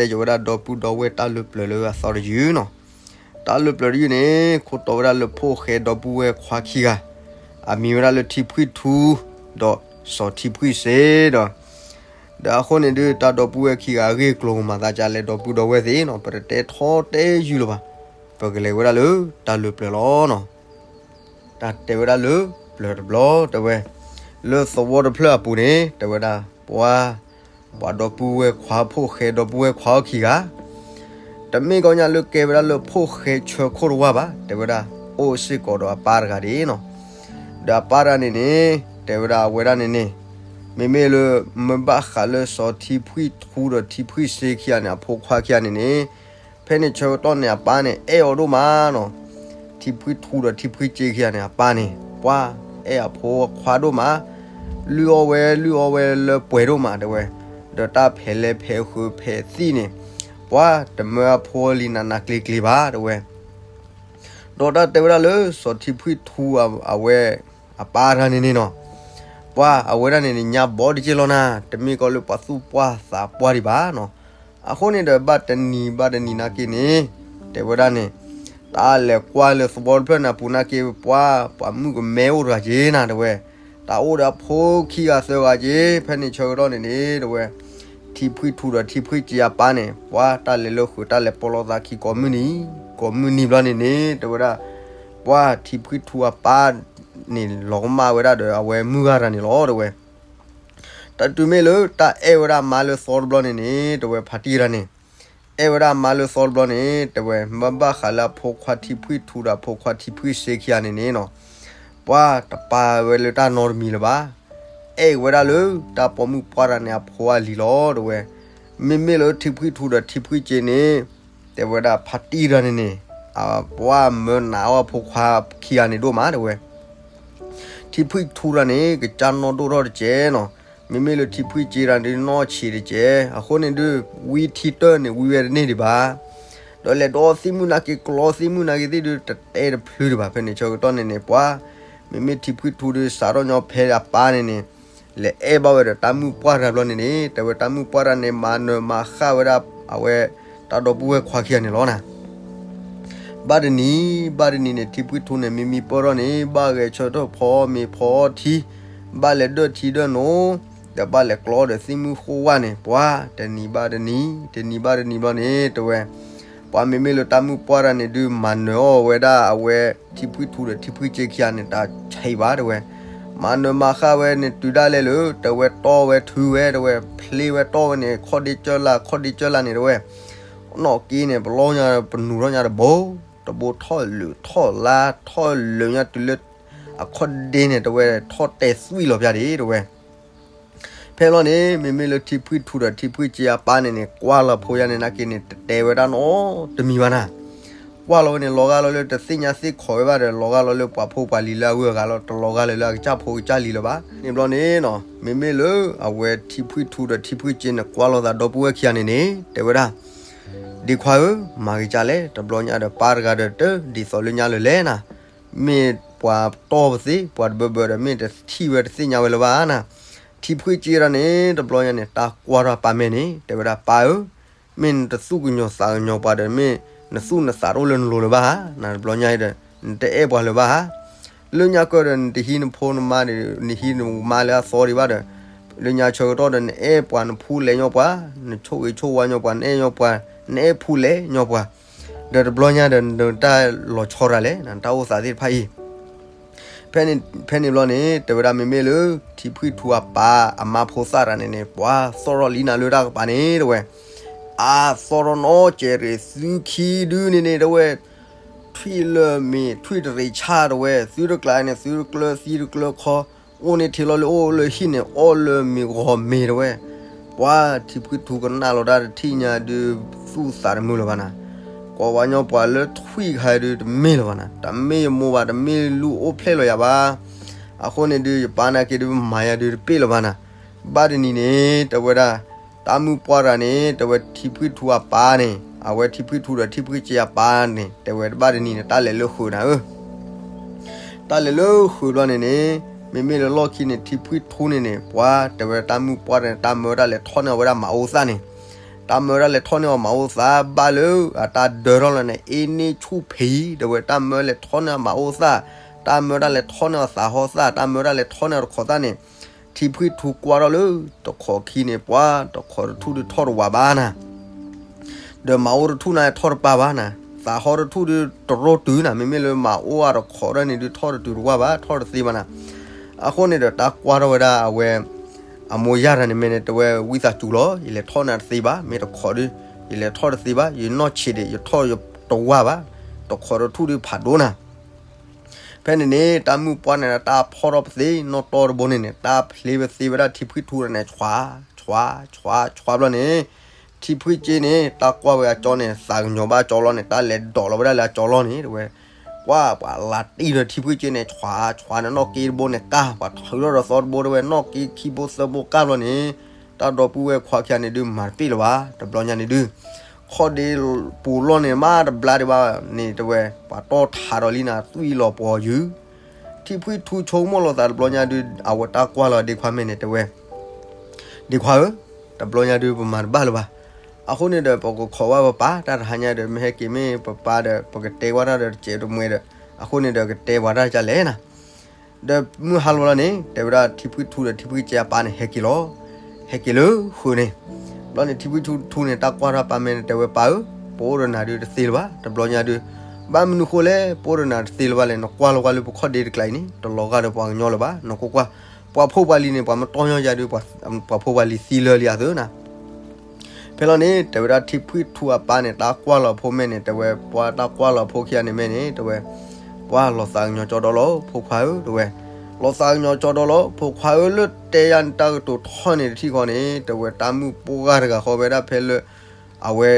ပကတဲကီးဝဲဒၣ်ဒီပုၢ်ဒီဝဲၢ်တၢ်လၢပျၢၤလၢအသီတယုၢ်နီၤ. တၢ်လၢပျၢၤတယုၢ်န့ၣ် ခိးတီၤဝဲဒၣ်လၢဖိၣ်ဃဲဒီပုၢ်ဝဲၢ်ခွါခံဂၤ, အမံၤဝဲဒၣ်လၢထံဖှံၣ်ထူ ဒီးစီၤထံဖှံၣ်စ့ဒီး ဒီးအဃိန့ၣ်ဒုး တၢ်ဒီပုၢ်ဝဲၢ်ခံဂၤအဂ့ၢ်အကျိၤမၤသးဒ်လဲၣ် ဒီပုၢ်ဒီဝဲၢ်သ့ၣ်နီၤ ပတတဲထီတဲယုၢ်လၢၤဘၣ်. ပကလဲၤဝဲဒၣ်လၢတၢ်လၢပျၢၤလီၤနီၤ. တၢ်တဲဝဲဒၣ်လၢပျၢၤတဘျီတဲဝဲ, လၢသဝီတဖျၢၣ်အပူၤန့ၣ် တဲဝဲဒၣ် ပှၤ ပှၤဒီပုၢ်ဝဲၢ်ခွါ ဖိၣ်ဃဲဒီပုၢ်ဝဲၢ်ခွါအီၤခံဂၤ တမ့ၢ်ကီညါလၢကဲဝဲဒၣ်လၢဖိၣ်ဃဲဆၢခိၣ်တဝၢ်ဘၣ်, တဲဝဲဒၣ် အိၣ်စ့ၢ်ကီးဒီးအပၢ်တဂၤဒၣ်နီၤ. ဒီးအပၢ်တဂၤန့ၣ်န့ၣ် တဲဝဲဒၣ်အဝဲဒၣ်န့ၣ်န့ၣ် မ့မ့ၢ်လၢ မၢဘၣ်ဃးလၢစီၤထံဖှံၣ်ထူဒီးထံဖှံၣ်စ့ခံဂၤန့ၣ် အဖိခွါခံဂၤန့ၣ်န့ၣ် ဖဲန့ၣ်ဆၢကတီၢ်န့ၣ် အပၢ်န့ၣ် အဲၣ်အီၤဒိၣ်မးနီၤ. ထံဖှံၣ်ထူဒီးထံဖှံၣ်စ့ခံဂၤန့ၣ် အပၢ်န့ၣ် ပှၤ အဲၣ်အဖိအခွါဒိၣ်မး, လုၢ်အီၣ်ဝဲလုၢ်အီၣ်ဝဲလၢပှဲၤဒိၣ်မး တဲဝဲ, ဒီးတၢ်ဖဲးလဲၢ်ဖဲးဃုာ်ဖဲးသံၣ်န့ၣ် ပှၤ တမၢအဖိအလံၤနးနးကျ့ကျ့ဘၣ် တဲဝဲ. ဒီးတၢ်တဲဝဲဒၣ်လၢစီၤထံဖှံၣ်ထူအဝဲ အပၢ်တဂၤန့ၣ်န့ၣ်နီၤ, ပှၤ အဝဲဒၣ်န့ၣ်န့ၣ် ညါဘီတက့ၢ်လီၤနၤ, တမ့ၢ်ကီလၢပှၤသူၣ်ပှၢ်သးပှၢ်ဒံးဘၣ်နီၤ. အဃိန့ၣ်ဒီး ဘၣ်တနံၤဘၣ်တနံၤနာ်က့န့ၣ် တဲဝဲဒၣ်န့ၣ် တၢ်လဲၤကွၢ်လၢသဝီတဖျၢၣ်န့ၣ်အပူၤနာ်က့ ပှၤ ပှၤမုၣ်ကမဲအိၣ်တဂၤက့ၤနၤ တဲဝဲ, တၢ်အိၣ်ဒီးအဖိခံဂၤသၢဂၤက့ၤ ဖဲန့ၣ်ဆၢကတီၢ်န့ၣ်န့ၣ် တဲဝဲ, ထံဖှံၣ်ထူဒီးထံဖှံၣ်စ့အပၢ်န့ၣ် ပှၤ တၢ်လဲၤလၢဃုာ်တၢ်လဲၤပိာ်လိာ်သးခံကိးမုၢ်နံၤ ကိးမုၢ်နံၤဘျီန့ၣ်န့ၣ် တဲဝဲဒၣ် ပှၤထံဖှံၣ်ထူအပၢ်န့ၣ် လီၤကမၣ်ဝဲဒၣ်ဒီးအဝဲမုၢ်ဂၤတဂၤန့ၣ်လီၤ တဲဝဲ. တၢ်တုၤမ့ၢ်လၢတၢ်အဲၣ်ဝဲဒၣ်အမါလၢသီတဘျီန့ၣ်န့ၣ် တဲဝဲ ဖါတံၢ်တဂၤန့ၣ် အဲၣ်ဝဲဒၣ်အမါလၢသီတဘျီန့ၣ် တဲဝဲ မၢဘၣ်ဃးလၢအဖိခွါထံဖှံၣ်ထူဒီးအဖိခွါထံဖှံၣ်စ့ခံဂၤန့ၣ်န့ၣ်နီၤ ပှၤတပာ်ဝဲလၢတၢ်နီတမံၤလၢၤဘၣ်. အဲၣ်ဝဲဒၣ်လၢတၢ်ပိာ်မုၣ်ပှၢ်တဂၤန့ၣ်အဖိအလံၤလီၤ တဲဝဲ. မ့မ့ၢ်လၢထံဖှံၣ်ထူဒီးထံဖှံၣ်စ့န့ၣ် တဲဝဲဒၣ်ဖါတံၢ်တဂၤန့ၣ်န့ၣ် ပှၤမၢနးအီၣ်အဖိခွါခံဂၤန့ၣ်ဒိၣ်မး တဲဝဲ ထံဖှံၣ်ထူတဂၤန့ၣ် ကစၢ်နီၢ်ဒိၣ်ထီၣ်တကဲးနီၤ, မ့မ့ၢ်လၢထံဖှံၣ်စ့တဂၤန့ၣ် နီၢ်ဆံးတကဲး, အဃိန့ၣ်ဒုး ဝံထံတၢၢ်န့ၣ် ဝံဝဲတန့ၢ်ဒံးဘၣ်. ဒီးလဲၤဒီသံၣ်မုၣ်နာ်က့ ကျီသံၣ်မုၣ်နာ်က့သ့ၣ်ဒုး တတဲတဖျုဒံးဘၣ်. ဖဲန့ၣ်ဆၢကတီၢ်န့ၣ်န့ၣ် ပှၤ မ့မ့ၢ်ထံဖှံၣ်ထူဒုး စးထီၣ်ညီဖဲအပၢ်န့ၣ်န့ၣ် လဲၤအဲၣ်ဘၣ်ဝဲဒီးတၢ်မုၣ်ပှၢ်တဂၤဘျီန့ၣ်န့ၣ် တဲဝဲတၢ်မုၣ်ပှၢ်တဂၤန့ၣ် မၤနၢၤမၤဃၣ်ဝဲဒၣ်အဝဲ တၢ်ဒီပုၢ်ဝဲၢ်ခွါခံဂၤန့ၣ်လီၤနၤ. ဘၣ်တနံၤ ဘၣ်တနံၤန့ၣ် ထံဖှံၣ်ထူန့ၣ် မံမံပၢၢ်ထီၣ်န့ၣ် ဘၣ်ဂဲၤဆၢထၢၣ်ဖီမ့ၤဖီထံ, ဘၣ်လဲၤဒၢၣ်ထံဒၢၣ်နိ, ဒီးဘၣ်လဲၤကျီဒီးသံၣ်မုၣ်ဃိဝၣ်န့ၣ် ပှၤ တနံၤဘၣ်တနံၤ တနံၤဘၣ်တနံၤဘျီန့ၣ် တဲဝဲ ပှၤမ့မ့ၢ်လၢတၢ်မုၣ်ပှၢ်တဂၤန့ၣ်ဒုး မၤနၢၤအီၣ်ဝဲဒၣ်အဝဲ ထံဖှံၣ်ထူဒီးထံဖှံၣ်စ့ခံဂၤန့ၣ် တၢ်ဆံးဘၣ် တဲဝဲ. မၤနၢၤမၤဃၣ်ဝဲန့ၣ် တုၤဒၣ်လဲာ်လၢ တဲဝဲတီၢ်ဝဲထုဝဲ တဲဝဲ ဖျ့ဝဲတီၢ်ဝဲန့ၣ် ခီၣ်ဒ့ကၢၢ်လၢ် ခီၣ်ဒ့ကၢၢ်လၢ်န့ၣ် တဲဝဲ နီၢ်က့န့ၣ် ပလီၢ်ညါ ပနူၤထီၣ်ညါတဘိ တဘိထီၣ်လုာ်ထီၣ်လါ ထီၣ်လုာ်ညါတုၤလၢ အခီၣ်ဒ့န့ၣ် တဲဝဲ ထီၣ်တဲသွံၣ်လီၤပျၢ်ဒံး တဲဝဲ. ဖဲလီၤန့ၣ် မ့မ့ၢ်လၢထံဖှံၣ်ထူဒီးထံဖှံၣ်စ့အပၢ်န့ၣ်န့ၣ် ကွၢ်လီၤဖိယါန့ၣ်နာ်က့န့ၣ် တတဲဝဲဒၣ်နီတမံၤဘၣ်နၤ. ကွၢ်လီၤဝဲန့ၣ် လီၤဂာ်လီၤလၢတသ့ၣ်ညါသ့ၣ်ခိးဝဲဘၣ်ဒီး လီၤဂာ်လီၤလၢပှၤဖိပှၤလံၤလၢအဂုၤအဂၤလီၤ တလီၤဂာ်လၢၤလၢအကစၢ်ဖိကစၢ်လံၤလၢၤဘၣ်. န့ၣ်ဘျီန့ၣ်နီၤ မ့မ့ၢ်လၢအဝဲထံဖှံၣ်ထူဒီးထံဖှံၣ်စ့န့ၣ် ကွၢ်လီၤသးဒီပုၢ်ဝဲၢ်ခံဂၤန့ၣ်န့ၣ် တဲဝဲဒၣ် ဒ့ခွါဧၢ, မၤက့ၤကၢ်လဲၣ်, တဘျီညါဒီးပၢ်တဂၤဒီးတဒ်သိးလၢညါလၢၤလဲၣ်နၤ. မ့ၢ်ပှၤတီၢ်ပသ့ ပှၤတဘၢဘၢဒီး မ့ၢ်တထံၣ်ဝဲတသ့ၣ်ညါဝဲလၢၤဘၣ်နၤ. ထံဖှံၣ်စ့ဒၣ်န့ၣ် တဘျီညါန့ၣ် တၢ်ကွၢ်ထီၣ်ပၢ်မဲာ်န့ၣ် တဲဝဲဒၣ်ပၢ်ဧၢ, မ့ၢ်နတသူၣ်ကညီၤသးကညီၤပှၤဒီး မ့ၢ်နသူၣ်နသးတအိၣ်လၢနလိၤလၢၤဘၣ်ဧါနၤ. တဘျီညါဒီး နတအဲၣ်ပှၤလၢၤဘၣ်ဧါ. လၢညါကၢၢ်ဒီး နတဟံးနဖိနမါဒီး နဟံးနမါလၢအသီဒံးဘၣ်ဒီး လၢညါဆၢကတီၢ်ဒီး နအဲၣ်ပှၤနဖူလဲၤညီပှၤ, နဆိၣ်ဂ့ၤဆိၣ်ဝါညီပှၤ, နအဲၣ်ညီပှၤ, နအဲၣ်ဖူလဲၤညီပှၤ, ဒီးတဘျီညါဒီး နတၢ်လီၤဆီတၢ်လဲၣ်, နတၢ်အိၣ်သးသ့ၣ်တဖၣ်အံၤ ဖဲန့ၣ်ဘျီန့ၣ် တဲဝဲဒၣ်မ့မ့ၢ်လၢ ထံဖှံၣ်ထူအပၢ်အမါဖိသၣ်တဂၤန့ၣ်န့ၣ် ပှၤသီၣ်ထီၣ်လံနၤလၢတၢ်ကပၤန့ၣ် တဲဝဲ, အသီၣ်ထီၣ်နီၢ်ကဲးရ့ၣ်သုခံဒုန့ၣ်န့ၣ် တဲဝဲ, ထွံၣ်လၢမ့ၤ ထွံၣ်တရံးဆၣ် တဲဝဲ, သုတကျါန့ၣ် သုတကျၢသံတကျၢခီ, အိၣ်န့ၢ်ထံလီၤလၢအိၣ်လၢဟံၣ်န့ၣ် အီၣ်လၢမ့ၤဂီၤမ့ၤ တဲဝဲ. ပှၤထံဖှံၣ်ထူကနၣ်လီၤတၢ်တထံၣ်ညါဒုး သူၣ်သးတမုာ်လၢၤဘၣ်နၤ, ကိးဝဲညီပှၤလၢထွံၣ်ခါဒုးတမ့ၢ်လၢၤဘၣ်နၤ, တမ့ၢ်ယမိၢ်ဘၣ် တမ့ၢ်လူၢ်အိၣ်ဖျဲၣ်လီၤယၤဘၣ်. အဃိန့ၣ်ဒုး ယပၢ်နာ်က့ဒုး မၤယၤဒုးတပ့ၢ်လၢၤဘၣ်နၤ. ဘၣ်တနံၤန့ၣ် တဲဝဲဒၣ် တၢ်မုၣ်ပှၢ်တဂၤန့ၣ် တဲဝဲထံဖှံၣ်ထူအပၢ်န့ၣ် အဝဲထံဖှံထူဒီးထံဖှံစ့အပၢ်န့ၣ် တဲဝဲတဘၣ်တနံၤန့ၣ် တၢ်လဲၤလၢဃုာ်နၤဧၢ, တၢ်လဲၤလၢဃုာ်ဘျီန့ၣ်န့ၣ်, မ့မ့ၢ်လၢလီၢ်ခံန့ၣ် ထံဖှံထူန့ၣ်န့ၣ် ပှၤတဲဝဲတၢ်မုၣ်ပှၢ်န့ၣ် တၢ်မၢဝဲဒၣ်လဲၤထီၣ်န့ၢ်အီၤဝဲဒၣ်မၤအိၣ်သၣ်န့ၣ်, တၢ်မၢဝဲဒၣ်လဲၤထီၣ်န့ၢ်အီၤမၤအိၣ်သၣ် ဘၣ်လၢအတၢ်ဒၢထီၣ်လီၤန့ၣ် အ့န့ၢ်ဆူၣ်ဖံး တဲဝဲတၢ်မၢလဲၤထီၣ်န့ၢ်အီၤမၤအိၣ်သၣ်, တၢ်မၢဝဲဒၣ်လဲၤထီၣ်န့ၢ်အီၤသးဟီသၣ်, တၢ်မၢဝဲဒၣ်လဲၤထီၣ်န့ၢ်အီၤတခိးသၣ်န့ၣ်, ထံဖှံထူကွၢ်ထီၣ်လၢတခိးခံန့ၣ် ပှၤတခိးတထူၣ်ဒုးထီၣ်တဝးဘၣ်နၤ ဒီးမၤအိၣ်တထူၣ်န့ၣ်ထီၣ်တပၢ်ဘၣ်နၤ, သးဟီတထူၣ်ဒုးတရိၣ်တုၤနၤ, မ့မ့ၢ်လၢမၤအိၣ်အတခိးဒၣ်န့ၣ်ဒုးထီၣ်တတုၤတဝးဘၣ်, ထီၣ်တသ့ဘၣ်နၤ. အဃိန့ၣ်ဒီးတၢ်ကွၢ်ထီၣ်ဝဲဒၣ်အဝဲ အမိၢ်ယၢ်တၢ်န့ၣ်မ့ၢ်န့ၣ် တဲဝဲဝံသးစူၤလီၤ, ယလဲၤထီၣ်နၤတသ့ဘၣ်, မ့ၢ်တခိးဒုး ယလဲၤထီၣ်တသ့ဘၣ်, ယနီၢ်ဆံးဒံး ယထီၣ်ယတဝးဘၣ်, တခိးတထူၣ်ဒုးဖးဒိၣ်နၤ ဖဲန့ၣ်န့ၣ် တၢ်မုၣ်ပှၢ်န့ၣ် တၢ်ဖီၣ်ထီၣ်ပသ့ၣ်နီၣ်တီၢ်တဘိန့ၣ်န့ၣ် တၢ်ဖျ့ပသ့ဝဲဒၣ်ထံဖှံထူန့ၣ် ဆွး ဆွး ဆွး ဆွးဘျီန့ၣ်, ထံဖှံစ့န့ၣ် တၢ်ကွၢ်ဝဲအကၠီန့ၣ် သးကညီၤဘၣ်အကၠီလီၤန့ၣ် တၢ်လဲၤဒိးလီၤဝဲဒၣ်လၢအကၠီလီၤန့ၣ် တဲဝဲ, ကွၢ်ပှၤလၤတံၢ်ဒီးထံဖှံစ့န့ၣ် ဆွး ဆွးန့ၣ် နီၣ်က့တဘိန့ၣ်ကၢ် ပှၤထုးထီၣ်ဒီးသီတဘိတဲဝဲ နီၣ်က့ခံဘိသၢဘိကၢ်ဘျီန့ၣ်, တၢ်ဒီပုၢ်ဝဲၢ်ခွါခံဂၤန့ၣ်ဒုးမၤတပ့ၢ်လၢၤဘၣ်, တဘျီညါန့ၣ်ဒုး ခီၣ်ဒ့ပူၤလီၢ်န့ၣ် မ့ၢ်တဘျါဒံးဘၣ်န့ၣ် တဲဝဲ ပှၤတီၢ်ထးဒီးလံနၤ သွံၣ်လီၤပှီၤယုၢ်, ထံဖှံထူဆိကမိၣ်လီၤသးတဘျီညါဒုး အဝဲတၢ်ကွၢ်လီၤဒ့ခွါမဲာ်န့ၣ် တဲဝဲ, ဒ့ခွါဧၢ, တဘျီညါဒုးပမၤတဘၣ်လၢၤဘၣ်, အဃိန့ၣ်ဒီး ပကခိးဝဲပပၢ် တၢ်တဟါညါဒီး မ့ၢ်ဟဲက့ၤမ့ၢ်ပပၢ်ဒီး ပကတဲကွၢ်တၢ်ဒီးတစဲးတမှဲဒီး အဃိန့ၣ်ဒီးကတဲပှၤတၢ်ကလဲၣ်နၤ ဒီးမုၢ်ဟါလီၤလီၤန့ၣ် တဲဝဲဒၣ်ထံဖှံထူဒီးထံဖှံစ့အပၢ်န့ၣ် ဟဲက့ၤလီၤ. ဟဲက့ၤလၢဃုာ်န့ၣ်, ဘျီန့ၣ်ထံဖှံထူန့ၣ် တၢ်ကွၢ်ထီၣ်အပၢ်မဲာ်န့ၣ် တဲဝဲပၢ်ဧၢ, ပအိၣ်ဒီးနၤဒုးတသ့လၢၤဘၣ်, တဘျီညါဒုး, ဘၣ်မနုၤဃိလဲၣ် ပအိၣ်ဒီးနၤတသ့လၢၤဘၣ်လဲၣ်, နကွၢ်လီၤကွၢ်လၢပခီၣ်ဒ့တကျါအံၤန့ၣ် တလီၤဂာ်ဒီးပှၤကညီလၢၤဘၣ်, နကွၢ်ကွၢ်, ပှၤဖိပှၤလံၤန့ၣ် ပှၤမ့ၢ်တီၢ်ညီယၤဒုး ပှၤဖိပှၤလံၤသံလၢာ်လံအသိးနၤ ဖဲလီၤန့ၣ် တဲဝဲဒၣ်ထံဖှံထူအပၢ်န့ၣ် တၢ်ကွၢ်လီၤဖိမဲာ်န့ၣ် တဲဝဲ ပှၤတၢ်ကွၢ်လီၤဖိခံဂၤန့ၣ်မဲာ်န့ၣ် တဲဝဲ, ပှၤလီၤသးကညီၤကၠီဒီလီၤ ဖိခွါဧၢ တဲဝဲ, လီၤသးကညီၤကၠီဒီလီၤ ဖိခွါဧၢ လၢတဲယၤန့ၣ်တၢ်ကတိၤထီၣ်န့ၣ်တထံၣ်ဃီန့ၣ် တဲဝဲတၢ်မုၣ်ပှၢ်တဂၤဃီဝဲဒၣ်ဖဲလၢ အဝဲ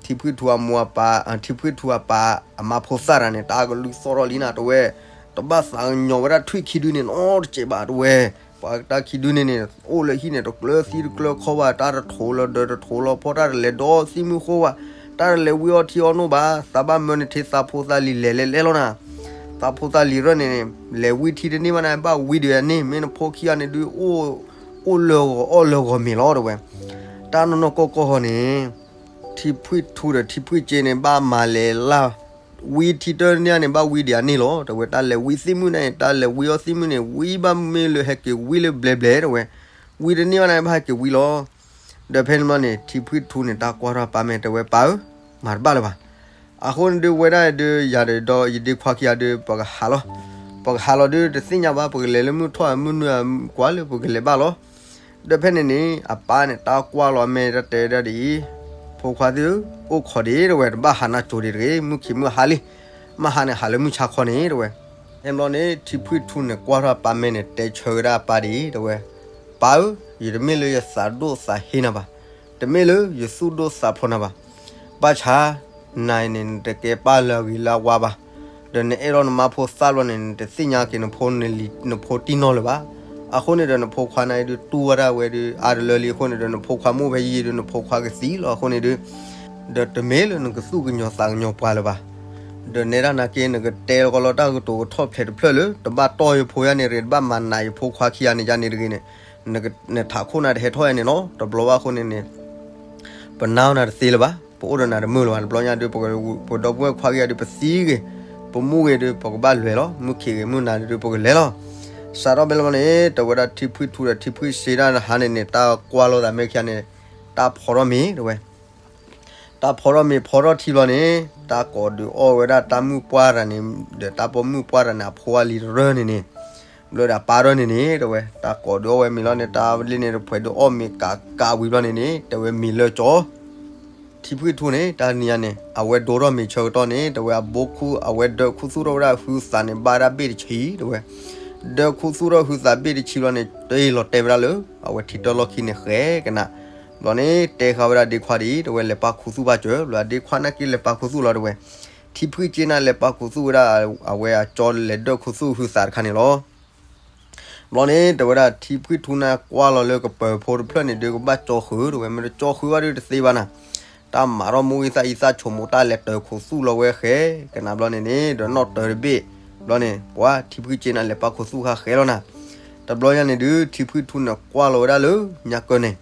ထံဖှံထူအမိၢ်အပၢ် ထံဖှံထူအပၢ်အမါဖိသၣ်တဂၤန့ၣ် တၢ်ကလုၢ်သီၣ်ထီၣ်လံနၤ တဲဝဲ, တဘၣ်သးကညီၤဝဲဒၣ်ထွံၣ်ခံဒုန့ၣ်နီတစဲးဘၣ် တဲဝဲ, ပှၤတၢ်ခံဒုန့ၣ်န့ၣ် အိၣ်လၢဟံၣ်န့ၣ် တကျၢၤသံတကျၢၤခီဘၣ် တၢ်တထိးလီၤဒၢးတထိးလီၤဖီ တၢ်တလဲၤဒီသံမုၢ်ဃိဘၣ်, တၢ်တလဲၤဝံအီထံအီနိၣ်ဘၣ်, သးဘၣ်မၢနထံသးဖိသးလံၤလဲၤလဲၤလဲၤလီၤနၤ, သးဖိသးလံၤရၢၢ်န့ၣ်န့ၣ် လဲၤဝံထံတန့ၢ်ဘၣ်န့ၣ် ဘၣ်ဝံဒံးအန့ၣ် မ့ၢ်နဖိခံဂၤန့ၣ်ဒုး အိၣ်လၢဂီၤအီၣ်လၢဂီၤမ့ၤလီၤ တဲဝဲ, တၢ်နီၢ်နီၢ်ကီၢ်ကီၢ်ဃီန့ၣ် ထံဖှံထူဒီးထံဖှံစ့န့ၣ် ဘၣ်မၤလဲၤလၢ် ဝံထံတန့ၢ်န့ၣ် ဘၣ်ဝံဒံးအန့ၣ်လီၤ တဲဝဲ, တၢ်လဲၤဝံသ့ၣ်မုၢ်န့ၣ် တၢ်လဲၤဝံအီသ့ၣ်မုၢ်န့ၣ် ဝံဘၣ်မ့ၢ်လၢဟဲက့ၤဝံလၢဘျဲဘျဲ တဲဝဲ, ဝံတန့ၢ်ဘၣ်န့ၣ် ဘၣ်ဟဲက့ၤဝံလီၤ. ဒီးဖဲန့ၣ်ဘျီန့ၣ် ထံဖှံထူန့ၣ် တၢ်ကွၢ်ထီၣ်ပၢ်မဲာ် တဲဝဲ ပၢ်ဧၢ, မၤတဘၣ်လၢၤဘၣ်. အဃိန့ၣ်ဒုး ဝဲဒၣ်ဒုး ယၤဒီးယဒ့ခွါခံဂၤဒုး ပကဟးလီၤ, ပကဟးလီၤဒုး တသ့ၣ်ညါဘၣ် ပကလဲၤလၢမုၢ်ထီၣ်မုၢ်နုာ်ကွၢ်လၢပကလဲၤဘၣ်လီၤ. ဒီးဖဲန့ၣ်န့ၣ် အပၢ်န့ၣ် တၢ်ကွၢ်လီၤအမဲာ် တၢ်တဲဒၣ်ဒ်အံၤ, ဖိခွါသ့ၣ်ဧၢ, အိၣ်ခိးဒံး တဲဝဲ, တဘၣ်ဟးနၢ်ကၠိဒံးတဂ့ၤ, မုၢ်ခံးမုၢ်ဟါလံ, မ့ၢ်ဟါန့ၣ် ဟးလၢမုၢ်ဆါခီန့ၣ် တဲဝဲ. ဖဲန့ၣ်ဘျီန့ၣ် ထံဖှံထူန့ၣ် ကွၢ်ထီၣ်အပၢ်မဲာ်န့ၣ် တဲဆၢဝဲဒၣ်အပၢ်ဒ်အံၤ တဲဝဲ, ပၢ်ဧၢ, ယတမ့ၢ်လၢယသးဒိၣ်သးဟ့နၤဘၣ်, တမ့ၢ်လၢယသူၣ်ဒိၣ်သးဖျိးနၤဘၣ်, ဘၣ်ဆၣ် နၤအံၤန့ၣ် နတကဲပၢ်လၢအဂ့ၤလၢအဝါဘၣ်, ဒီးနအဲၣ်ဒိးနမါဖိသၣ်ဘျီန့ၣ် နတသ့ၣ်ညါက့ၤနဖိ နဖိတံၢ်နီၢ်လၢၤဘၣ်. အဃိန့ၣ်ဒီး နဖိခွါန့ၣ်ဒုး တူၢ်ဝဲဒၣ်ဝဲဒုး အါတလၢလံအဃိန့ၣ်ဒီး နဖိခွါမ့ၢ်အိၣ်ဖဲယံာ်ယံာ်ဒုး နဖိခွါကသံလီၤ. အဃိန့ၣ်ဒုး ဒီးတမ့ၢ်လၢနကသူၣ်ကညီၤသးကညီၤပှၤလၢၤဘၣ်. ဒီးနဲဒၣ်နာ်က့ နကတဲလီၤကီလီၤတၢ်ကတိၤကထီၣ်ဖျဲးတဖျၢၣ်လၢ တဘၣ်တီၢ်ယဖိယၤန့ၣ်တဂ့ၤ, တဘၣ်မၤနးယဖိခွါခံဂၤန့ၣ်ယၤန့ၣ်တဂ့ၤန့ၣ်, နထးခိၣ်နၤတဟဲထီၣ်ယၤန့ၣ်နီၤ, တဘျီဘၣ်အဃိန့ၣ်န့ၣ် ပနာ်အီၤနၤတသ့လၢၤဘၣ်, ပအိၣ်ဒီးနၤတမုာ်လၢၤဘၣ်. တဘျီညါဒုး ပဒီပုၢ်ဝဲၢ်ခွါခံဂၤဒုး ပသံဂ့ၤ, ပမူဂ့ၤဒုး ပကဘၣ်လဲၤလီၤ, မုၢ်ခံးဂ့ၤ မုၢ်နၤဒုး ပကလဲၤလီၤ. စးထီၣ်ဖဲလီၤန့ၣ် တဲဝဲဒၣ်ထံဖှံထူဒီးထံဖှံစ့တၢ်တဟါန့ၣ်န့ၣ် တၢ်ကွၢ်လိာ်သးမဲာ်ခံဂၤန့ၣ် တၢ်ဖီထီၣ်မ့ၤ တဲဝဲ တၢ်ဖီထီၣ်မ့ၤဖီထီၣ်ထံဘျီန့ၣ် တၢ်ကိးဒုးအီၣ်ဝဲဒၣ်တၢ်မုၣ်ပှၢ်တဂၤန့ၣ် ဒီးတၢ်ပိာ်မုၣ်ပှၢ်တဂၤန့ၣ် အဖိအလံၤတရၢၢ်န့ၣ်န့ၣ်, ဘျီဒီးအပၢ်တရၢၢ်န့ၣ်န့ၣ် တဲဝဲ တၢ်ကိးဒုးအီၣ်ဝဲမ့ၤလီၤန့ၣ် တၢ်လ့န့ၣ်တဖှဲးဒုးအီၣ်မ့ၤကးကးဝံၤဘျီန့ၣ်န့ၣ် တဲဝဲမ့ၤလၢကၠီ ထံဖှံထူန့ၣ် တၢ်နံၤညါန့ၣ် အဝဲဒိထီၣ်မ့ၤဆၢကတီၢ်န့ၣ် တဲဝဲအဘိခူၣ် အဝဲဒၢးခူသူၣ်ထီၣ်ဝဲဒၣ်ဟုသးန့ၣ် ဘၣ်ဒၣ်ဘ့ၣ်တဆံ တဲဝဲ, ဒၢးခူသူၣ်ထီၣ်ဟုသးဘ့ၣ်တဆံဘျီန့ၣ် တ့ၢ်လီၤတဲာ်ဝဲဒၣ်လၢ အဝဲထံတၢၢ်လီၢ်ခံန့ၣ်ဃဲကနၣ်, ဘျီန့ၣ် တဲဃာ်ဝဲဒၣ်ဒ့ခွါဒ်အံၤ တဲဝဲလဲၤပာ်ခူသူၣ်ဘၣ်စၢၤ ဘျီဒ့ခွါနာ်က့လဲၤပာ်ခူသူၣ်လီၤတဲဝဲ, ထံဖှံစ့န့ၣ် လဲၤပာ်ခူသူၣ်ဝဲဒၣ် အဝဲအကၠီလဲၤဒၢးခူသူၣ်ဟုသးတခါန့ၣ်လီၤ. ဘျီန့ၣ် တဲဝဲဒၣ်ထံဖှံထူန့ၣ်ကွၢ်လီၤလၢကပၢၤဖိတဖျၢၣ်န့ၣ်ဒုး ကဘၣ်ကၠီဃုာ် တဲဝဲ မ့ၢ်တကၠီဃုာ်ဘၣ်ဒုးတသ့ဘၣ်နၤ, တၢ်မၤထီၣ်မိၢ်ဂံၢ်သၣ်အံသၣ်ဆိမိၣ် တၢ်လဲၤတၢၤခိးသူၣ်လီၤဝဲဃဲကနၤဘျီန့ၣ်န့ၣ် ဒီးနီၣ်တၢၤတဘ့ၣ်ဘျီန့ၣ် ပှၤထံဖုၣ်ကၠ့န့ၣ် လဲၤပာ်ခိးသူၣ်ဃာ်ဃဲလီၤနၤ. တဘျီညါန့ၣ်ဒုး ထံဖုၣ်ထူန့ၣ်ကွၢ်လီၤဝဲဒၣ်လၢညါကၢၢ်န့ၣ်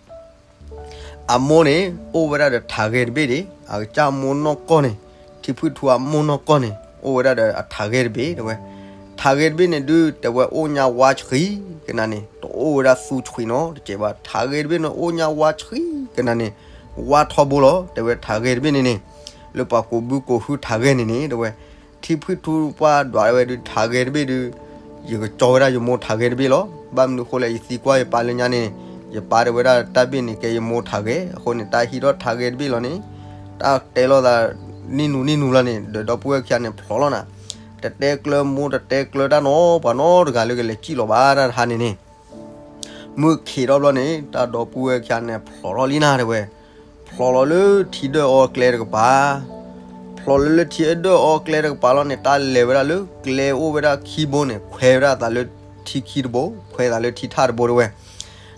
အမိၢ်န့ၣ် အိၣ်ဝဲဒၣ်ဒီးထးဂဲၤတဘ့ၣ်န့ၣ် အကစၢ်မိၢ်နီၢ်ကီၢ်န့ၣ်, ထံဖုၣ်ထူအမိၢ်နီၢ်ကီၢ်န့ၣ် အိၣ်ဝဲဒၣ်ဒီးအထးဂဲၤတဘ့ၣ်တဲဝဲ. ထးဂဲၤတဘ့ၣ်န့ၣ်ဒုး တဲဝဲအိၣ်ညါဝါဆှံကနၤန့ၣ် တအိၣ်ဝဲဒၣ်သူဆှံနီတစဲးဘၣ်. ထးဂဲၤတဘ့ၣ်န့ၣ် အိၣ်ညါဝါဆှံကနၤန့ၣ် ဝါထီဘိလီၤ. တဲဝဲထးဂဲၤတဘ့ၣ်န့ၣ်န့ၣ် လၢပှၤကိးဘုကိးဟုထးဂဲၤန့ၣ်န့ၣ် တဲဝဲ ထံဖုၣ်ထူပှၢ်ဒွးဝဲဒုး ထးဂဲၤတဘ့ၣ်ဒုး ယကကၠီဝဲဒၣ်ယမိၢ်ထးဂဲၤတဘ့ၣ်လီၤ. ဘၣ်မနုၤဃိလဲၣ် ယသံကွၢ်ယပၢ်လၢညါန့ၣ် ယပၢ်တဲဝဲဒၣ်တၢ်ဘ့ၣ်န့ၣ် ကဲယမိၢ်ထးဂဲၤအဃိန့ၣ် တၢ်ဟံးထီၣ်ထးဂဲၤတဘ့ၣ်လီၤန့ၣ် တၢ်တဲလိာ်သး နံၣ်နူနံၣ်နူလီၤန့ၣ် ဒီးဒီပုၢ်ဝဲၢ်ခံဂၤန့ၣ်ဖျိးလီၤနၤ. တတဲကျၢၤမိၢ် တတဲကျၢၤတၢ်နီပှၤနီတဂၤလၢကလဲၤစံၣ်လီၤဘၣ်တၢ်တဟါန့ၣ်န့ၣ် မုၢ်ခံးထီၣ်ဘျီန့ၣ် တၢ်ဒီပုၢ်ဝဲၢ်ခံဂၤန့ၣ်ဖျိးထီၣ်လံနၤတဲဝဲ. ဖျိးလီၤလၢထံဒၢၣ်အီကျဲတကပၤ ဖျိးလီၤလၢထံဒၢၣ်အီကျဲတကပၤလီၤန့ၣ် တၢ်လဲၤဝဲဒၣ်လၢကျဲအိၣ်ဝဲဒၣ်ခံဘိန့ၣ် ခွဲးဝဲဒၣ်သးလၢထံခံတဘိ ခွဲးသးလၢထံထၣ်တဘိတဲဝဲ.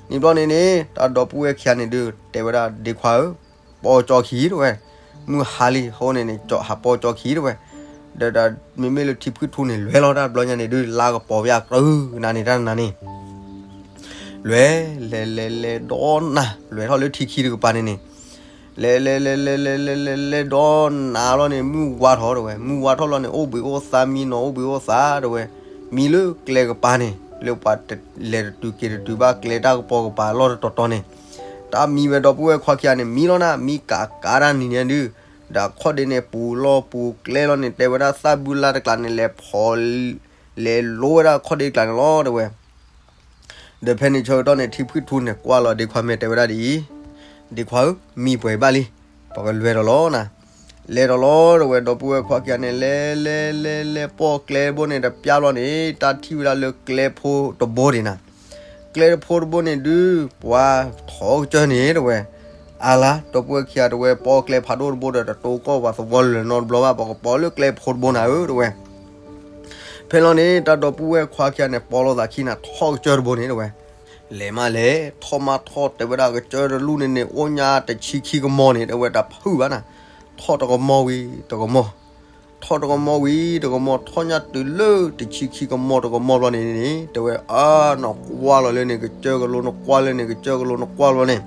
န့ၣ်ဘျီန့ၣ်န့ၣ် တၢ်ဒီပုၢ်ဝဲၢ်ခံဂၤန့ၣ်ဒုး တဲဝဲဒၣ်ဒ့ခွါဧၢ, ပိာ်ကၠီခံတဲဝဲ, မုၢ်ဟါလံအဃိန့ၣ်န့ၣ် ဟးပိာ်ကၠီခံတဲဝဲ. ဒီးမ့မ့ၢ်လၢထံဖုၣ်ထူန့ၣ် လဲၤလီၤတၢ်တဘျီညါန့ၣ်ဒုး လါကပီၤပယၢ်တြၢၢ်နၤန့ၣ်တၢ်နၤန့ၣ် လဲၤ လဲၤလဲၤလဲၤဒီးနၤ လဲၤထီၣ်လၢထံခံတကပၤန့ၣ်န့ၣ် လဲၤလဲၤလဲၤလဲၤလဲၤလဲၤလဲၤလဲၤဒီးနၤလီၤန့ၣ် မုၢ်ဝါထီၣ်တဲဝဲ, မုၢ်ဝါထီၣ်လီၤန့ၣ် အိၣ်ဘှံးအိၣ်သါမံနီၤ အိၣ်ဘှံးအိၣ်သါတဲဝဲ, မံလၢကျဲကပၤန့ၣ် လၢပှၤလဲၤတတုၤက့ၤတတုၤဘၣ်ကျဲတၢ်ကပီၤကပၤလီၢ်တတီၤတီၤန့ၣ် တၢ်မံဝဲဒီပုၢ်ဝဲၢ်ခွါခံဂၤန့ၣ် မံလီၤနၤ မံကးကးတၢ်နံၤန့ၣ်ဒုး, ဒီးခီၣ်ဒ့န့ၣ် ပူၤလီၢ်ပူၤကျဲလီၤန့ၣ် တဲဝဲဒၣ်သၣ်ဘုလါတကျးန့ၣ် လဲၤဖီ လဲၤလိဝဲဒၣ်ခီၣ်ဒ့တကျးန့ၣ်လီၤတဲဝဲ. ဒီးဖဲန့ၣ်ဆၢကတီၢ်န့ၣ် ထံဖုၣ်ထူန့ၣ် ကွၢ်လီၤဒ့ခွါမဲာ်တဲဝဲဒၣ်ဒ်အံၤ, ဒ့ခွါဧၢ, မံပှဲၤဘၣ်လံ, ပကလဲၤဒီးလီၤနၤ. လဲၤဒီးလီၤတဲဝဲ ဒီပုၢ်ဝဲၢ်ခွါခံဂၤန့ၣ် လဲၤလဲၤလဲၤလဲၤပိာ်ကျဲဘိန့ၣ် တပျၢ်ဘျီန့ၣ် တၢ်ထံၣ်ဝဲဒၣ်လၢကျဲဖိတဘိဒံးနၤ. ကျဲတဖိတဘိန့ၣ်ဒုး ပှၤထီကစၢၢ်န့ၣ်တဲဝဲ, အါလါ ဒီပုၢ်ဝဲၢ်ခံဂၤတဲဝဲ ပိာ်ကျဲဖးဒိၣ်တဘိဒီး တတိကီၢ်ပှၤသဝီလၢာ်နီတဘျီဘၣ် ပကပိာ်လၢကျဲဖိတဘိနၤဧၢတဲဝဲ. ဖဲလီၤန့ၣ် တၢ်ဒီပုၢ်ဝဲၢ်ခွါခံဂၤန့ၣ် ပိာ်လိာ်သးခံနၤ ထီၣ်ကစၢၢ်တဘိန့ၣ်တဲဝဲ. လဲၤမးလဲၤ ထီၣ်မးထီၣ်တဲဝဲဒၣ် ကစၢၢ်တလူၢ်န့ၣ်န့ၣ် အိၣ်ညါတဆံခံကမီၤန့ၣ် တဲဝဲတဖုၣ်ဘၣ်နၤ. ထီၣ်တကမီၤဝံၤတကမီၤ ထီၣ်တကမီၤဝံၤတကမီၤ ထီၣ်ညါတုၤလၢတဆံခံကမီၤတကမီၤဘျီန့ၣ်န့ၣ် တဲဝဲ အါ နီၢ်ကွၢ်လီၤလၢန့ၣ် ကစၢၢ်ကလိနကွၢ်လၢန့ၣ် ကစၢၢ်ကလိနကွၢ်လီၤန့ၣ်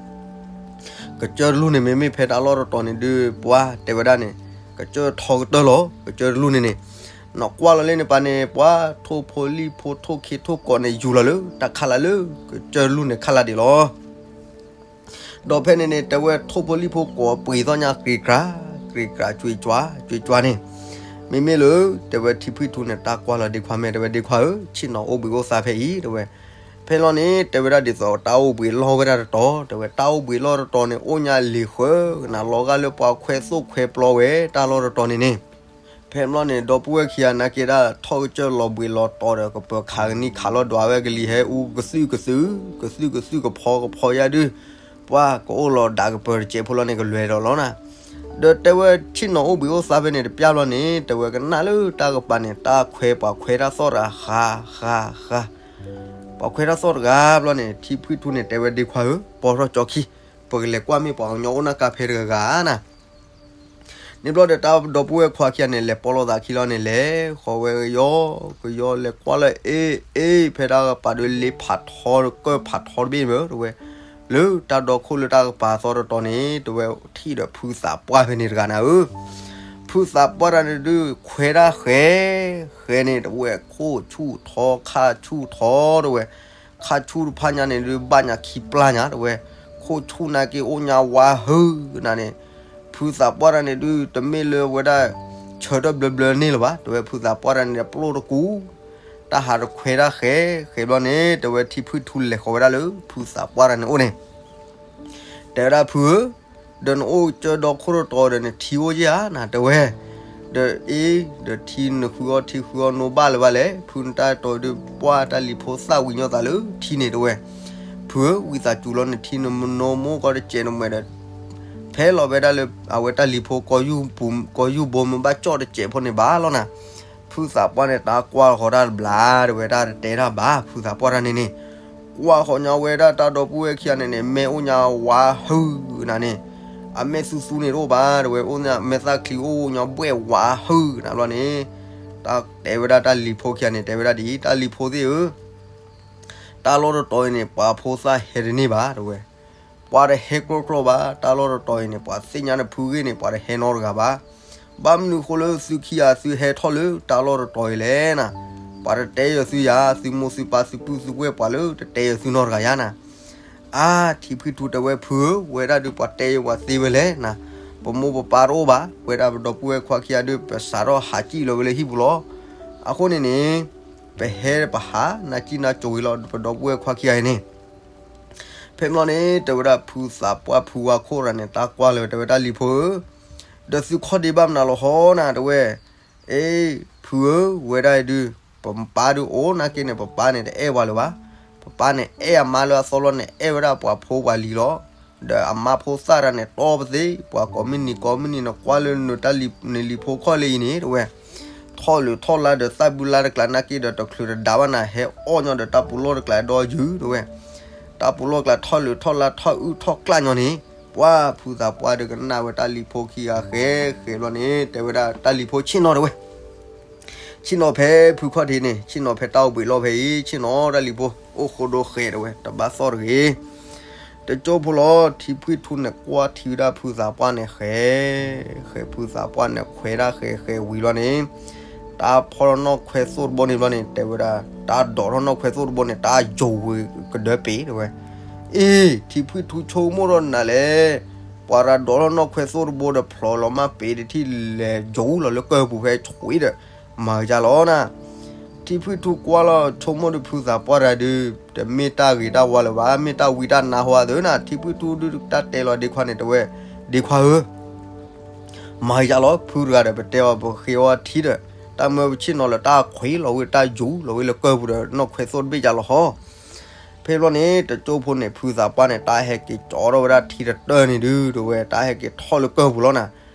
ကစၢၢ်တလူၢ်န့ၣ် မ့မ့ၢ်ဖဲတၢ်လီၢ်တတီၤန့ၣ်ဒုး ပှၤတဲဝဲဒၣ်န့ၣ် ကစၢၢ်ထီကတၢၢ်လီၤ ကစၢၢ်တလူၢ်န့ၣ်န့ၣ် နီၢ်ကွၢ်လီၤလၢန့ၣ်ပၢ်န့ၣ် ပှၤထိၣ်ဖိလံၣ်ဖိထိၣ်ခ့ထိၣ်ကိးန့ၣ် ယူၤလီၤလၢတၢ်ခါလၢ်လၢ ကစၢၢ်တလူၢ်န့ၣ်ခါလၢ်ဒံးလီၤ. ဒီးဖဲန့ၣ်န့ၣ် တဲဝဲထိၣ်ဖိလံၣ်ဖိကိးပှ့ၤသီၣ်ညါ ကြံကြၤ ကြံကြၤ ကွ့ကွၢ် ကွ့ကွၢ်န့ၣ် မ့မ့ၢ်လၢ တဲဝဲထံဖုၣ်ထူန့ၣ် တၢ်ကွၢ်လီၤဒ့ခွါမဲာ် တဲဝဲဒ့ခွါဧၢ ဆ့ၣ်နီၤအိၣ်ဘှံးအိၣ်သါဖဲအံၤ တဲဝဲ. ဖဲလီၤန့ၣ် တဲဝဲဒၣ်ဒ်သိးတၢ်အိၣ်ဘှံးလီၢ်ဝဲဒၣ်တတီၤ တဲဝဲတၢ်အိၣ်ဘှံးလီၢ်တတီၤန့ၣ် အိၣ်ညါလံၤဃၢကနၤလီၤဂာ်လၢပှၤခွဲသိၣ်ခွဲပျီဝဲတၢ်လီၢ်တတီၤန့ၣ်န့ၣ် ဖဲဘျီန့ၣ် ဒီပုၢ်ဝဲၢ်ခံဂၤနာ်က့ဒၣ် ထီၣ်ကစၢၢ်လီၤဘှံးလီၤတီၤဒီး ကပၢၤခးကနံၣ်ခးလီၤဒွးဝဲကလံၤဟဲအူကသုၣ်ကသုၣ် ကသုၣ်ကသုၣ်ကဖီကဖီယါဒုး ပှၤကအိၣ်လီၤဒၣ်ကပၢၤတစဲးဖိလီၤန့ၣ် ကလဲၤဒီးလီၤနၤ. ဒီးတဲဝဲဆ့ၣ်နီၤအိၣ်ဘှံးအိၣ်သါဖဲန့ၣ် တပျၢ်ဘျီန့ၣ် တဲဝဲကနၣ်လၢတၢ်ကပၤန့ၣ် တၢ်ခွဲးပှၤခွဲးတၢ်သီၣ်တဂၤဃးဃးဃး ပှၤခွဲးတၢ်သီၣ်တဂၤဘျီန့ၣ် ထံဖုၣ်ထူန့ၣ် တဲဝဲဒ့ခွါဧၢ ပိာ်ထီၣ်ကၠီခံ ပကလဲၤကွၢ်မ့ၢ်ပှၤကညီအိၣ်နၢ်ကါဖဲတဂၤဂၤနၤ န့ၣ်ဘျီဒီးတၢ်ဒီပုၢ်ဝဲၢ်ခွါခံဂၤန့ၣ် လဲၤပိာ်လိာ်သးခံလီၤန့ၣ် လဲၤဃီၤဝဲကယီကယီ လဲၤကွၢ်လၢအ့အ့ ဖဲတၢ်ကပၤဒီး လ့ဖးထီကၢၢ်ဖးထီတဘ့ၣ်မ့ၢ် တဲဝဲ, လၢတၢ်ဒီခိၣ်လၢတၢ်ကပၤသီတတီၤန့ၣ် တဲဝဲ ထံၣ်ဒီးဖုသးပှၢ်ဖဲန့ၣ်တဂၤနၤဧၢ ဖုသးပှၢ်တဂၤန့ၣ်ဒုး ခွဲးတၢ်ဃဲးဃဲးန့ၣ် တဲဝဲ ခိၣ်ဆူၣ်ထီခါဆူၣ်ထီ တဲဝဲ ခါဆူၣ်တဖၣ်ညါန့ၣ်ဒုး ဘၣ်ညါခံပျၢ်ညါ တဲဝဲ, ခိၣ်ဆူၣ်နာ်က့အိၣ်ညါဝါဟုနၤန့ၣ်, ဖုသးပှၢ်တဂၤန့ၣ်ဒုး တမ့ၢ်လၢဝဲဒၣ် ဆၢထၢၣ်ဘျၢဘျၢန့ၣ်လၢၤဘၣ် တဲဝဲ, ဖုသးပှၢ်တဂၤန့ၣ် ပျိၢ်တကူၣ်, တၢ်ဟးတခွဲးတၢ်ဃဲးဃဲးဘျီန့ၣ် တဲဝဲ ထံဖုထူလဲၤဃီၤဝဲဒၣ်လၢ ဖုသးပှၢ်တဂၤန့ၣ်အိၣ်န့ၣ် တဲဝဲဒၣ်ဖုဧၢ, ဒီးနအိၣ်ကၢဒီခိၣ်တတီၤဒီးနထံအိၣ်ယဲၢ်ဧါနၤ တဲဝဲ, ဒီးအ့ ဒီးထံနဃုအီၣ်ထံဃုအီၣ်နိဘၣ်လၢၤဘၣ်လဲၣ်, ဖုနတၢ်တိာ်ဒုးပှၢ်တၢ်လံၤဖိသၣ်ဝံၤညီသးလၢထံန့ၣ် တဲဝဲ, ဖုဧၢ ဝံသးစူၤလီၤနထံနနိမိၢ်ကီၢ်တစဲးနမဲာ်ဒီး ဖဲလီၤဝဲဒၣ်လၢအဝဲတၢ်လံၤဖိ ကီၢ်ယူၢ်ဘိမ့ၢ်ဘၣ်ကၠီၣ်တစဲးဖိန့ၣ်ဘၣ်လီၤနၤ, ဖုသးပှၢ်န့ၣ် တၢ်ကွၢ်ဃီၤတၢ်တဘျီ တဲဝဲ တၢ်တတဲတၢ်ဘၣ် ဖုသးပှၢ်တၢ်န့ၣ်န့ၣ်, ကွၢ်ဃီၤညါဝဲဒၣ်တၢ်ဒီပုၢ်ဝဲၢ်ခံဂၤန့ၣ်န့ၣ် မ့ၢ်အိၣ်ညါဝါဟုနၤန့ၣ်, အမဲာ်သူသူန့ၣ်တအိၣ်ဘၣ် တဲဝဲ, အိၣ်မဲာ်သၣ်ချံအိၣ်ညီဘှဲၣ်ဝးဟုၣ်နၤဘျီန့ၣ်, တၢ်တဲဝဲဒၣ်တၢ်လံၤဖိခံဂၤန့ၣ် တဲဝဲဒၣ်ဒ်အံၤ, တၢ်လံၤဖိသ့ၣ်ဧၢ, တၢ်လီၢ်တတီၤအံၤန့ၣ် ပှၤဖိသၣ်ဟဲတန့ၢ်ဘၣ် တဲဝဲ, ပှၤတဟဲကြီကြီဘၣ်, တၢ်လီၢ်တတီၤအံၤန့ၣ် ပှၤသ့ၣ်ညါနဖုဂ့ၢ်န့ၣ် ပှၤတဟဲနီတဂၤဘၣ်. ဘၣ်မနုၤဃိလၢသုခံဂၤသုဟဲထီၣ်လၢတၢ်လီၢ်တတီၤအံၤလဲၣ်နၤ, ပှၤတတဲယၤသုယၤ, သုမိၢ်သုပၢ်သုပုၢ်သုဝဲၢ်ပှၤလၢတတဲယၤသုနီတဂၤယၤနၤ. အါ, ထံဖှံထူတဲဝဲဖုဧၢ, ဝဲဒၣ်ဒုးပှၤတဲယၤပှၤသ့ဝဲလဲၣ်နၤ, ပမိၢ်ပပၢ်တအိၣ်ဘၣ်, ဝဲဒၣ်ပဒီပုၢ်ဝဲၢ်ခွါခံဂၤဒုး ပစးထီၣ်ဟးစံၣ်လီၤဝဲလၢဟံၣ်ပူၤလီၤ. အဃိန့ၣ်န့ၣ် ပဟဲပဟး နၤစံၣ်နၤစိၤဂ့ၤလီၤ ပဒီပုၢ်ဝဲၢ်ခွါခံဂၤအံၤန့ၣ်. ဖဲမလီၤန့ၣ် တဲဝဲဒၣ်ဖုသးပှၢ်ဖုဝါခိၣ်ရၤန့ၣ် တၢ်ကွၢ်လၢၤ တဲဝဲဒၣ်လံၤဖိဧၢ, ဒီးသုခီၣ်ဒ့ဘၣ်မနုၤလီၤဟီနၤ တဲဝဲ, အ့, ဖုဧၢ, ဝဲဒၣ်အံၤဒုး ပပၢ်ဒုးအိၣ်နာ်က့န့ၣ် ပပၢ်န့ၣ်တအဲၣ်ပှၤလၢၤဘၣ်. ပပၢ်န့ၣ်အဲၣ်အမါလၢအသီလီၤန့ၣ် အဲၣ်ဝဲဒၣ်ပှၤဖိပှၤလံၤလီၤ. ဒီးအမါဖိသၣ်တၢ်န့ၣ်တီပသ့ ပှၤကိးမုၢ်နံၤကိးမုၢ်နံၤ နကွၢ်လၢနတၢ်လံၤ နလံၤဖိခီၣ်လၢအံၤန့ၣ် တဲဝဲ, ထီၣ်လုၢ်ထီၣ်လါဒီးသၣ်ဘုလါတကျးနာ်က့ဒီး တချုးတဒါဘၣ်နၤ ဟဲအီၣ်ညီဒီးတၢ်ပူၤလီၢ်တကျးဒီးယုၢ် တဲဝဲ. တၢ်ပူၤလီၢ်ကျးထီၣ်လုၢ်ထီၣ်လါထီၣ်အုၣ်ထီၣ်ကျၣ်ညီန့ၣ် ပှၤဖုသးပှၢ်ဒုးကနၣ်ဝဲတၢ်လံၤဖိခံဂၤဃဲဃဲဘျီန့ၣ် တဲဝဲဒၣ်တၢ်လံၤဖိဆ့ၣ်နီၤ တဲဝဲ, ဆ့ၣ်နီၤဖဲဖုခီၣ်ထံးန့ၣ် ဆ့ၣ်နီၤဖဲတၢ်အိၣ်ဘှံးလီၢ်ဖဲအံၤ ဆ့ၣ်နီၤတၢ်လံၤဖိ အိၣ်ဃိဒိဃဲ တဲဝဲ တဘၣ်သီၣ်တဂ့ၤ. တကၠိဖိလီၤ ထံဖှံထူန့ၣ်ကွၢ်ထံဝဲဒၣ်ဖုသးပှၢ်န့ၣ်ဃဲ ဃဲဖုသးပှၢ်န့ၣ်ခွဲးဒၣ်ဃဲဃဲဝံၤလီၤန့ၣ် တၢ်ဖီၣ်ထီၣ်နီၣ်ခွဲသိၣ်တဘိန့ၣ်ဘျီန့ၣ် တဲဝဲဒၣ် တၢ်ဒိးထီၣ်နီၣ်ခွဲသိၣ်တဘိန့ၣ် တၢ်ယိၤဝဲကဒၢပ့ၤ တဲဝဲ. အ့, ထံဖှံထူဆိကမိၣ်ထီၣ်နၤလဲၣ်, ပှၤရၤဒိးထီၣ်နီၣ်ခွဲသိၣ်တဘိဒီးဖျိးလီၤမၢ်ပ့ၤတထံၣ် လဲၤယိၤလီၤလၢကၢၢ်ပူၤဖဲဆွံဒီး မၤကယါလီၤနၤ. ထံဖှံထူကွၢ်လီၤဆိကမိၣ်ဒီးဖုသးပှၢ်တဂၤဒုး တမ့ၢ်တၢ်ဂ့ၤတၢ်ဝါလၢၤဘၣ်, မ့ၢ်တၢ်ဝံတၢ်နါဟိသ့နၤ. ထံဖှံထူဒုးတၢ်တဲလီၤဒ့ခွါန့ၣ် တဲဝဲ ဒ့ခွါဧၢ မၤကယါလီၤ ဖုတဂၤဒီး ပတဲအီၤပဃ့အီၤထံဒီး တၢ်မၢပဆ့ၣ်နီၤလၢတၢ်ခွဲးလီၤဝဲတၢ်ယိၤလီၤဝဲလၢကၢၢ်ပူၤဒီး နီၣ်ခွဲသိၣ်တဘ့ၣ်ကလီၤဟီ. ဖဲဘျီန့ၣ် တကၠိဖိန့ၣ် ဖုသးပှၢ်န့ၣ် တၢ်ဟဲက့ၤကၠီထီၣ်ဝဲဒၣ်ထံတတၢၢ်န့ၣ်ဒုး တဲဝဲ တၢ်ဟဲက့ၤထီၣ်လၢကၢၢ်ပူၤလီၤနၤ.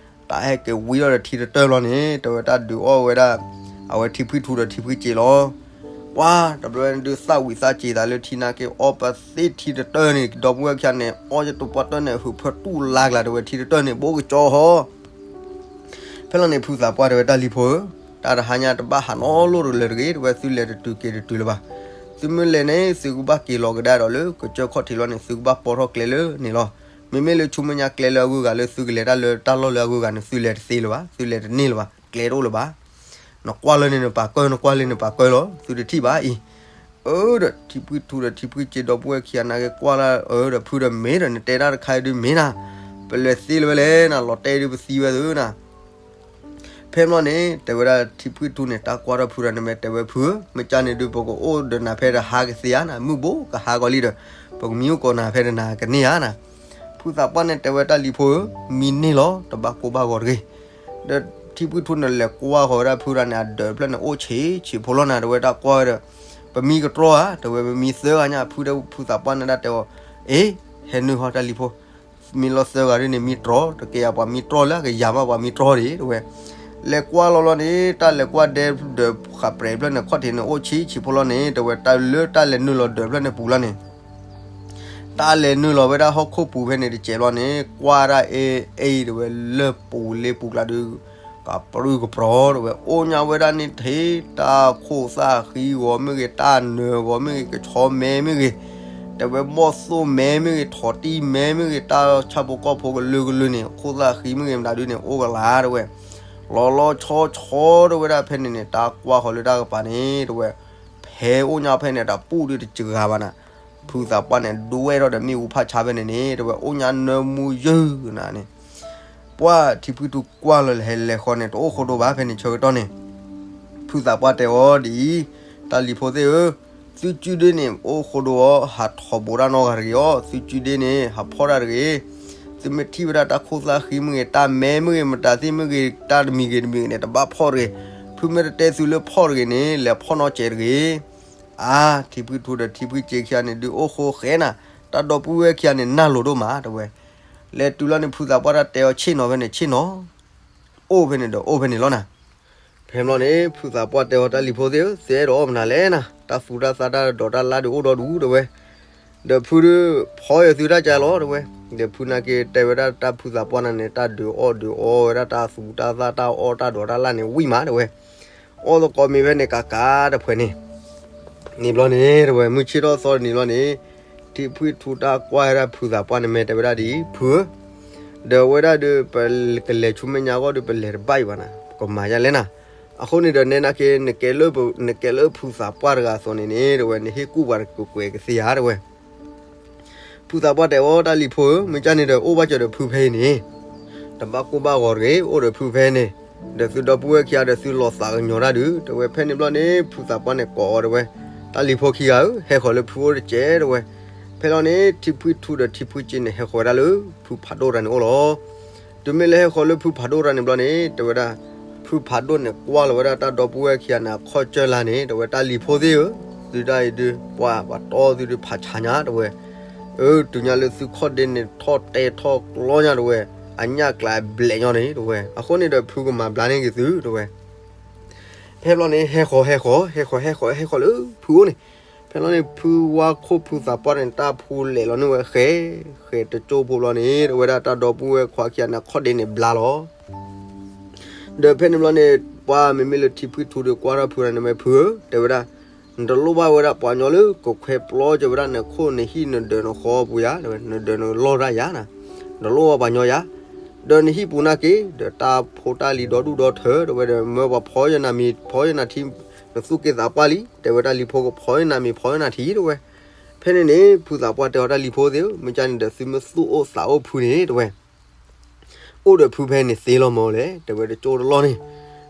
တၢ်ဟဲက့ၤဝံထီၣ်ဒီးထံတတၢၢ်လီၤန့ၣ် တဲဝဲတၢ်ဒုးအီၣ်ဝဲဒၣ် အဝဲထံဖှံထူဒီးထံဖှံစ့လီၤ. ပှၤတဘျီဒုးသၣ်ဝံၤသၣ်စ့သးလၢထံနာ်က့ အီၣ်ပသ့ထံတတၢၢ်န့ၣ် ဒီပုၢ်ဝဲၢ်ခံဂၤန့ၣ် အီၣ်ယတပှၢ်တၢၢ်န့ၣ် ဟုးဖၢတူၢ်လါကျါ တဲဝဲ ထံတတၢၢ်န့ၣ် ဘိကၠီဟီ. ဖဲလီၤန့ၣ် ဖုသးပှၢ်တဲဝဲတၢ်လံၤဖိဧၢ, တၢ်တဟါညါတဘၣ်ဟးနီတလၢၤတဂ့ၤ တဲဝဲ သုလဲၤတတုၤက့ၤတတုၤလၢၤဘၣ်. သုမ့ၢ်လဲၤန့ၣ် သုကဘၣ်က့ၤလီၤကဒါဒီးလၢကစၢၢ်ခီၣ်ထံးလီၤန့ၣ် သုကဘၣ်ပိာ်ထီၣ်ကျဲလၢန့ၣ်လီၤ. မ့မ့ၢ်လၢဆူမဲာ်ညါကျဲလၢအဂုၤအဂၤလၢသုကလဲၤတၢ်လၢတၢ်လီၢ်လၢအဂုၤအဂၤန့ၣ် သုလဲၤတသ့လၢၤဘၣ်, သုလဲၤတန့ၢ်လၢၤဘၣ်, ကျဲတအိၣ်လၢၤဘၣ်. နကွၢ်လၢန့ၣ်နပာ်ကၢၢ် နကွၢ်လၢန့ၣ်နပာ်ကၢၢ်လီၤ သုတထံၣ်ဘၣ်အံၤ. အၢ ဒီးထံဖှံထူဒီးထံဖှံစ့ဒီပုၢ်ဝဲၢ်ခံဂၤနာ်က့ကွၢ်လၢအၢ ဒီးဖုဒီးမ့ၢ်ဒီး နတဲတၢ်တခါအံၤဒုးမ့ၢ်နၤ, ပလဲၤသ့လၢၤဝဲလဲၣ်နၤ လီၤတဲဒုးပသံဝဲသုနၤ. ဖဲမလီၤန့ၣ် တဲဝဲဒၣ်ထံဖှံထူန့ၣ် တၢ်ကွၢ်ထီၣ်ဖုဒီးန့ၣ်မ့ၢ်တဲဝဲဖုဧၢ, မ့ၢ်ကန့ၣ်ဒုး ပကအိၣ်ဒီးနၤဖဲတဟါကသ့ဧါနၤ, မုၢ်ဘိကဟါကီးလံဒီး ပကမံအိၣ်ကိးနၤဖဲဒီးနၤကန့ၢ်ဧါနၤ. ဖုသးပှၢ်န့ၣ်တဲဝဲတၢ်လံၤဖိဧၢ, မံန့ၢ်လီၤ တဘၣ်ကိၢ်ဘၣ်ဂီၤတဂ့ၤ. ဒီးထံဖှံထူန့ၣ်လဲၤကွၢ်ဃီၤဝဲဒၣ်ဖုဒီးန့ၣ် အဒၢးတဖျၢၣ်န့ၣ် အိၣ်ဆံးဆံးဖိလီၤနၤ တဲဝဲတၢ်ကွၢ်ဝဲဒီး ပမံကတြီဧါ တဲဝဲ ပမံသၢဂၤညါ ဖုဒီးဖုသးပှၢ်န့ၣ်ဒၣ်တဲအီၤ, အ့ ဟဲနုာ်ဟီတၢ်လံၤဖိ မ့ၢ်လီၤသၢဂၤဒ်န့ၣ် မံတြီ တကယၤပှၤမံတြီလၢကယၤမး ပှၤမံတြီဒံး တဲဝဲ. လဲၤကွၢ်လီၤလီၤန့ၣ် တၢ်လဲၤကွၢ်ဒဲဒီးဃးပြဲးဖျၢၣ်န့ၣ် ခီၣ်ထံးန့ၣ် အိၣ်ဆံးဆံးဖိလီၤန့ၣ် တဲဝဲ တၢ်လၢတၢ်လဲၤနုာ်လီၤဒၢးဖျၢၣ်န့ၣ်ပူၤလီၤန့ၣ် တၢ်လဲၤနုာ်လီၤဝဲဒၣ်ဟီၣ်ခိၣ်ပူၤဖဲန့ၣ်တစဲးလီၤန့ၣ် ကွၢ်ဒၣ်အ့ၣ်အ့ၣ် တဲဝဲ လၢပူၤလ့ပူၤကျါဒုး ကပြုၢ်ကပြီၤ တဲဝဲ အိၣ်ညါဝဲဒၣ်န့ၣ်ထဲ တၢ်ခိၣ်သၣ်ဃံဂီၤမ့ၢ်ဂ့ၤ တၢ်နၢၤဂီၤမ့ၢ်ဂ့ၤ ကဆီမဲမ့ၢ်ဂ့ၤ တဲဝဲ ဘီၣ်သိၣ်မဲမ့ၢ်ဂ့ၤ ထိးတံၢ်မဲမ့ၢ်ဂ့ၤ တၢ်ဆၣ်ဖိကီၢ်ဖိကလုာ်ကလုာ်န့ၣ် ခိၣ်သၣ်ဃံမ့ၢ်ဂ့ၤမတၤဒုန့ၣ် အိၣ်ကလၤ တဲဝဲ လီၤလီၤဆီဆီ တဲဝဲဒၣ်ဖဲန့ၣ်န့ၣ် တၢ်ကွၢ်ဃီၤလၢတၢ်ကပၤန့ၣ် တဲဝဲ ဖဲအိၣ်ညါဖဲန့ၣ် တၢ်ပူၣ်ဒုတစှၤဘၣ်နၤ ဖုသးပှၢ်န့ၣ် ဒွဲၣ်ထီၣ်ဒီးမ့ၣ်အူဖးဆါဖဲန့ၣ်န့ၣ် တဲဝဲ အိၣ်ညါနၢမူယုၢ်နၤန့ၣ် ပှၢ်ထံဖှံထူကွၢ်လီၤလဲၤလဲၤဃီန့ၣ် တအိၣ်ဃိဒိဘၣ် ဖဲန့ၣ်ဆၢကတီၢ်န့ၣ် ဖုသးပှၢ်တဲအီၤဒ်အံၤ, တၢ်လံၤဖိသ့ၣ်ဧၢ, သုစုဒ့န့ၣ် အိၣ်ဃိဒိအီၤ ဟးထီၣ်ဘိးတၢ်နီတဂၤတဂ့ၤအီၤ, သုစုဒ့န့ၣ် ဟးဖီၣ်တၢ်တဂ့ၤ, သုမ့ၢ်ထံၣ်ဝဲဒၣ်တၢ်ခိၣ်သၣ်ဃံမ့ၢ်ဂ့ၤ တၢ်မဲမ့ၢ်ဂ့ၤ မတၤသ့ၣ်မ့ၢ်ဂ့ၤ တၢ်တမံၤဂ့ၤတမံၤဂ့ၤန့ၣ် တဘၣ်ဖီၣ်တဂ့ၤ, ဖုမ့ၢ်တတဲသုလၢဖီၣ်တဂ့ၤန့ၣ် လဲၤဖီၣ်နီၢ်စဲးတဂ့ၤ အါ, ထံဖှံထူဒီးထံဖှံစ့ခံဂၤန့ၣ် ဒုးအိၣ်ဃိဃဲနၤ, တၢ်ဒီပုၢ်ဝဲၢ်ခံဂၤန့ၣ် နၢ်လိၤဒိၣ်မး တဲဝဲ, လဲၤတုၤလီၤန့ၣ် ဖုသးပှၢ်တၢ်တဲအီၤဆ့ၣ်နီၤဖဲန့ၣ် ဆ့ၣ်နီၤ, အိၣ်ဖဲန့ၣ်ဒီးအိၣ်ဖဲန့ၣ်လီၤနၤ. ဖဲမလီၤန့ၣ် ဖုသးပှၢ်တဲအီၤ တၢ်လံၤဖိသ့ၣ်ဧၢ, သုအဲၣ်ဒိးအီၣ်မနုၤလဲၣ်နၤ, တၢ်သူတၢ်သၣ်တၢ်ဒိးတၢ်လါဒုးအိၣ်ဒီဒူၣ် တဲဝဲ, ဒီးဖုဒုးဖီၣ်ယသုတၢ်ကလီၤ တဲဝဲ ဒီးဖုနာ်က့တဲဝဲဒၣ်တၢ်ဖုသးပှၢ်နၤန့ၣ် တၢ်ဒုးအီၣ်ဒုးအီဝဲဒၣ်တၢ်သူတၢ်သၣ်တၢ်အီၣ်တၢ်ဒိးတၢ်လၢ်န့ၣ်ဝံၣ်မးတဲဝဲ, အီၣ်သကိးမ့ၢ်ဖဲန့ၣ်ကးကးတဖှဲးန့ၣ် န့ၣ်ဘျီန့ၣ်တဲဝဲ မုၢ်ဆ့ၣ်ထီၣ်သီတနံၤဘျီန့ၣ် ထံဖှံထူတၢ်ကွၢ်ဝဲဒၣ်ဖုသးပှၢ်န့ၣ် မ့ၢ်တဲဝဲဒၣ်ဒ်အံၤ ဖုဧၢ, ဒီးဝဲဒၣ်ဒီး ပကလဲၤဆူမဲာ်ညါအဂီၢ်ဒီး ပလဲၤတဘၣ်အံၤဘၣ်နၤ, ပကမၤယါလဲၣ်နၤ, အဃိန့ၣ်ဒီး နဲနာ်က့ နကဲလၢဖုသးပှၢ်တဂၤအသိးန့ၣ်န့ၣ် တဲဝဲ နဟ့ၣ်ကူၣ်ပှၤတကကွဲးကသ့ဧါ တဲဝဲ ဖုသးပှၢ်တဲအီၤ တၢ်လံၤဖိဧၢ, မ့ၢ်ကၢ်န့ၣ်ဒီး အိၣ်ဘၣ်စၢၤဒီးဖုဖဲအံၤန့ၣ်, တဘၣ်ကိၢ်ဘၣ်ဂီၤတဂ့ၤ, အိၣ်ဒီးဖုဖဲန့ၣ်, ဒီးသုဒီပုၢ်ဝဲၢ်ခံဂၤဒီးသုလီၤသးကညီၤတၢ်ဒုး, တဲဝဲဖဲန့ၣ်ဘျီန့ၣ် ဖုသးပှၢ်န့ၣ်ကိးအီၤတဲဝဲ, တၢ်လံၤဖိခံဂၤဧၢ, ဟဲဃီၤလၢဖုအိၣ်တက့ၢ် တဲဝဲ, ဖဲလီၤန့ၣ် ထံဖှံထူဒီးထံဖှံစ့န့ၣ် ဟဲဃီၤဝဲဒၣ်လၢဖုဖးဒိၣ်တဂၤန့ၣ်အိၣ်လီၤ. တုၤမ့ၢ်လၢဟဲဃီၤလၢဖုဖးဒိၣ်တဂၤန့ၣ်ဘျီန့ၣ် တဲဝဲဒၣ်, ဖုဖးဒိၣ်န့ၣ်ကွၢ်လီၤဝဲဒၣ်တၢ်ဒီပုၢ်ဝဲၢ်ခံဂၤန့ၣ် အခီၣ်ကၢၢ်လၢ်န့ၣ် တဲဝဲတၢ်လံၤဖိသ့ၣ်ဧၢ, သုတၢ်အံၤဒုး ပှၤပှၤတီသုဒုးဖးဆါညါတဲဝဲ, အၢ တုၤညါလၢသုခီၣ်ဒ့န့ၣ်ထီၣ်တဲထီၣ်ကျီညါတဲဝဲ, အညၣ်ကျါဘျဲးညီန့ၣ်တဲဝဲ, အဃိန့ၣ်ဒီးဖုကမၤဘျါန့ၢ်က့ၤသုတဲဝဲ ဖဲဘျီန့ၣ် ဟဲဃီၤ ဟဲဃီၤ ဟဲဃီၤ ဟဲဃီၤ ဟဲဃီၤလၢဖုအိၣ်န့ၣ်, ဖဲလီၤန့ၣ် ဖုဝါခိၣ်ဖုသးပှၢ်န့ၣ် တၢ်ဖူလဲၤလီၤန့ၢ်ဝဲဃဲ, ဃဲတကၠိဖိဘျီန့ၣ် တဲဝဲဒၣ်တၢ်ဒီပုၢ်ဝဲၢ်ခွါခံဂၤန့ၣ် အခီၣ်ဒ့န့ၣ်ဘျါလီၤ. ဒီးဖဲန့ၣ်ဘျီန့ၣ် ပှၤမ့မ့ၢ်လၢထံဖှံထူဒီးကွၢ်ထီၣ်ဖုန့ၣ် မ့ၢ်ဖုဧၢ, တဲဝဲဒၣ်, နတလိၣ်ဘၣ်ဝဲဒၣ်ပှၤညီလၢကခွဲးပျီက့ၤဝဲဒၣ်နခိၣ်နဟံၣ်နဒၢးနဃီပူၤယၤ, နဒၢးနလီၢ်တၢ်ယၤနၤ, နတလိၣ်ဘၣ်ပှၤညီယၤ ဒီးနဟံၣ်ပူၤနာ်က့ ဒီးတၢ်ဖိတၢ်လံၤဒီဒူၣ်ဒီထၢ တဲဝဲဒီး မၢပှၤဖီယနၤမ့ၤ ဖီယနၤထံ နသူၣ်က့သးပှၢ်လံ တဲဝဲတၢ်လံၤဖိကဖီယနၤမ့ၤဖီယနၤထံ တဲဝဲ. ဖဲန့ၣ်န့ၣ် ဖုသးပှၢ်တဲအီၤတၢ်လံၤဖိသ့ၣ်ဧၢ, မ့ၢ်ကၢ်န့ၣ်ဒီးသုမ့ၢ်သူၣ်အိၣ်သးအိၣ်ဖုန့ၣ် တဲဝဲ အိၣ်ဒီးဖုဖဲန့ၣ်သ့လီၤမၢ်လဲၣ် တဲဝဲတကၠိတလီၢ်န့ၣ်,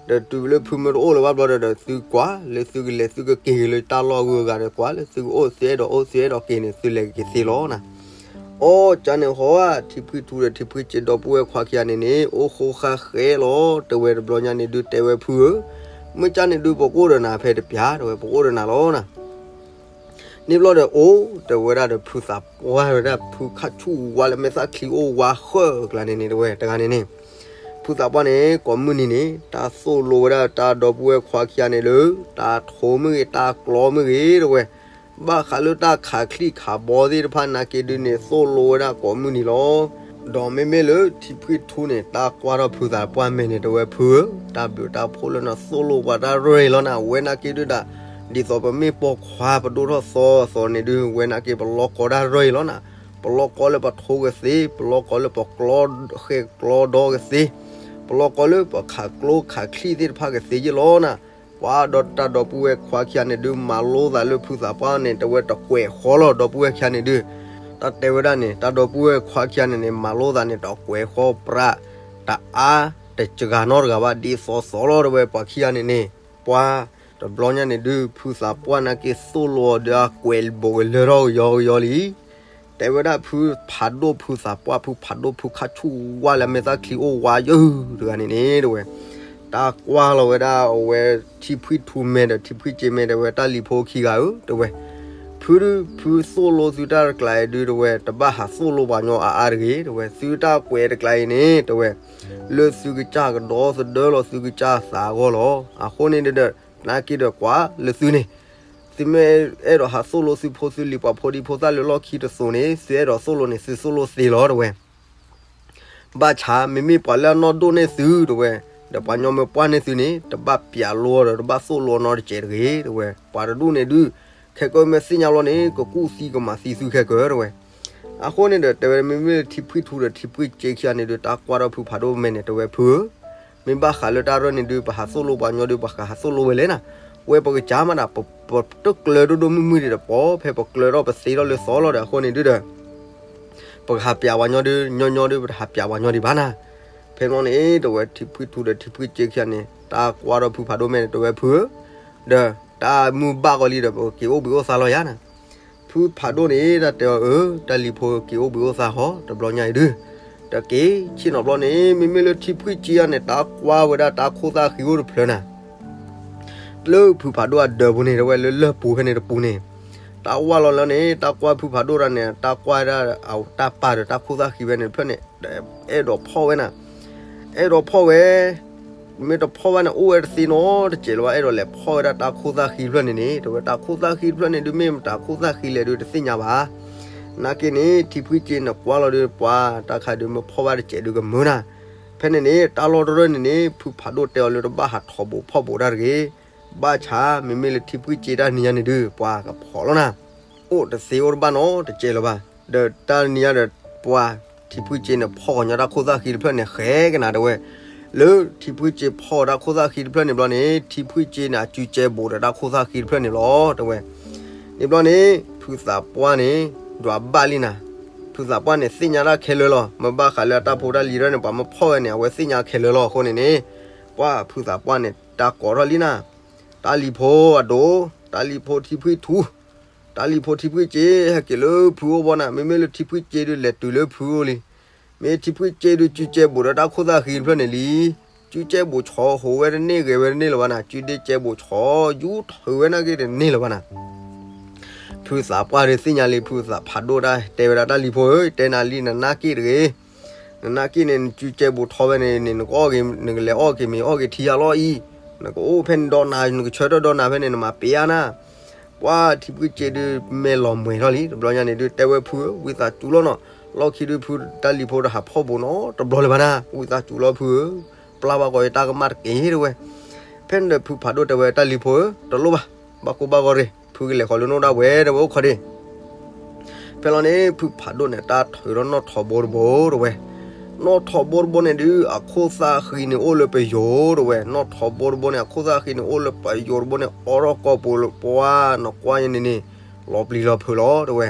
ဒီးတုၤလၢဖုမ့ၢ်တအိၣ်လၢၤဘၣ်ဘျီဒီး သုကွၢ်လၢသုကလဲၤသုကက့ၤက့ၤလၢတၢ်လီၢ်ဂုၤအဂၤဒီး ကွၢ်လၢသုကအိၣ်သုအဲၣ်ဒိးအိၣ်သုအဲၣ်ဒိးက့ၤန့ၣ် သုလဲၤက့ၤသ့လီၤနၤ. အီကၢ်န့ၣ်ဟီဧါ ထံဖှံထူဒီးထံဖှံစ့ဒီပုၢ်ဝဲၢ်ခွါခံဂၤန့ၣ်န့ၣ် အိၣ်ဃိဃါဃဲလီၤ တဲဝဲတဘျီညါန့ၣ်ဒုးတဲဝဲဖုဧၢ, မ့ၢ်ကၢ်န့ၣ်ဒုးပကအိၣ်ဒီးနၤဖဲတပျၢ် တဲဝဲ ပကအိၣ်ဒီးနၤလီၤနၤ. န့ၣ်ဘျီဒီးအိၣ် တဲဝဲဒၣ်ဒီးဖုသးပှၢ်ဝဲဒၣ်ဖုခၣ်ဆူၣ်ဝါလၢမဲာ်သၣ်ချံအိၣ်ဝါဃၢၣ်အကျါန့ၣ်န့ၣ် တဲဝဲတဂၤန့ၣ်န့ၣ်, ဖုသးပှၢ်န့ၣ် ကိးမုၢ်နံၤန့ၣ် တၢ်သိၣ်လိဝဲဒၣ်တၢ်ဒီပုၢ်ဝဲၢ်ခွါခံဂၤန့ၣ်လၢ တၢ်ထိမ့ၢ်ဂ့ၤ တၢ်ကျီမ့ၢ်ဂ့ၤ တဲဝဲ ဘၣ်ဃးလၢတၢ်ခးချံၣ်ခးဘီသ့ၣ်တဖၣ်နာ်က့ဒုးန့ၣ် သိၣ်လိဝဲဒၣ်ကိးမုၢ်နံၤလီၤ. ဒီးမ့မ့ၢ်လၢထံဖှံထူန့ၣ် တၢ်ကွၢ်ထီၣ်ဖုသးပှၢ်မဲာ်န့ၣ် တဲဝဲဖုဧၢ, တၢ်ဘျုးတၢ်ဖှိၣ်လၢနသိၣ်လိပှၤတၢ်ရဲၣ်လီၤနၤ, ဝဲနာ်က့ဒုးဒၣ် ဒ်သိးပမ့ၢ်ပိာ်ခွါပဒိၣ်ထီၣ်သီအသိးန့ၣ်ဒုး ဝဲနာ်က့ပလီၢ်ကီတၢ်ရဲၣ်လီၤနၤ, ပလီၢ်ကီလၢပထိကသ့, ပလီၢ်ကီလၢပကျီဃဲကျီဒီကသ့, ပလီၢ်ကီလၢပခးကျိခးချံၣ်သ့ၣ်တဖၣ်ကသ့ယ့ၢ်လီၤနၤ. ပှၤဒီးတၢ်ဒီပုၢ်ဝဲၢ်ခွါခံဂၤန့ၣ်ဒုး မၤလိသးလၢဖုသးပှၢ်န့ၣ် တဲဝဲတကွဲးဃီလီၤ ဒီပုၢ်ဝဲၢ်ခံဂၤန့ၣ်ဒုး, တၢ်တဲဝဲဒၣ်န့ၣ် တၢ်ဒီပုၢ်ဝဲၢ်ခွါခံဂၤန့ၣ်န့ၣ် မၤလိသးန့ၣ် တကွဲးဃီပြး တအါ တစှၤနီတဂၤဘၣ် ဒ်သိးသိးလီၤ တဲဝဲ ပှၤခံဂၤန့ၣ်န့ၣ်, ပှၤတဘျီညါန့ၣ်ဒုး ဖုသးပှၢ်နာ်က့သိၣ်လိအီၤဒီးအကွဲးဘိးကလၢထီၣ်ကယီကယီလံ တဲဝဲဒၣ်ဖုဖးဒိၣ်ဖုသးပှၢ် ဖုဖးဒိၣ်ဖုခၣ်ဆူၣ်ဝါလၢမဲာ်သၣ်ချံအိၣ်ဝါယုၢ်တဂၤန့ၣ်န့ၣ် တဲဝဲ, တၢ်ကွၢ်လီၤဝဲဒၣ်အဝဲထံဖှံထူမဲာ်ဒီးထံဖှံစ့မဲာ် တဲဝဲတၢ်လံၤဖိခံဂၤဧၢ တဲဝဲ, ဖုဒုး ဖုသိၣ်လိသုတၢ်တကျါအံၤဒုး တဲဝဲ တဘၣ်ဟးသိၣ်လိပှၤညီအါအါတဂ့ၤ တဲဝဲ, သုတၢ်ကွဲးတကျါအံၤန့ၣ် တဲဝဲ လၢသုကစၢ်ကဒီသဒၢလီၤသုကစၢ်သးအဂီၢ်လီၤ. အဃိန့ၣ်ဒီး နာ်က့ဒီးကွၢ်လၢသုန့ၣ် သုမ့ၢ်အဲၣ်ဒိးဟးသိၣ်လိသုဖိသုလံၤ ပှၤဖိဒံဖိသၣ်လၢလီၢ်ခံတသိးန့ၣ် သုအဲၣ်ဒိးသိၣ်လိန့ၣ် သုသိၣ်လိသ့လီၤ တဲဝဲ. ဘၣ်ဆၣ် မ့မ့ၢ်ပှၤလၢအနီၢ်ဒိၣ်န့ၢ်သု တဲဝဲ, ဒီးပှၤညီမ့ၢ်ပှၢ်န့ၢ်သုန့ၣ် တဘၣ်ပျးလိအီၤဒီး တဘၣ်သိၣ်လိအီၤနီတစဲးတဂ့ၤ တဲဝဲ. ပှၤတဒူၣ်န့ၣ်ဒုး ခဲကိာ်မ့ၢ်သ့ၣ်ညါလီၤန့ၣ် ကကူၣ်သံကမၤသံသုခဲကၢၤ တဲဝဲ. အဃိန့ၣ်ဒီး တဲဝဲ မ့မ့ၢ်ထံဖှံထူဒီးထံဖှံစ့ခံဂၤန့ၣ်ဒုး တၢ်ကွၢ်ထီၣ်ဖုဖးဒိၣ်မဲာ်န့ၣ် တဲဝဲ ဖုဧၢ မ့ၢ်ဘၣ်ဃးလၢတၢ်ရဲၣ်န့ၣ်ဒုး ပဟးသိၣ်လိပှၤညီဒုး ပကဟးသိၣ်လိဝဲလဲၣ်နၤ, ဝဲပကစၢ်မးနၤ, ပတကျၢၤဒိၣ်ဒိၣ်မုၢ်မုၢ်ဒံးဒီး ပီဖဲပကျၢၤထီၣ်ပသ့ထီၣ်လၢသီလီၤဒီး အဃိန့ၣ်ဒုးဒီး ပကဟးပျးပှၤညီဒုး ညီညီဒုး ပတဟးပျးပှၤညီဒံးဘၣ်နၤ. ဖဲမီန့ၣ် တဲဝဲ ထံဖှံထူဒီးထံဖှံစ့ခံဂၤန့ၣ် တၢ်ကွၢ်ထီၣ်ဖုဖးဒိၣ်မဲာ်န့ၣ် တဲဝဲ ဖုဧၢ ဒီးတၢ်မုၢ်ဘၣ်ဂီၤလံဒီး ပက့ၤအိၣ်ဘှံးအိၣ်သါလီၤယၤနၤ. ဖုဖးဒိၣ်န့ၣ် တၢ်တဲအီၤ အၢ တၢ်လံၤဖိက့ၤအိၣ်ဘှံးအိၣ်သါဃီ တဘျီညါအံၤဒုး တက့ၤဆ့ၣ်နီၤဘျီန့ၣ် မ့မ့ၢ်လၢထံဖှံစ့ယၤန့ၣ် တၢ်ကွၢ်ဝဲဒၣ်တၢ်ခိၣ်သၣ်ဃံအိၣ်တဖျၢၣ်နၤ လၢဖုဖးဒိၣ်အဒၢးပူၤန့ၣ် တဲဝဲလၢလၢၢ်ပူၤဖဲန့ၣ်တပူၤန့ၣ် တၢ်ဝၢ်လီၤလၢန့ၣ် တၢ်ကွၢ်ဖုဖးဒိၣ်တၢ်န့ၣ် တၢ်ကွၢ်ဒၣ်အတၢ်ပာ်ဒီးတၢ်ခိၣ်သၣ်ဃံဖဲန့ၣ်တဖျၢၣ်န့ၣ် အဲၣ်ဒိးဖီၣ်ဝဲနၤ အဲၣ်ဒိးဖီၣ်ဝဲ မ့ၢ်တဖီၣ်ဝဲန့ၣ် အိၣ်ဝဲတသ့နီတစဲးလၢၤဘၣ် အဲၣ်ဒိးလဲၤဖီၣ်ဝဲဒၣ်တၢ်ခိၣ်သၣ်ဃံတဖျၢၣ်န့ၣ်န့ၣ် တဲဝဲတၢ်ခိၣ်သၣ်ဃံတဖျၢၣ်န့ၣ်ဒုး မ့ၢ်မတၤခိၣ်သၣ်ဃံလဲၣ်ဒုးတသ့ၣ်ညါဘၣ်. နာ်က့န့ၣ် ထံဖှံစ့န့ၣ်ကွၢ်လီၤဒီး ပှၤတၢ်ခါဒုးမ့ၢ်ဖီၣ်ဘၣ်တစဲးဒုးကမုာ်နၤ. ဖဲန့ၣ်န့ၣ် တၢ်လီၢ်တရၢၢ်န့ၣ်န့ၣ် ဖုဖးဒိၣ်တဲအီၤလၢတဘၣ်ဟးထီၣ်ဘိးဖီၣ်ဘိးတၢ်တဂ့ၤ. ဘၣ်ဆၣ် မ့မ့ၢ်လၢထံဖှံစ့တၢ်နံၤညါန့ၣ်ဒုး ပှၤကဖီၣ်လီၤနၤ. အိၣ်တသ့အိၣ်တဘၣ်နီတစဲးလၢၤဘၣ်. ဒီးတၢ်နံၤညါဒီး ပှၤထံဖှံစ့န့ၣ် ဖီၣ်ကညီတၢ်ခိၣ်သၣ်ဃံတဖျၢၣ်န့ၣ် ဃဲကနၤတဲဝဲ. လၢထံဖှံစ့ဖီၣ်တၢ်ခိၣ်သၣ်ဃံတဖျၢၣ်န့ၣ်ဘျီန့ၣ် ထံဖှံစ့န့ၣ် အစုကဲဘိးဒီးတၢ်ခိၣ်သၣ်ဃံတဖျၢၣ်န့ၣ်လီၤတဲဝဲ. န့ၣ်ဘျီန့ၣ် ဖုသးပှၢ်န့ၣ် ဒွးဘၣ်လံနၤ. ဖုသးပှၢ်န့ၣ် သ့ၣ်ညါတၢ်ခဲလၢာ်လီၤ. မ့ၢ်ဘၣ်ဃးလၢအတၢ်ဖိတၢ်လံၤတဖျၢၣ်န့ၣ် ပှၤမ့ၢ်ဖီၣ်ဝဲန့ၣ် အဝဲသ့ၣ်ညါခဲလၢာ်လီၤ. အဃိန့ၣ်န့ၣ် ပှၤဖုသးပှၢ်န့ၣ် တၢ်ကိးထီၣ်လံနၤ. တၢ်လံၤဖိအဒိၣ်, တၢ်လံၤဖိထံဖှံထူ, တၢ်လံၤဖိထံဖှံစ့ ဟဲက့ၤလၢဖုအိၣ်ဘီနၤ. မ့မ့ၢ်လၢထံဖှံစ့ဒုး လဲၤတုၤလၢဖုအိၣ်လံ. မ့ၢ်ထံဖှံစ့ဒုး စုကဲဘိးဒီးတၢ်ခိၣ်သၣ်ဃံတဖျၢၣ်န့ၣ်လံ. စုကဲဘိးဆီဟိးဝဲတန့ၢ်ဂဲၤဝဲတန့ၢ်လၢၤဘၣ်နၤ. စုဒ့ကဲဘိးဆီ ယူထၢဝဲနာ်က့တန့ၢ်လၢၤဘၣ်နၤ. ဖုသးပှၢ်ဒုးသ့ၣ်ညါလံ ဖုသးဖးဒိၣ်တၢ်တဲဝဲဒၣ် တၢ်လံၤဖိဧၢ, တဲနၤလံ နနာ်က့တဂ့ၤ. နနာ်က့န့ၣ် နစုကဲဘိးထီဝဲန့ၣ်န့ၣ် နကအိၣ်က့ၤ နကလဲၤအီၣ်က့ၤမ့ၤအီၣ်က့ၤထံယါလီၤအံၤ, နကအိၣ်ဖဲန့ၣ်ဒီးနၤ နကဆၢထၢၣ်ဒီးနၤဖဲန့ၣ် နမၤပ့ၤအါနၤ. ပှၤထံဖှံစ့ဒုး မဲာ်လီၤမှဲၤထီၣ်လံ တဘျီညါန့ၣ်ဒုး တဲဝဲဖုဧၢ, ဝံသးစူၤလီၤနီၤ, လီၢ်ခံဒုးဖုတၢ်လံၤဖိတဟးဖီၣ်ဘိးနီတဘျီလၢၤဘၣ်နၤ, ဝံသးစူၤလီၤဖုဧၢ, ပျၢ်ဘၣ်ကီးယတၢ်ကမၣ်တက့ၢ်တဲဝဲ. ဖဲန့ၣ်ဒီးဖုဖးဒိၣ်တဲဝဲ တၢ်လံၤဖိဧၢ, တလိၣ်ဘၣ်, ဘၣ်ကိၢ်ဘၣ်ဂီၤရ့ၣ်, ဖုကလဲၤဃီၤလၢနအိၣ်ဒၣ်ဝဲတဲဝဲအိၣ်ခိးဒ့ၣ် ဖဲလီၤန့ၣ် ဖုဖးဒိၣ်န့ၣ် တၢ်ထုးထီၣ်နီၣ်ထိးဘိတဘိတဝဲ. နီၣ်ထိးဘိတဘိန့ၣ်ဒုး အခိၣ်သၣ်ဃံန့ၣ်အိၣ်လၢပယိၤတဝဲ. နီၣ်ထိးဘိတဘိန့ၣ် အခိၣ်သၣ်ဃံန့ၣ်အိၣ်လၢပယိၤတဘိန့ၣ် အိးထီၣ်ကိာ်ပူၤလၢပှၤနကွၢ်ယဲန့ၣ်န့ၣ် လီၤပျံၤလီၤဖုးလီၤတဝဲ.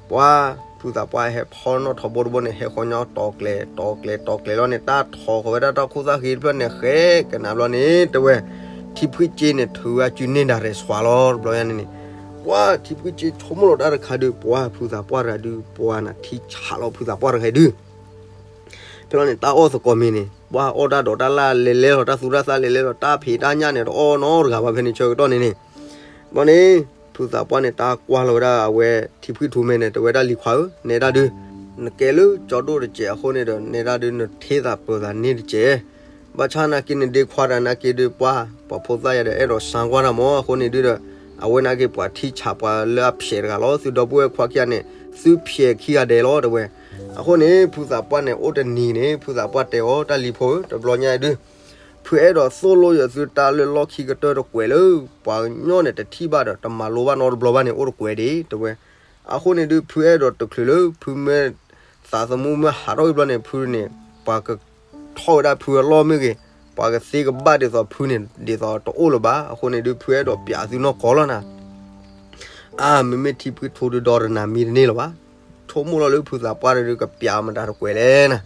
ပှၤဖုသးပှၢ်ဟဲဖီနီၣ်ထိးဘိတဘိန့ၣ် ဟဲဃီၤညီတီၤကျဲၤ တီၤကျဲၤတီၤကျဲၤလီၤန့ၣ် တၢ်ထိးဃီၤဝဲဒၣ်တၢ်ခိၣ်သၣ်ဃံတဖျၢၣ်န့ၣ် ဃဲကနၤဘျီန့ၣ် တဲဝဲ ထံဖှံစ့န့ၣ် ထုးဝဲအစုန့ၢ်ဒၣ်ရဲၣ်ဆွးလီၤ တဘျီညါန့ၣ်န့ၣ်. ပှၤထံဖှံစ့ဆိကမိၣ်လီၤတၢ်တခါဒုး ပှၤဖုသးပှၢ်တဂၤဒုး ပှၤနၤထံဆးလီၤဖုသးပှၢ်တဂၤဒုး ဖဲလီၤန့ၣ် တၢ်အီၣ်သကိးမ့ၤန့ၣ် ပှၤအီၣ်တၢ်ဒိးတၢ်လၢ်လဲၤလဲၤလီၤ တၢ်သူတၢ်သၣ်လဲၤလဲၤလီၤ တၢ်ဖံးတၢ်ညၣ်န့ၣ် တအီၣ်နီတဂၤဘၣ်ဖဲန့ၣ်ဆၢကတီၢ်န့ၣ်န့ၣ်. ဘျီန့ၣ် ဖုသးပှၢ်န့ၣ် တၢ်ကွၢ်လီၤဝဲဒၣ်အဝဲထံဖှံထူမဲန့ၣ် တဲဝဲဒၣ်လံၤခွါဧၢ, နဲဒၣ်ဒုး နကဲလၢကၠီဒိၣ်တစဲးအဃိန့ၣ်ဒီး နဲဒၣ်ဒုး နထ့သးပၢၤသးန့ၢ်တစဲး ဘၣ်ဆၣ်နာ်က့န့ၣ် ဒ့ခွါတဂၤနာ်က့ဒုး ပှၤ ပှၤဖိသၣ်ယၤဒီး အဲၣ်ဒိးစၢကွၢ်တၢ်မး အဃိန့ၣ်ဒုးဒီး အဝဲနာ်က့ပှၤထံဆးပှၤလၢအဖျဲးတဂၤလီၤ. သုဒီပုၢ်ဝဲၢ်ခွါခံဂၤန့ၣ် သုဖျဲးခံဂၤဒဲးလီၤ တဲဝဲ. အဃိန့ၣ် ဖုသးပှၢ်န့ၣ် အိၣ်တနံၤန့ၣ် ဖုသးပှၢ်တဲအီၤ တၢ်လံၤဖိဧၢ, တဘျီညါဒုး ဖုအဲၣ်ဒိးသိၣ်လိယသုတၢ်လၢလီၢ်ခံကတၢၢ်တကွဲးလၢ ပှၤကညီန့ၣ်တထံၣ်ဘၣ်ဒီး တမၤလိဘၣ်နီတဘျီဘၣ်န့ၣ် အိၣ်တကွဲးဒံး တဲဝဲ. အဃိန့ၣ်ဒုး ဖုအဲၣ်ဒိးတချုးလၢ ဖုမ့ၢ်သးသမူမ့ၢ်ဟးထီၣ်ဝံၤဘျီန့ၣ် ဖုန့ၣ် ပှၤကထီၣ်ဝဲဒၣ်ဖုအလီၢ်မ့ၢ်ဂ့ၤ, ပှၤကသ့ကဘၣ်ဒ်သိးဖုန့ၣ် ဒ်သိးတအိၣ်လၢၤဘၣ်. အဃိန့ၣ်ဒုး ဖုအဲၣ်ဒိးပျးသုနီၢ်ကီၢ်လီၤနၤ. အါ မ့မ့ၢ်ထံဖှံထူဒုးဒီတနၤမံတန့ၢ်လၢၤဘၣ်. ဆိကမိၣ်လီၤလၢဖုသးပှၢ်ဒုးကပျးမတၤတကွဲးလဲၣ်နၤ.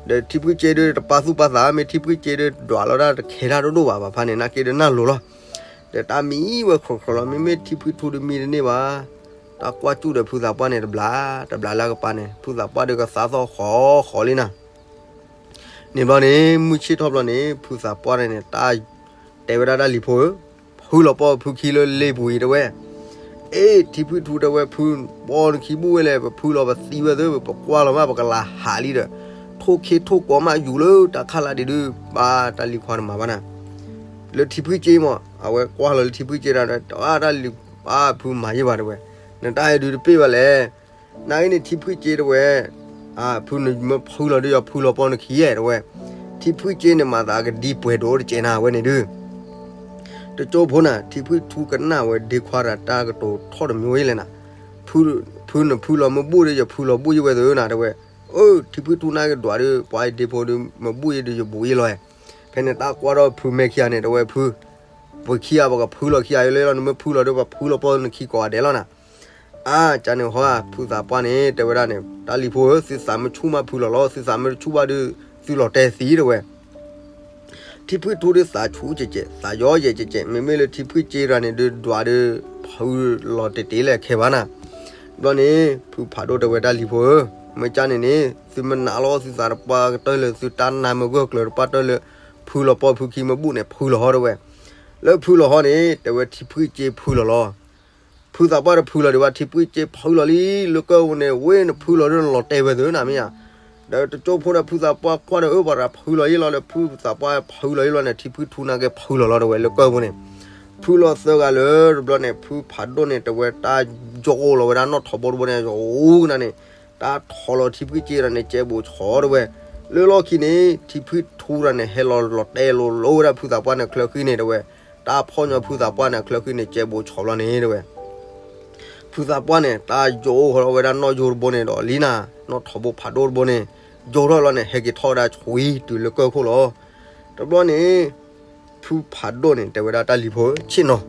ဒီးထံဖှံစ့ဒုးတပာ်သူၣ်ပာ်သး မ့ၢ်ထံဖှံစ့ဒုးဒွးလီၤတၢ်တခဲတၢ်ဒိၣ်ဒိၣ်ဘၣ် ဘၣ်ဖဲန့ၣ် နာ်က့ဒုးနၢ်လိၤလီၤ. ဒီးတၢ်မံဝဲခီၣ်ခီၣ်လီၤ မ့မ့ၢ်ထံဖှံထူဒုးမံတန့ၢ်ဘၣ်. တၢ်ကွၢ်စူၣ်ဒီးဖုသးပှၢ်န့ၣ်တဘျီ, တဘျီလၢအကပၤန့ၣ် ဖုသးပှၢ်ဒုးကသးသီၣ်ဃီဃီလံနၤ. န့ၣ်ဘျီန့ၣ် မုၢ်ဆ့ၣ်ထီၣ်ဘျီန့ၣ် ဖုသးပှၢ်န့ၣ် တၢ်တဲဝဲဒၣ်တၢ်လံၤဖိဧၢ, ဖုလီၤပီၢ်ဖုခံလၢလ့ပူၤအံၤတဲဝဲ. အ့ ထံဖှံထူတဲဝဲ ဖုပီၢ်နခံဘူၣ်ဝဲလဲၣ်, ပဖုလီၤပသံဝဲသၢ, ပကွၢ်လီၤမး ပကလၤဟးလံဒီး ထိၣ်ခ့ထိၣ်ကိးမးယူၤလၢတၢ်ခါလၢဒံးဒုး ဘၣ်တၢ်လံၤခွါတမၤဘၣ်နၤ. လၢထံဖှံစ့မး အဝဲကွၢ်လီၤလၢထံဖှံစ့ဒၣ်ဒီး တၢ်တၢ်လံၤ ဘၣ်ဖုမၤယံၤဘၣ်တဲဝဲ, နတၢ်အဲၣ်ဒုးတပ့ၢ်ဘၣ်လဲၣ်. နာ်က့န့ၣ်ထံဖှံစ့တဲဝဲ, ဖုနမ့ၢ်ဖုလီၤဒုးယီၤ ဖုလီၤပီၢ်နခံယဲၢ်တဲဝဲ. ထံဖှံစ့န့ၣ်မၤသးကဒံပှဲၤဒိၣ်တကဲးနၤဝဲန့ၣ်ဒုး တကၠိဖိနၤ ထံဖှံထူကနၣ်ဝဲဒ့ခွါတၢ်တၢ်ကတိၤထီၣ်တမံၤဝဲလဲၣ်နၤ. ဖုနဖုလီၤမ့ၢ်ဘူၣ်ဒီး ယဖုလီၤဘူၣ်ယံၤဝဲသၢနၤတဲဝဲ. အၢ ထံဖှံထူနာ်က့ဒွးဒီး ပှၤအံၤဒ့ဖိဒီး မ့ၢ်ဘူၣ်ယံၤဒီးယဘူးယံၤလီၤ. ဖဲန့ၣ်တၢ်ကွၢ်ထီၣ်ဖုမဲာ်ခံဂၤန့ၣ်တဲဝဲ ဖု ပှၤခံဂၤပကဖုလီၤခံဂၤအံၤလၢလီၤ နမ့ၢ်ဖုလီၤဒီး ပှၤဖုလီၤပီၢ်နခံကိးဂၤဒဲးလီၤနၤ. အါ ကန့ၣ်ဟီဧါ ဖုသးပှၢ်န့ၣ် တဲဝဲဒၣ်န့ၣ် တၢ်လံၤဖိဧၢ သုသးမ့ၢ်ဆူၣ်မးဖုလီၤလီၤ, သုသးမ့ၢ်တဆူၣ်ဘၣ်ဒီး သုလီၤတဲာ်သံတဲဝဲ. ထံဖှံထူဒုးသးဆူၣ်ကဲးကဲး သးယီယဲာ်ကဲးကဲး မ့မ့ၢ်လၢထံဖှံစ့တဂၤန့ၣ်ဒုး ဒွးဒီး ဖုလီၤတဲာ်တဲာ်လဲၣ်ခဲဘၣ်နၤ. ဘျီန့ၣ် ဖုဖးဒိၣ်တဲဝဲတၢ်လံၤဖိဧၢ, မ့ၢ်ကန့ၣ်န့ၣ် သုမ့ၢ်နာ်လီၤသုသးတပှၢ်ကတၢၢ်လၢ သုတၢ်နာ်မ့ၢ်ဂၢၢ်ကျၢၤတပှၢ်တၢၢ်လၢ ဖုလီၤပီၢ်ဖုခံမ့ၢ်ဘူၣ်န့ၣ် ဖုလီၤဟီတဲဝဲ. လၢဖုလီၤဟီန့ၣ် တဲဝဲထံဖှံစ့ဖုလီၤလီၤ. ဖုသးပှၢ်တဖုလီၤဒံးဘၣ် ထံဖှံစ့ဖုလီၤလံ လၢကၢၢ်ပူၤန့ၣ် ဝ့ၢ်နဖုလီၤဒုးနလီၤတဲာ်ဝဲသၢနၤမ့ၢ်ဧါ. ဒီးတကၠိဖိဒီးဖုသးပှၢ်ကွၢ်ဒီး အၢပှၤတဂၤဖုလီၤယံၤလီၤဒီး ဖုသးပှၢ်ဖုလီၤယံၤလီၤန့ၣ် ထံဖှံထူနာ်က့ဖုလီၤလီၤတဲဝဲလၢကၢၢ်ပူၤန့ၣ်. ဖုလီၤသၢဂၤလၢာ်တဘျီန့ၣ် ဖုဖးဒိၣ်န့ၣ် တဲဝဲတၢ်ယိၣ်လီၤဝဲဒၣ်နီၣ်ထိးဘိတဘိန့ၣ် ယိၣ်ကနၤန့ၣ် တၢ်ထိးလီၤထံဖုကၠ့ဒီးန့ၣ် ကဲဘိးဆီတဲဝဲ, လၢလီၢ်ခံန့ၣ် ထံဖုထူဒီးန့ၣ် ဟဲလီၤလီၤတဲာ်လိၤလိၤဝဲဒၣ်ဖုသးပှၢ်န့ၣ်ချၢဃံန့ၣ်တဲဝဲ, တၢ်ဖီၣ်ညီဖုသးပှၢ်န့ၣ်ချၢဃံန့ၣ် ကဲဘိးဆီဘျီန့ၣ်တဲဝဲ ဖုသးပှၢ်န့ၣ် တၢ်ယိၣ်ဃီလီၤဝဲဒၣ်နီၣ်ယိၣ်တဘိန့ၣ်ဒီးလံနၤ, နီၣ်ထိးဘိဖးဒိၣ်တဘိန့ၣ် ယိၣ်ထီၣ်လီၤန့ၣ် ဟဲက့ၤထီၣ်ဝဲဒၣ်ဆွံတုၤလၢကၢၢ်ခိၣ်လီၤ. တဘျီန့ၣ် ဖုဖးဒိၣ်န့ၣ် တဲဝဲဒၣ်တၢ်လံၤဖိဧၢ, ဆ့ၣ်နီၤ,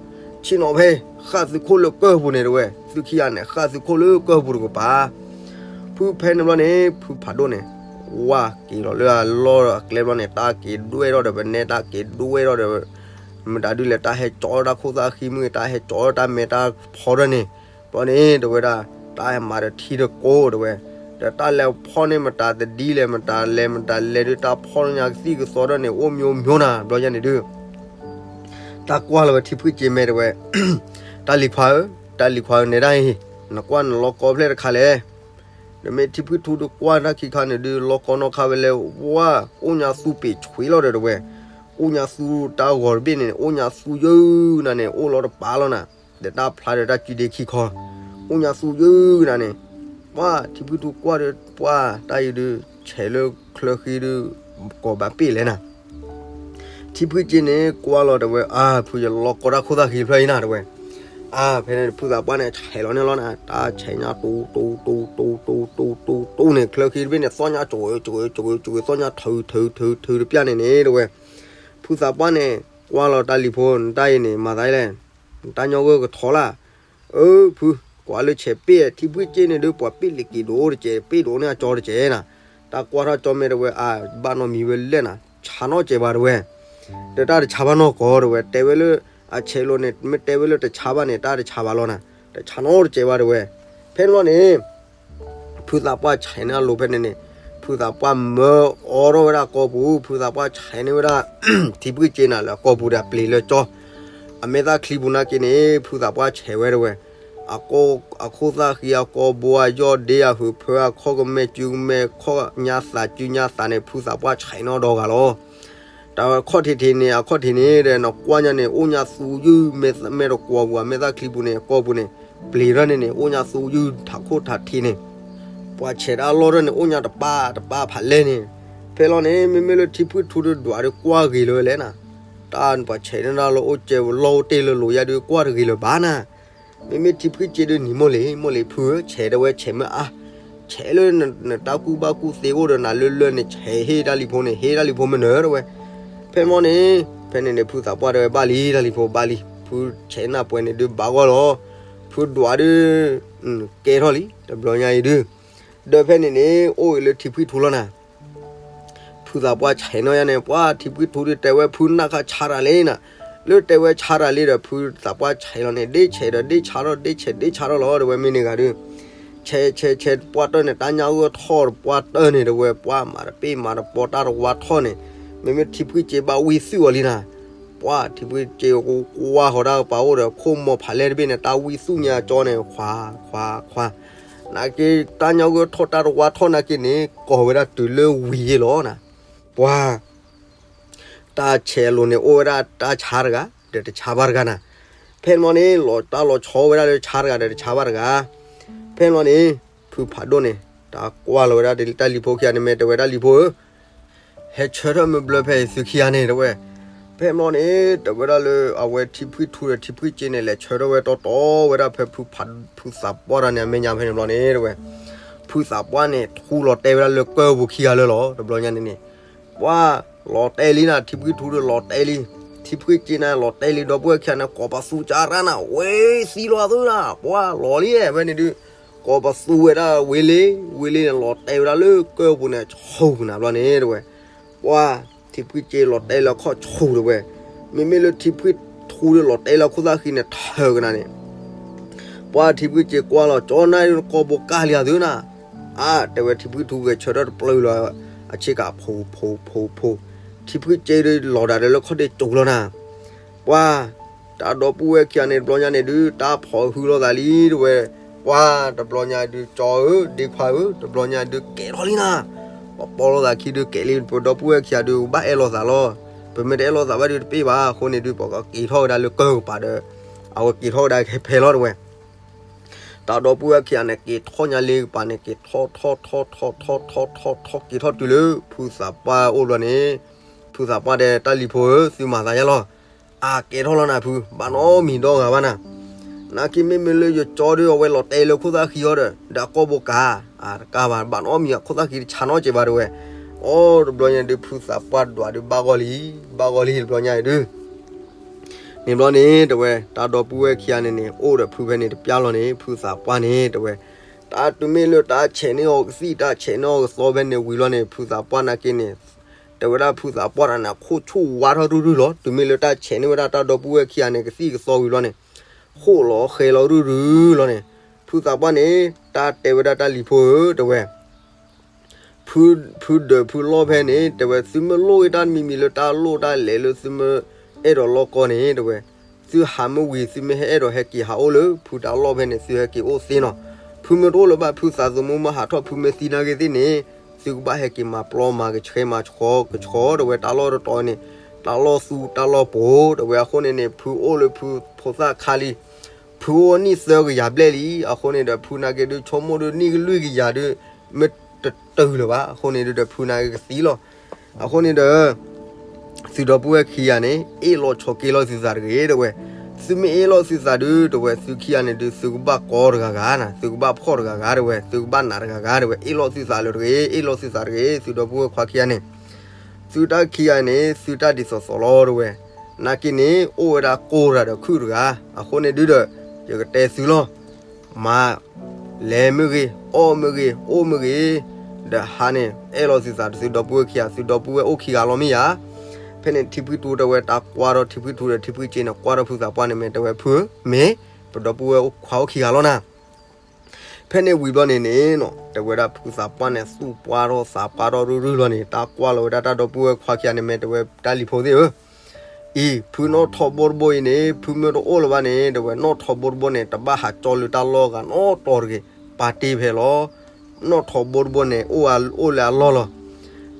ဆ့ၣ်နီၤဖဲ ဃၣ်သုခိၣ်လၢကၢၢ်ပူၤန့ၣ်တဲဝဲ, သုခံဂၤန့ၣ် ဃၣ်သုခိၣ်လၢကၢၢ်ပူၤတကပၤ ဖုဖဲန့ၣ်ဘျီန့ၣ် ဖုဖးဒိၣ်န့ၣ် ဝါက့ၤလီၤလၢအလီၢ်အကျဲဘျီန့ၣ် တၢ်က့ၤဒွဲၣ်ထီၣ်ဒီးပနဲ တၢ်က့ၤဒွဲၣ်ထီၣ်ဒီး မတၤဒုလဲၣ် တၢ်ဟဲကၠီတၢ်ခိၣ်သၣ်ဃံမုၢ် တၢ်ဟဲကၠီတၢ်မဲတၢ်ဖီထီၣ်န့ၣ်, ဘျီန့ၣ် တဲဝဲဒၣ် တၢ်ဟဲမၤဒီးထံတကိးတဲဝဲ, ဒီးတၢ်လဲၤဖီၣ်န့ၢ်မတၤတဒ်လဲၣ် မတၤလဲၤမတၤလဲၤဒုး တၢ်ဖီၣ်ညါကသံၣ်ကသီထီၣ်န့ၣ် အိၣ်မံၤမံၤနၤ ဘျီညါန့ၣ်ဒုး တၢ်ကွၢ်လီၤဝဲထံဖုကၠ့မဲတဲဝဲ, တၢ်လံၤခွါဧၢ, တၢ်လံၤခွါဧၢ နဲဒၣ်အံၤ နကွၢ်နလီၢ်ကီဖျဲၣ်တခါလဲၣ်. ဒီးမ့ၢ်ထံဖုထူဒုးကွၢ်တၢ်ခံခါန့ၣ်ဒုး လီၢ်ကီနီၢ်ခါဝဲလဲၣ်, ဝါ အိၣ်ညါသူပ့ၤဆွံလီၤဒီးတဲဝဲ, အိၣ်ညါသူတၢ်ဂီၤတဘ့ၣ်န့ၣ် အိၣ်ညါသူယုၢ်နၤန့ၣ် အိၣ်လီၤတပၤလီၤနၤ, ဒီးတၢ်ဖျါဒီးတၢ်စုဒ့ခံခီ အိၣ်ညါသူယုၢ်နၤန့ၣ်, ပှၢ်ထံဖုထူကွၢ်ဒီး ပှၢ်တၢ်အံၤဒုး ဆဲးလၢချၢဃံဒုး ကိးဘၣ်ပ့ၣ်လဲၣ်နၤ ထံဖုကၠ့န့ၣ် ကွၢ်လီၤတဲဝဲ အါ ဖုယလီၢ်ကီတၢ်ခိၣ်သၣ်ဃံဖျၢၣ်အံၤနၤတဲဝဲ, အါ ဖဲန့ၣ်ဖုသးပှၢ်န့ၣ် ဆဲးလီၤန့ၣ်လီၤနၤ, တၢ်ဆဲးညါတူတူတူတူတူတူတူန့ၣ် ချၢဃံတဘ့ၣ်န့ၣ် သီၣ်ညါကၠိၤကၠိၤကၠိၤကၠိၤ သီၣ်ညါထုထုထုထုတပျၢ်န့ၣ်န့ၣ်တဲဝဲ, ဖုသးပှၢ်န့ၣ် ကွၢ်လီၤတၢ်လံၤဖိ နတၢ်အံၤန့ၣ် မၤသးလဲၣ်, နတၢ်ညီဂၢၢ်ကထီလၢ် အၢ ဖု ကွၢ်လၢဆဲးပ့ၣ် ထံဖုကၠ့န့ၣ်ဒုး ပှၤပ့ၣ်လ့ၤက့ၤဒိၣ်တကဲး ပ့ၣ်ဒိၣ်န့ၢ်အကၠီတကဲးနၤ, တၢ်ကွၢ်ထီၣ်ကၠီမဲတဲဝဲ အါ ဘၣ်နီတမံၤဝဲလဲၣ်နၤ, ဆါနီၣ်ကဲးဘၣ်တဲဝဲ, ဒီးတၢ်တဆါဘၣ်နီၢ်ကီၢ်တဲဝဲ, တဲဝဲလၢ အဆဲးလိၤန့ၣ် မ့ၢ်တဲဝဲလၢတဆါဘၣ်န့ၣ် တၢ်တဆါဘၣ်လီၤနၤ, တဆါနီၣ်တကဲးဘၣ်တဲဝဲ, ဖဲန့ၣ်ဘျီန့ၣ် ဖုသးပှၢ်ဆဲးန့ၢ်အလိၤဖဲန့ၣ်န့ၣ်, ဖုသးပှၢ်မၢအီထီၣ်ဝဲဒၣ်အကိာ်ပူၤ, ဖုသးပှၢ်ဆဲးန့ၢ်ဝဲဒၣ် ထံဖုကၠ့နၤလၢအကိာ်ပူၤဒီးပျံၤလၢကၠီ, အမဲာ်သၣ်ချံပူၤနာ်က့န့ၣ် ဖုသးပှၢ်ဆဲးဝဲတဲဝဲ, အကိာ် အခိၣ်သၣ်ဃံအကိာ်ဘိအယီၢ်ဒ့အဟုးဖၢအခီၣ်ကမဲာ်စုကမဲာ်ခီၣ်ညါသးစုညါသးန့ၣ် ဖုသးပှၢ်ဆဲးန့ၢ်ဒီဂၤလီၤ. တၢ်ဝဲခီၣ်ထံးထံးန့ၣ် အခီၣ်ထံးန့ၣ်ဒီး နကွၢ်ညါန့ၣ် အိၣ်ညါသူယုၢ်မဲာ်မဲာ်တကွီၤပူၤ အမဲာ်သၣ်ချံပူၤန့ၣ် အကိာ်ပူၤန့ၣ် ပျံၤထီၣ်န့ၣ်န့ၣ် အိၣ်ညါသူယုၢ်ထးခိၣ်ထးထံးန့ၣ်, ပှၤဆဲးတၢ်အလီၢ်ထီၣ်န့ၣ် အိၣ်ညါတပၢ်တပၢ်ဖးလဲၢ်န့ၣ်, ဖဲလီၤန့ၣ် မ့မ့ၢ်လၢထံဖုထူဒုးဒွးဒုးကွၢ်ဂ့ၤလၢဝဲလဲၣ်နၤ, တၢ်ပှၤဆဲးန့ၢ်တၢ်လၢအိၣ်ကဲလီၢ်အိၣ်တ့ၢ်လၢလိၤယါဒုးကွၢ်တဂ့ၤလၢၤဘၣ်နၤ မ့မ့ၢ်ထံဖုကၠ့ဒုးနံၤမိၢ်လံၤ မိၢ်လံၤဖုဧၢ ဆဲးတဲဝဲဆဲးမ့ၢ်အါ, ဆဲးလၢနတၢ်ကူၣ်ဘၣ်ကူၣ်သ့အိၣ်ဒီးနၤလၢလၢန့ၣ် ဆဲးဟ့ၣ်တၢ်လံၤဖိန့ၣ် ဟ့ၣ်တၢ်လံၤဖိမ့ၢ်နၢၤတဲဝဲ, ဖဲမီၢ်န့ၣ်, ဖဲန့ၣ်န့ၣ် ဖုသးပှၢ်တဲဝဲဘၣ်လံ တၢ်လံၤဖိဘၣ်လံ, ဖုဆဲးနၢ်ပှဲၤန့ၣ်ဒုးဘၣ်ဂီၢ်လီၤ, ဖုဒွးဒုး, ကဲထီၣ်လံ တဘျီညါအံၤဒုး, ဒီးဖဲန့ၣ်န့ၣ် အိၣ်အံၤလၢထံဖုထူလီၤနၤ ဖုသးပှၢ်ဆဲးနီၢ်ယါန့ၣ် ပှၤထံဖုထူဒုးတဲဝဲဖုနၢ်ခါဆါတၢ်လံနၤ, လၢတဲဝဲဆါတၢ်လံဒီး ဖုသးပှၢ်ဆဲးလီၤန့ၣ် ဒ့ဆဲးဒီးဒ့ဆါထီၣ် ဒ့ဆဲးဒ့ဆါထီၣ်လီၤ တဲဝဲမ့ၢ်န့ၣ်ဂၤဒုး, ဆဲးဆဲးဆဲးပှၢ်တၢၢ်န့ၣ် တၢ်ညါဂၢၢ်ထီၣ်ပှၢ်တၢၢ်န့ၣ် တဲဝဲပှၢ်မၤတပ့ၢ်မၤတပီတၢ်တဝါထီၣ်န့ၣ်, မ့မ့ၢ်ထံဖုကၠ့ဘၣ်ဝံသုၣ်အီၤလံနၤ, ပှၤထံဖုကၠ့ကကွၢ်ဃီၤတၢ်ကပၤအိၣ်ဒီး ခိၣ်မီၤဖးလဲၢ်တဘ့ၣ်န့ၣ် တၢ်ဝံသုၣ်ညါကၠီန့ၣ် ခွါခွါခွါ နာ်က့ တၢ်ညါဂၢၢ်ထီၣ်တၢ်တဝါထီၣ်နာ်က့န့ၣ် ကိးဝဲဒၣ်တုၤလၢဝံၤယ့ၢ်လီၤနၤ, ပှၤ တၢ်ဆဲးအလိၤန့ၣ် အိၣ်ဝဲဒၣ်တၢ်ဆါတဂၤ ဒီးတဆါဘၣ်တဂၤနၤ, ဖဲန့ၣ်မီၢ်န့ၣ် လီၤတၢ်လီၤဆီဝဲဒၣ်လၢဆါတဂၤဒီးတဆါဘၣ်တဂၤ, ဖဲန့ၣ်မီၢ်န့ၣ် ဖုဖးဒိၣ်န့ၣ် တၢ်ကွၢ်လီၤဝဲဒၣ်တၢ်လံၤဖိခံဂၤန့ၣ် မ့ၢ်တဲဝဲဒၣ်လံၤဖိဧၢ ဟဲဆၢထၢၣ်မ့ၢ်ဘျၢဖဲအံၤသုခံဂၤန့ၣ် တဲဝဲ, ဖဲန့ၣ်မီၢ်န့ၣ် တဲဝဲဒၣ်လၢအဝဲထံဖုထူဒီးထံဖုကၠ့န့ၣ် လဲၤဆၢထၢၣ်ဝဲတီတီဝဲဒၣ်ဖဲဖုဖး ဖုသးပှၢ်တဂၤန့ၣ် အမဲာ်ညါဖဲန့ၣ်ဘျီန့ၣ် တဲဝဲ, ဖုသးပှၢ်န့ၣ် ထူလီၤတဲာ်ဝဲဒၣ်လၢကၢၢ်ပူၤခံဂၤလၢာ်လီၤ တဘျီညါန့ၣ်န့ၣ်, ပှၤလီၤတဲာ်လံနၤ ထံဖုထူဒီးလီၤတဲာ်လံ, ထံဖုကၠ့န့ၣ်လီၤတဲာ်လံ ဒီပုၢ်ဝဲၢ်ခံဂၤန့ၣ် ကိးပသူကၢ်ရၢ်နၤ ဝဲသံလီၤသုနၤ ပှၤလီၤလံ ဖဲန့ၣ်ဒုး ကိးပသူဝဲဒၣ်ဝံၤလံ, ဝံၤလံန့ၣ် လီၤတဲာ်ဝဲဒၣ်လၢကၢၢ်ပူၤန့ၣ် ဆူၣ်နၤဘျီန့ၣ် တဲဝဲ, ပှၤထံဖုကၠ့လီၤတဲာ်လၢခီၣ်ဆူၣ်တဲဝဲ, မ့မ့ၢ်လၢထံဖုထူဒီးလီၤတဲာ်လၢခိၣ်သၣ်ဃံန့ၣ် ထၢကနၤန့ၣ် ပှၤထံဖုကၠ့ကွၢ်လီၤ ကၠီနၤ ကိးဘိကၢ်လံဧါသုနၤ, အါ တဲဝဲထံဖုထူဂဲၤဆၢထၢၣ်တပျုာ်လီၤ အဆ့ကၤဖိဖိဖိဖိ, ထံဖုကၠ့ဒုးလီၤဒၣ်ဒီးလၢခီၣ်ဒ့ကၠိလီၤနၤ, ပှၤ တၢ်ဒီပုၢ်ဝဲၢ်ခံဂၤန့ၣ် တဘျီညါန့ၣ်ဒုး တၢ်ဖီၣ်ဟုလီၤသးလံ တဲဝဲ, ပှၤတဘျီညါဒုး ကၠီဧၢ ဒ့ခွါဧၢ တဘျီညါဒုးကဲထီၣ်လံနၤ, ပပီလိာ်သးခံဒုးကဲလံ ပဒီပုၢ်ဝဲၢ်ခံဂၤဒုး ဘၣ်အဲၣ်လိာ်သးလီၤ, ပမ့ၢ်တအဲၣ်လိာ်သးဘၣ်ဒုးတပ့ၢ်ဘၣ်. အဃိန့ၣ်ဒုး ပကက့ၤထီၣ်ကဒါလၢကၢၢ်ကပၤဒီး အဝဲက့ၤထီၣ်ကဒါဖဲလီၤတဝဲ. တၢ်ဒီပုၢ်ဝဲၢ်ခံဂၤန့ၣ် က့ၤထီၣ်ညါလၢကပၤန့ၣ် က့ၤထီၣ်ထီၣ်ထီၣ်ထီၣ်ထီၣ်ထီၣ်ထီၣ် က့ၤထီၣ်တုၤလၢ ဖုသးပှၢ်အိၣ်ဘျီန့ၣ်, ဖုသးပှၢ်တဲတၢ်လံၤဖိဧၢ, သုမၤသးယါလီၤ. အကဲထီၣ်လီၤနၤဖု, ဘၣ်နီတမံၤဒီဂၤဘၣ်နၤ. နာ်က့မ့မ့ၢ်လၢယကၠီဒုး အဝဲလီၤတဲလၢခိၣ်သၣ်ဃံအီၤဒီး ဒီးအကိာ်ဘိကၤ, အတကးဘၣ်, ဘၣ်နီတမံၤ အခိၣ်သၣ်ဃံတဆါနီတစဲးဘၣ်တဝဲ. အိ တဘျီညါဒုး ဖုသးပှၢ်ဒွးဒုးဘၣ်ဂီၢ်လံ, ဘၣ်ဂီၢ်လံတဘျီညါဒုး န့ၣ်ဘျီန့ၣ် တဝဲ တၢ်ဒီပုၢ်ဝဲၢ်ခံဂၤန့ၣ်န့ၣ် အိၣ်ဒီးဖုဖဲန့ၣ်တပျၢ်လီၤန့ၣ် ဖုသးပှၢ်န့ၣ် တဝဲ တၢ်တုၤမ့ၢ်လၢတၢ်ဆဲးန့ၢ်အီၤကသံၣ် တၢ်ဆဲးန့ၢ်အီၤကသီဖဲန့ၣ်ဝံၤလီၤန့ၣ် ဖုသးပှၢ်နာ်က့န့ၣ် တဝဲဒၣ်ဖုသးပှၢ်တဂၤန့ၣ် အခိၣ်ဆူၣ်ဝါထီၣ်ရုၢ်ရုၢ်လီၤ. တုၤမ့ၢ်လၢတၢ်ဆဲးန့ၢ်ဝဲဒၣ်တၢ်ဒီပုၢ်ဝဲၢ်ခံဂၤန့ၣ် ကသံၣ်ကသီဝံၤလီၤန့ၣ် ဃိၣ်လီၤဃဲၤလီၤရုၢ်ရုၢ်လီၤန့ၣ် ဖုသးပှၢ်န့ၣ် တၢ်တဲဝဲဒၣ်တၢ်လံၤဖိဧၢ တဝဲ ဖုဒၢးဖုလီၢ်ဖဲန့ၣ် တဝဲ သုမ့ၢ်လိၣ်ဂ့ၤတၢ်တမံၤမံၤလၢတၢ်လိၣ်တၢ်လဲၤလၢသုမ့ၢ်အဲၣ်ဒိးလီၢ်ကီၢ်န့ၣ် တဝဲ သုဟးမ့ၢ်ဝံၤ သုမ့ၢ်ဟဲအဲၣ်ဒိးဟဲက့ၤဟးအိၣ်လၢ ဖုတၢ်လီၢ်ဖဲန့ၣ် သုဟဲက့ၤအိၣ်သ့နီၤ. ဖုမ့ၢ်တအိၣ်လၢၤဘၣ် ဖုသးသမူမ့ၢ်ဟးထီၣ် ဖုမ့ၢ်သံနာ်က့သ့ၣ်န့ၣ် သုကဘၣ်ဟဲက့ၤမၤပျီမၤကဆှဲမၤဆှီကဆှီ တဝဲတၢ်လီၢ်တတီၤန့ၣ် တၢ်လီၢ်သူတၢ်လီၢ်ပိၤ တဝဲအဃိန့ၣ်န့ၣ် ဖုအိၣ်လၢဖုဖိသၣ်ခါလံ ဖုအိၣ်နံၣ်သၢကယၤဘျဲၣ်လံ. အဃိန့ၣ်ဒီး ဖုနာ်က့ဒုး ဆိကမိၣ်ဒုး နံၣ်ကလွံၢ်ကယၤဒုး မ့ၢ်တတုၤလၢၤဘၣ်. အဃိန့ၣ်ဒုးဒီး ဖုနာ်က့ကသံလီၤ. အဃိန့ၣ်ဒီး သုဒီပုၢ်ဝဲၢ်ခံဂၤန့ၣ် အ့ၣ်လိာ်ဆိးက့လိာ်သုသးတဂ့ၤ တဝဲ. သုမ့ၢ်အ့ၣ်လိာ်သုသးဒုး တဝဲ သုခံဂၤန့ၣ်ဒုး သုကဘၣ်ကီတဂၤဂၤနၤ, သုကဘၣ်ဖှီၣ်တဂၤဂၤ တဝဲ, သုကဘၣ်နးတဂၤဂၤ တဝဲ, အ့ၣ်လိာ်သုသးလၢတဂ့ၤ, အ့ၣ်လိာ်သုသးတဂ့ၤ, သုဒီပုၢ်ဝဲၢ်ခွါခံဂၤန့ၣ် သုတၢ်ခံဂၤန့ၣ် သုတၢ်ဒ်သိးသိးလီၤ တဝဲ. နာ်က့န့ၣ် အိၣ်ဝဲဒၣ်ကိၢ်တဂၤဒီးခုၣ်တဂၤ, အဃိန့ၣ်ဒုးဒီး ယကတဲသုလီၤ. မၤ လဲၤမ့ၢ်ဂ့ၤ, အီၣ်မ့ၢ်ဂ့ၤ, အိၣ်မ့ၢ်ဂ့ၤ, ဒီးဟါန့ၣ် အဲၣ်လိာ်သုသး သုဒီပုၢ်ဝဲၢ်ခံဂၤ, သုဒီပုၢ်ဝဲၢ်အိၣ်ခံဂၤလီၤမ့ၢ်ယၤ. ဖဲန့ၣ်ထံဖှံထူတဝဲ တၢ်ကွၢ်ထီၣ်ထံဖှံထူဒီးထံဖှံစ့န့ၣ် ကွၢ်ထီၣ်ဖုသးပှၢ်န့ၣ် မ့ၢ်တဝဲ ဖုဧၢ, မ့ၢ် ပဒီပုၢ်ဝဲၢ်အိၣ်ခွါအိၣ်ခံဂၤလီၤနၤ. ဖဲန့ၣ်ဝံၤဘျီန့ၣ်န့ၣ် တဝဲဒၣ်ဖုသးပှၢ်န့ၣ် သူၣ်ပှၢ်ထီၣ်သးပှၢ်ထီၣ်ရုၢ်ရုၢ်လီၤန့ၣ် တၢ်ကွၢ်လီၤဝဲဒၣ်တၢ်ဒီပုၢ်ဝဲၢ်ခွါခံဂၤန့ၣ် မ့ၢ်တဝဲတၢ်လံၤဖိသ့ၣ်ဧၢ အံၤ ဖုနီၣ်ထိးဘိတဘိအံၤန့ၣ် ဖုမ့ၢ်တအိၣ်လၢၤဘၣ်န့ၣ် တဝဲ နီၣ်ထိးဘိတဘိန့ၣ် တဘၣ်ဟးကၠီလၢတၢ်လီၢ်ဂၤနီတတီၤတဂ့ၤ, ပာ်တ့ၢ်ဖဲလီၤ. နီၣ်ထိးဘိတဘိန့ၣ် အိၣ်လၢအလီၢ်လီၤ.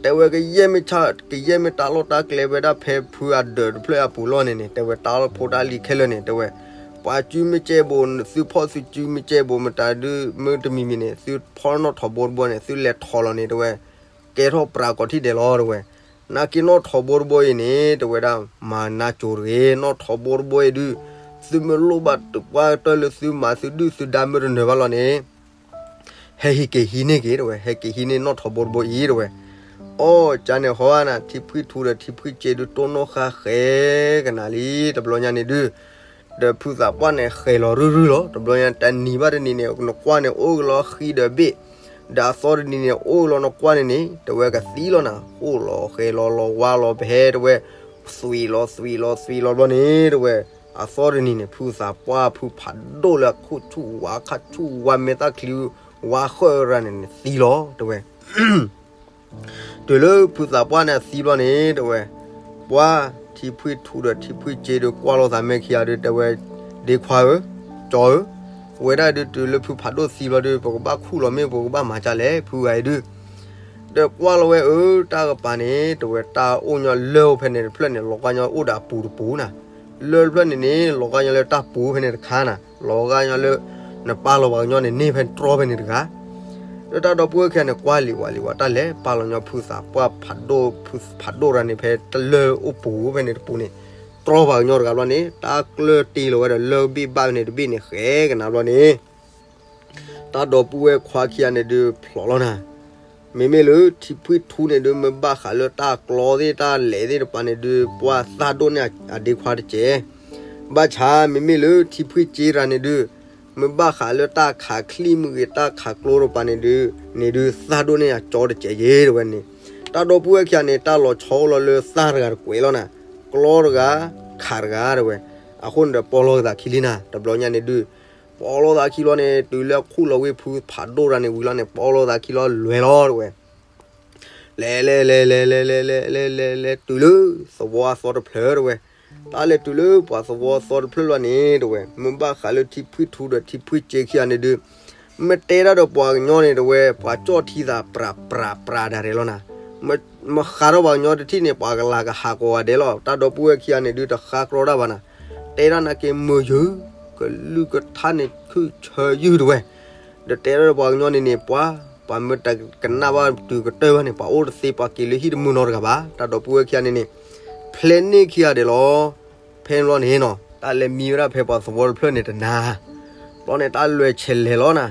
တဲဝဲကယဲၢ်မ့ၢ်ဆၣ် ကယဲၢ်မ့ၢ်တၢ်လီၢ်တၢ်ကျဲဝဲဒၣ်ဖဲဖုအဒၢးတဖျၢၣ်အပူၤလီၢ်န့ၣ်န့ၣ် တဲဝဲတၢ်လီၢ်ဖိတၢ်လံၤခဲလၢာ်န့ၣ် တဲဝဲ ပှၤစုမ့ၢ်ကဲဘိး သုဖီၣ်သုစုမ့ၢ်ကဲဘိး မတၤဒုးမ့ၢ်တမံၤမံၤန့ၣ် သုဖီၣ်နီၣ်ထိးဘိတဘိန့ၣ် သုလဲၤထိးလီၤန့ၣ် တဲဝဲ ကဲထီၣ်ပြးကိးထံၣ်ဒဲးလီၤ တဲဝဲ. နာ်က့နီၣ်ထိးဘိတဘိအံၤန့ၣ် တဲဝဲဒၣ် မၤနၢ်ကၠိတဂ့ၤ, နီၣ်ထိးဘိတဘိအံၤဒုး သုမ့ၢ်လိၣ်ဘၣ်တပှၢ်တၢၢ်လၢသုမၤသုဒုၣ်သုဒါမ့ၢ်တနၢၤဘၣ်လီၤန့ၣ် ဟဲဟံးက့ၤဟံးန့ၢ်က့ၤ တဲဝဲ, ဟဲက့ၤဟံးန့ၢ်နီၣ်ထိးဘိတဘိအံၤ တဲဝဲ. အီၣ် ကန့ၣ်ဟီဧါနၤ ထံဖှံထူဒီးထံဖှံစ့ဒုး တိၢ်နီၣ်ဃာ်ဃဲကနၤလံ တဘျီညါန့ၣ်ဒုး ဒီးဖုသးပှၢ်န့ၣ် ဃဲၤလီၤရုၢ်ရုၢ်လီၤ. တဘျီညါ တနံၤဘၣ်တနံၤန့ၣ် နကွၢ်န့ၣ် အိၣ်က့ၤလီၤဃံဒီးဘ့ၣ်, ဒီးအသီတနံၤန့ၣ် အိၣ်က့ၤလီၤနကွၢ်န့ၣ်န့ၣ် တဲဝဲကသံလီၤနၤ, အိၣ်လီၤဃဲၤလီၤလီၤဝါလီၤပဟဲ တဲဝဲ, သွံးလီၤသွံးလီၤသွံးလီၤဘျီန့ၣ် တဲဝဲ, အသီတနံၤန့ၣ် ဖုသးပှၢ်ဖုဖးဒိၣ်လၢအခိၣ်ဆူၣ်ဝါခါဆူၣ်ဝါမဲာ်သၣ်ချံဝါဃၢရၤန့ၣ်န့ၣ် သံလီၤ တဲဝဲ. တုၤလၢဖုသးပှၢ်န့ၣ်သံဘျီန့ၣ် တဲဝဲ, ပှၤထံဖှံထူဒီးထံဖှံစ့ဒီးကွၢ်လိာ်သးမဲာ်ခံဂၤဒုး တဲဝဲ, ဒ့ခွါဧၢ, ကၠီဧၢ, ဝဲဒၣ်ဒုးတုၤလၢဖုဖးဒိၣ်သံဘျီဒုး ပကဘၣ်ခူၣ်လီၤမ့ၢ် ပကဘၣ်မၤကၢ်လဲၣ် ဖုဂၤအံၤဒုး ဒီးကွၢ်လီၤဝဲအၢ တၢ်ကပၤန့ၣ် တဲဝဲတၢ်အိၣ်ညီလၢၢ်ဖဲန့ၣ်တဖျၢၣ်န့ၣ် လီၤဂာ်ညီအိၣ်ဒီးအပူၤတပူၤနၤ, လၢၢ်တဖျၢၣ်န့ၣ်န့ၣ် လီၤဂာ်ညီလၢတၢ်ပူၤဖဲန့ၣ်တခါနၤ, လီၤဂာ်ညီလၢ နပာ်လီၤပှၤကညီန့ၣ်န့ၢ်ဖဲတြီဖဲန့ၣ်တဂၤ ဒီးတၢ်ဒီပုၢ်ဝဲၢ်ခံဂၤန့ၣ် ကွၢ်လံၤဝဲလံၤဝဲ တၢ်လဲၤပာ်လီၤညီဖုသးပှၢ်ဖးဒိၣ် ဖုဖးဒိၣ်ရၤန့ၣ် ဖဲတၢ်လၢၢ်အိၣ်ပူၤဖဲန့ၣ်တပူၤန့ၣ် တြီပှၤကညီတဂၤဘျီန့ၣ် တၢ်ကျၢၢ်တ့လီၤဝဲဒီးလၢၢ်ဘ့ၣ်ဘၣ်ဖဲန့ၣ်တဘ့ၣ်န့ၣ် ဃဲကနၤဘျီန့ၣ် တၢ်ဒီပုၢ်ဝဲၢ်ခွါခံဂၤန့ၣ်ဒုးဖျိးလီၤနၤ, မ့မ့ၢ်လၢထံဖှံထူန့ၣ်ဒုး မ့ၢ်ဘၣ်ဃးလၢတၢ်ကျီသ့ၣ်တၢ်လဲၤသ့ၣ်တဖၣ်န့ၣ်ဒုး ပှၤသၣ်ဒိၣ်န့ၢ်အဒ့ခွါတကဲး, ဘၣ်ဆၣ် မ့မ့ၢ်လၢထံဖှံစ့တဂၤန့ၣ်ဒုး မ့ၢ်ဘၣ်ဃးလၢတၢ်ခးချံမ့ၢ်ဂ့ၤ တၢ်ခးကျိတဖၣ်န့ၣ်ဒုး န့ၣ်ဒုးသၣ်ဒိၣ်န့ၢ်အကၠီတကဲးယ့ၤ တဲဝဲန့ၣ်, တၢ်ဒီပုၢ်ဝဲၢ်ခံဂၤန့ၣ် တၢ်လီၤဆီအိၣ်လီၤလၢသၣ်တဂၤတကွဲးလီၤနၤ, ကျီတဂၤ ခးတဂၤ တဲဝဲ, အဃိန့ၣ်ဒီးပီၢ်လီၤသးခံလံနၤ တဘျီညါန့ၣ်ဒုး ပီၢ်လီၤသးခံလီၤန့ၣ် တုၤလၢခူၣ်လီၤဝံၤဖုဖးဒိၣ်တဂၤန့ၣ်ဝံၤလီၤန့ၣ် ပီၢ်လီၤသးခံလီၤလွဲၤလီၤ တဲဝဲ လဲၤလဲၤလဲၤလဲၤလဲၤလဲၤလဲၤလဲၤလဲၤလဲၤတုၤလၢ သဝီအသီတဖျၢၣ် တဲဝဲ, တၢ်လဲၤတုၤလၢပှၤသဝီအသီတဖျၢၣ်လီၤန့ၣ် တဲဝဲ, မ့ၢ်ဘၣ်ဃးလၢထံဖှံထူဒီးထံဖှံစ့ခံဂၤန့ၣ်ဒုး မ့ၢ်တဲတၢ်ဒီးပှၤကညီန့ၣ် တဲဝဲ ပှၤကၠီၣ်ထံသးပြးပြးပြးဒၣ်ရဲၣ်လီၤနၤ, မ့ၢ် မ့ၢ်ဃးထီၣ်ပှၤကညီတထံၣ်န့ၣ် ပှၤကလၤကဟးကိးဂၤဒဲးလီၤ. တၢ်ဒီပုၢ်ဝဲၢ်ခံဂၤန့ၣ်ဒုး တဃါကြီတၢ်ဘၣ်နၤ, တဲဒၣ်နာ်က့ၤမုာ်ယုာ်, ကလုၢ်ကထါန့ၣ်ခုၣ်ဆၢယုာ်တဝဲ, ဒီးတဲထီၣ်ဒီးပှၤကညီန့ၣ်န့ၣ် ပှၤ, ပှၤမ့ၢ်တကနၣ်ဘၣ်တုၤကတၢၢ်ဘၣ်န့ၣ် ပှၤအိၣ်တသ့ ပှၤက့ၤလၢဟံၣ်တမုာ်နီတဂၤဘၣ်. တၢ်ဒီပုၢ်ဝဲၢ်ခံဂၤန့ၣ်န့ၣ် ဖျဲးန့ၢ်ခံဂၤဒဲးလီၤ. ဖဲန့ၣ်ဘျီန့ၣ်နီၤ တၢ်လဲၤမံဝဲဒၣ်ဖဲပှၤသဝီတဖျၢၣ်န့ၣ်တနၤ, ဘျီန့ၣ် တၢ်လဲၤဆဲးလဲၤလီၤနၤ,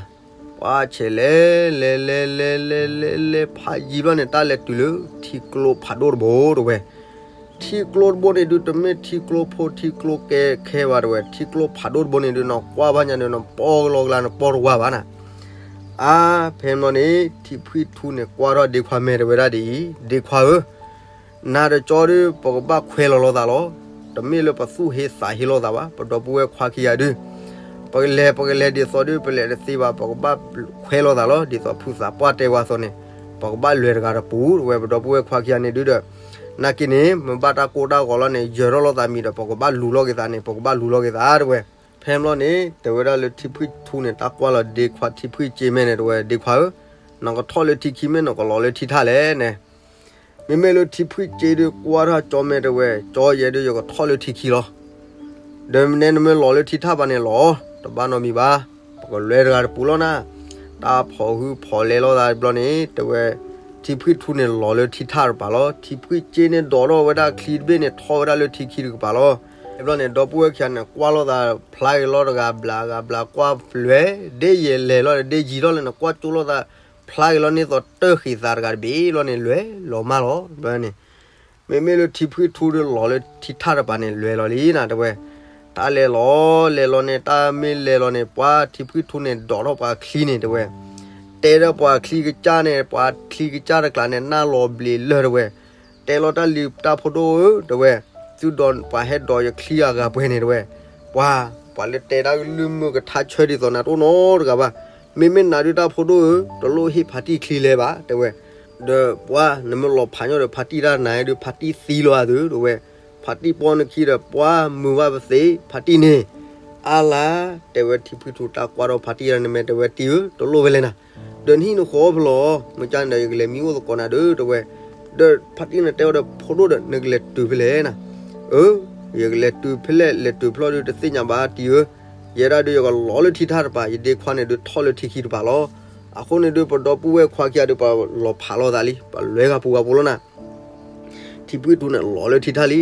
ပှၤဆဲးလဲၤ လဲၤလဲၤလဲၤလဲၤလဲၤလဲၤ ဖးယံၤဘျီန့ၣ် တၢ်လဲၤတုၤလၢထံကျိဖးဒိၣ်တဘိတဝဲ. ထံကျိတဘိန့ၣ်ဒုး တမ့ၢ်ထံကျိဖိထံကျိကဲခဲဘၣ်တဝဲ, ထံကျိဖးဒိၣ်တဘိန့ၣ်ဒုး နကွၢ်ဘၣ်ညါန့ၣ် နပီၢ်လီၤကလါ နပီၢ်တဝါဘၣ်နၤ. အါ, ဖဲန့ၣ်ဘျီန့ၣ် ထံဖှံထူန့ၣ် ကွၢ်ထီၣ်ဒ့ခွါမဲာ်တဝဲဒၣ်ဒ်အံၤ, ဒ့ခွါဧၢ, နၤဒီးကၠီဒီး ပကဘၣ်ခွဲးလီၤလိာ်သးလီၤ. တမ့ၢ်လၢပသူၣ်ဟ့သးဟ့လိာ်သးဘၣ်, ပဒီပုၢ်ဝဲၢ်ခွါခံဂၤဒုး ပကလဲၤ ပကလဲၤဒ်သိးဒုး ပလဲၤတသ့ဘၣ်, ပကဘၣ်ခွဲးလိာ်သးလီၤ. ဒ်သိးဖုသးပှၢ်တဲဝဲအသိးန့ၣ် ပကဘၣ်လဲၤတဂၤတပူၤတဝဲ ပဒီပုၢ်ဝဲၢ်ခွါခံဂၤန့ၣ်ဒုးဒီး, နာ်က့န့ၣ် မ့ၢ်ဘၣ်တၢ်ကိၢ်တၢ်ဂီၤလီၤန့ၣ် ယၢၤထီၣ်လိာ်သးမံၤဒီး ပကဘၣ်လူၤလိာ်က့ၤသးန့ၣ် ပကဘၣ်လူၤလိာ်က့ၤသးတဝဲ. ဖဲန့ၣ်ဘျီန့ၣ် တဲဝဲဒၣ်လၢထံဖှံထူန့ၣ် တၢ်ကွၢ်လီၤဒ့ခွါထံဖှံစ့မဲာ်န့ၣ်တဝဲ, ဒ့ခွါဧၢ, နကထီၣ်လၢထံခံမ့ၢ်နကလီၤလၢထံထၣ်လဲၣ်န့ၣ်. မ့မ့ၢ်လၢထံဖှံစ့ဒုးကွၢ်ထီၣ်ကၠီမဲာ်တဝဲ, ကၠီယဲဒုး ယကထီၣ်လၢထံခံလီၤ. ဒီးမ့ၢ်နဲနမ့ၢ်လီၤလၢထံထၣ်ဘၣ်န့ၣ်လီၤ, တဘၣ်နီတမံၤဘၣ်, ပကလဲၤတဂၤတပူၤလီၤနၤ. တၢ်ဖီၣ်ဟုဖီၣ်လဲၤလိာ်သးဘျီန့ၣ် တဝဲ ထံဖှံထူန့ၣ် လီၤလၢထံထၣ်တပၤလီၤ. ထံဖှံစ့န့ၣ်ဒိးထီၣ်ဝဲဒၣ်ချံတဘ့ၣ်န့ၣ် ထီၣ်ဝဲဒၣ်လၢထံခံတကပၤလီၤ. ဘျီန့ၣ် ဒီပုၢ်ဝဲၢ်ခံဂၤန့ၣ် ကွၢ်လိာ်သးဖျါက့ၤလီၤတဂၤဘျးဂၤဘျးကွၢ်လွဲၢ်, ဒ်ယလဲၤလီၤဒီး ဒ်ယံၤထီၣ်လၢနကွၢ်ကၠိလိာ်သး ဖျါက့ၤလီၤန့ၢ်သိးတၢ်ဃံသးတဂၤတဘ့ၣ်လီၤန့ၣ် လွဲၢ်လီၤမၢ်လီၤ. ဘျီန့ၣ် မ့မ့ၢ်လၢထံဖှံထူဒီးလီၤလၢထံထၣ်တပၤန့ၣ် လွဲၢ်လီၤလံနၤတဝဲ. တၢ်လဲၤလီၤ လဲၤလီၤန့ၣ် တၢ်မ့ၢ်လဲၤလီၤန့ၣ် ပှၤထံဖှံထူန့ၣ် ဒိးထီၣ်ပှၤချံန့ၣ်တဝဲ, တဲဒီးပှၤချံကစၢ်န့ၣ် ပှၤချံကစၢ်တကျးန့ၣ် နၢ်လီၤဘျံးလၢၢ်တဝဲ, တဲလီၤတၢ်လံၤတၢ်ဖိဒိၣ်ဧၢတဝဲ, သုဒိးပှၤဟဲဒိးယချံအဂၤပှဲၤန့ၣ်တဝဲ, ပှၤ, ပှၤလၢတဲတၢ်ကလုၢ်မုာ်ကထါဆၢဒ်သိးနၤတအိၣ်နီတဂၤဘၣ်. မ့မ့ၢ်နၤဒုးတၢ်ဖိဒိၣ်ဧၢ, တလိၣ်ဟ့ၣ်ဖါတံၢ်ချံလဲၤဘၣ်တဝဲ. ဒီးပှၤ နမ့ၢ်လီၤဖးညီဒီး ဖါတံၢ်တၢ်နၤဒုး ဖါတံၢ်သံလီၤအသုတဝဲ, ဖါတံၢ်ပီနခံဒီး ပှၤမုာ်ဘၣ်ပသ့ ဖါတံၢ်န့ၣ်. အါလါ, တဲဝဲထံဖှံထူတၢ်ကွၢ်ဒီးဖါတံၢ်တၢ်န့ၣ် မ့ၢ်တဲဝဲတံၢ်ဧၢ, တလိၣ်ဝဲလဲၣ်နၤ, ဒီးနဟံၣ်နဃီဖဲလဲၣ်, မ့ၢ်ကန့ၣ်ဒီး ယကလဲၤမံအိၣ်သကိးနၤဒီးတဝဲ, ဒီးဖါတံၢ်န့ၣ်တဲဝဲဒီး ဖိဒိၣ်ဒီး နကလဲၤတုၤဖဲလဲၣ်နၤ. အၢ, ယကလဲၤတုၤဖဲလဲၣ် လဲၤတုၤဖဲလဲၣ်ဒုး တသ့ၣ်ညါဘၣ်တံၢ်ဧၢ, ယဲဒၣ်ဒုး ယကလီၤလၢထံထၣ်တပၤ, ယဒ့ခွါန့ၣ်ဒုး ထီၣ်လၢထံခံတပၤလီၤ. အဃိန့ၣ်ဒုး ပဒီပုၢ်ဝဲၢ်ခွါခံဂၤဒုး ပှၤလီၤဖးလိာ်သးလံ, ပှၤလွဲဂၤပူၤဂၤပူၤလီၤနၤ. ထံဖှံထူန့ၣ် လီၤလၢထံထၣ်လံ.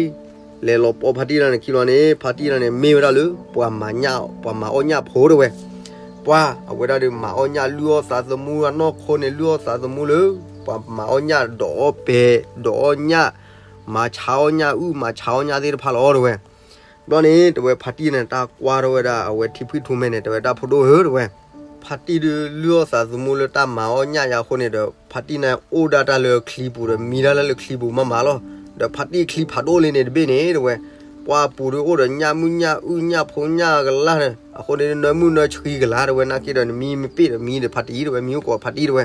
လဲၤလီၤပိာ်ဖါတံၢ်တၢ်န့ၣ်ခံဘျီန့ၣ် ဖါတံၢ်တၢ်န့ၣ် မ့ၢ်ဝဲဒၣ်လၢ ပှၤမၤညၣ် ပှၤမၤအီၣ်ညၣ်ဖိတဝဲ, ပှၤ အဝဲဒၣ်ဒုး မၤအီၣ်ညၣ် လုၢ်အီၣ်သးသမူ အနီၢ်ခိန့ၣ် လုၢ်အီၣ်သးသမူလၢ ပှၤမၤအီၣ်ညၣ် ဒိးအီၣ်ပဲာ် ဒိးအီၣ်ညၣ်, မၤဆါအီၣ်ညၣ်အုၣ် မၤဆါအီၣ်ညၣ်သ့ၣ်တဖၣ်လီၤတဝဲ. ဘျီန့ၣ် တဝဲဖါတံၢ်န့ၣ် တၢ်ကွၢ်ထီၣ်ဝဲဒၣ် အဝဲထံဖှံထူမဲာ်န့ၣ် တဝဲဒၣ်ဖိဒိၣ်ဧၢတဝဲ, ဖါတံၢ်ဒုး လုၢ်အီၣ်သးသမူလၢတၢ်မၤအီၣ်ညၣ်ယၤအဃိန့ၣ်ဒီး ဖါတံၢ်န့ၣ် အိၣ်ဒၣ်တၢ်လၢချံပူၤဒီး မံဒၣ်လၢချံပူၤမးမးလီၤ. ဒီးဖါတံၢ်ချံဖးဒိၣ်လံန့ၣ်တဘ့ၣ်န့ၣ်တဝဲ, ပှၤပူၤဒုးအိၣ်ဒီးညၣ်မုၣ်ညၣ်အုၣ်ညၣ်ဖိညၣ်ကလါန့ၣ် အဃိန့ၣ် နၢမုၣ်နၢဆှံကလါတဝဲ နာ်က့ဒီး နမံမ့ၢ်ပ့ၣ်ဒီးမံဒီးဖါတံၢ်တဝဲ မံအိၣ်ကိးဖါတံၢ်တဝဲ.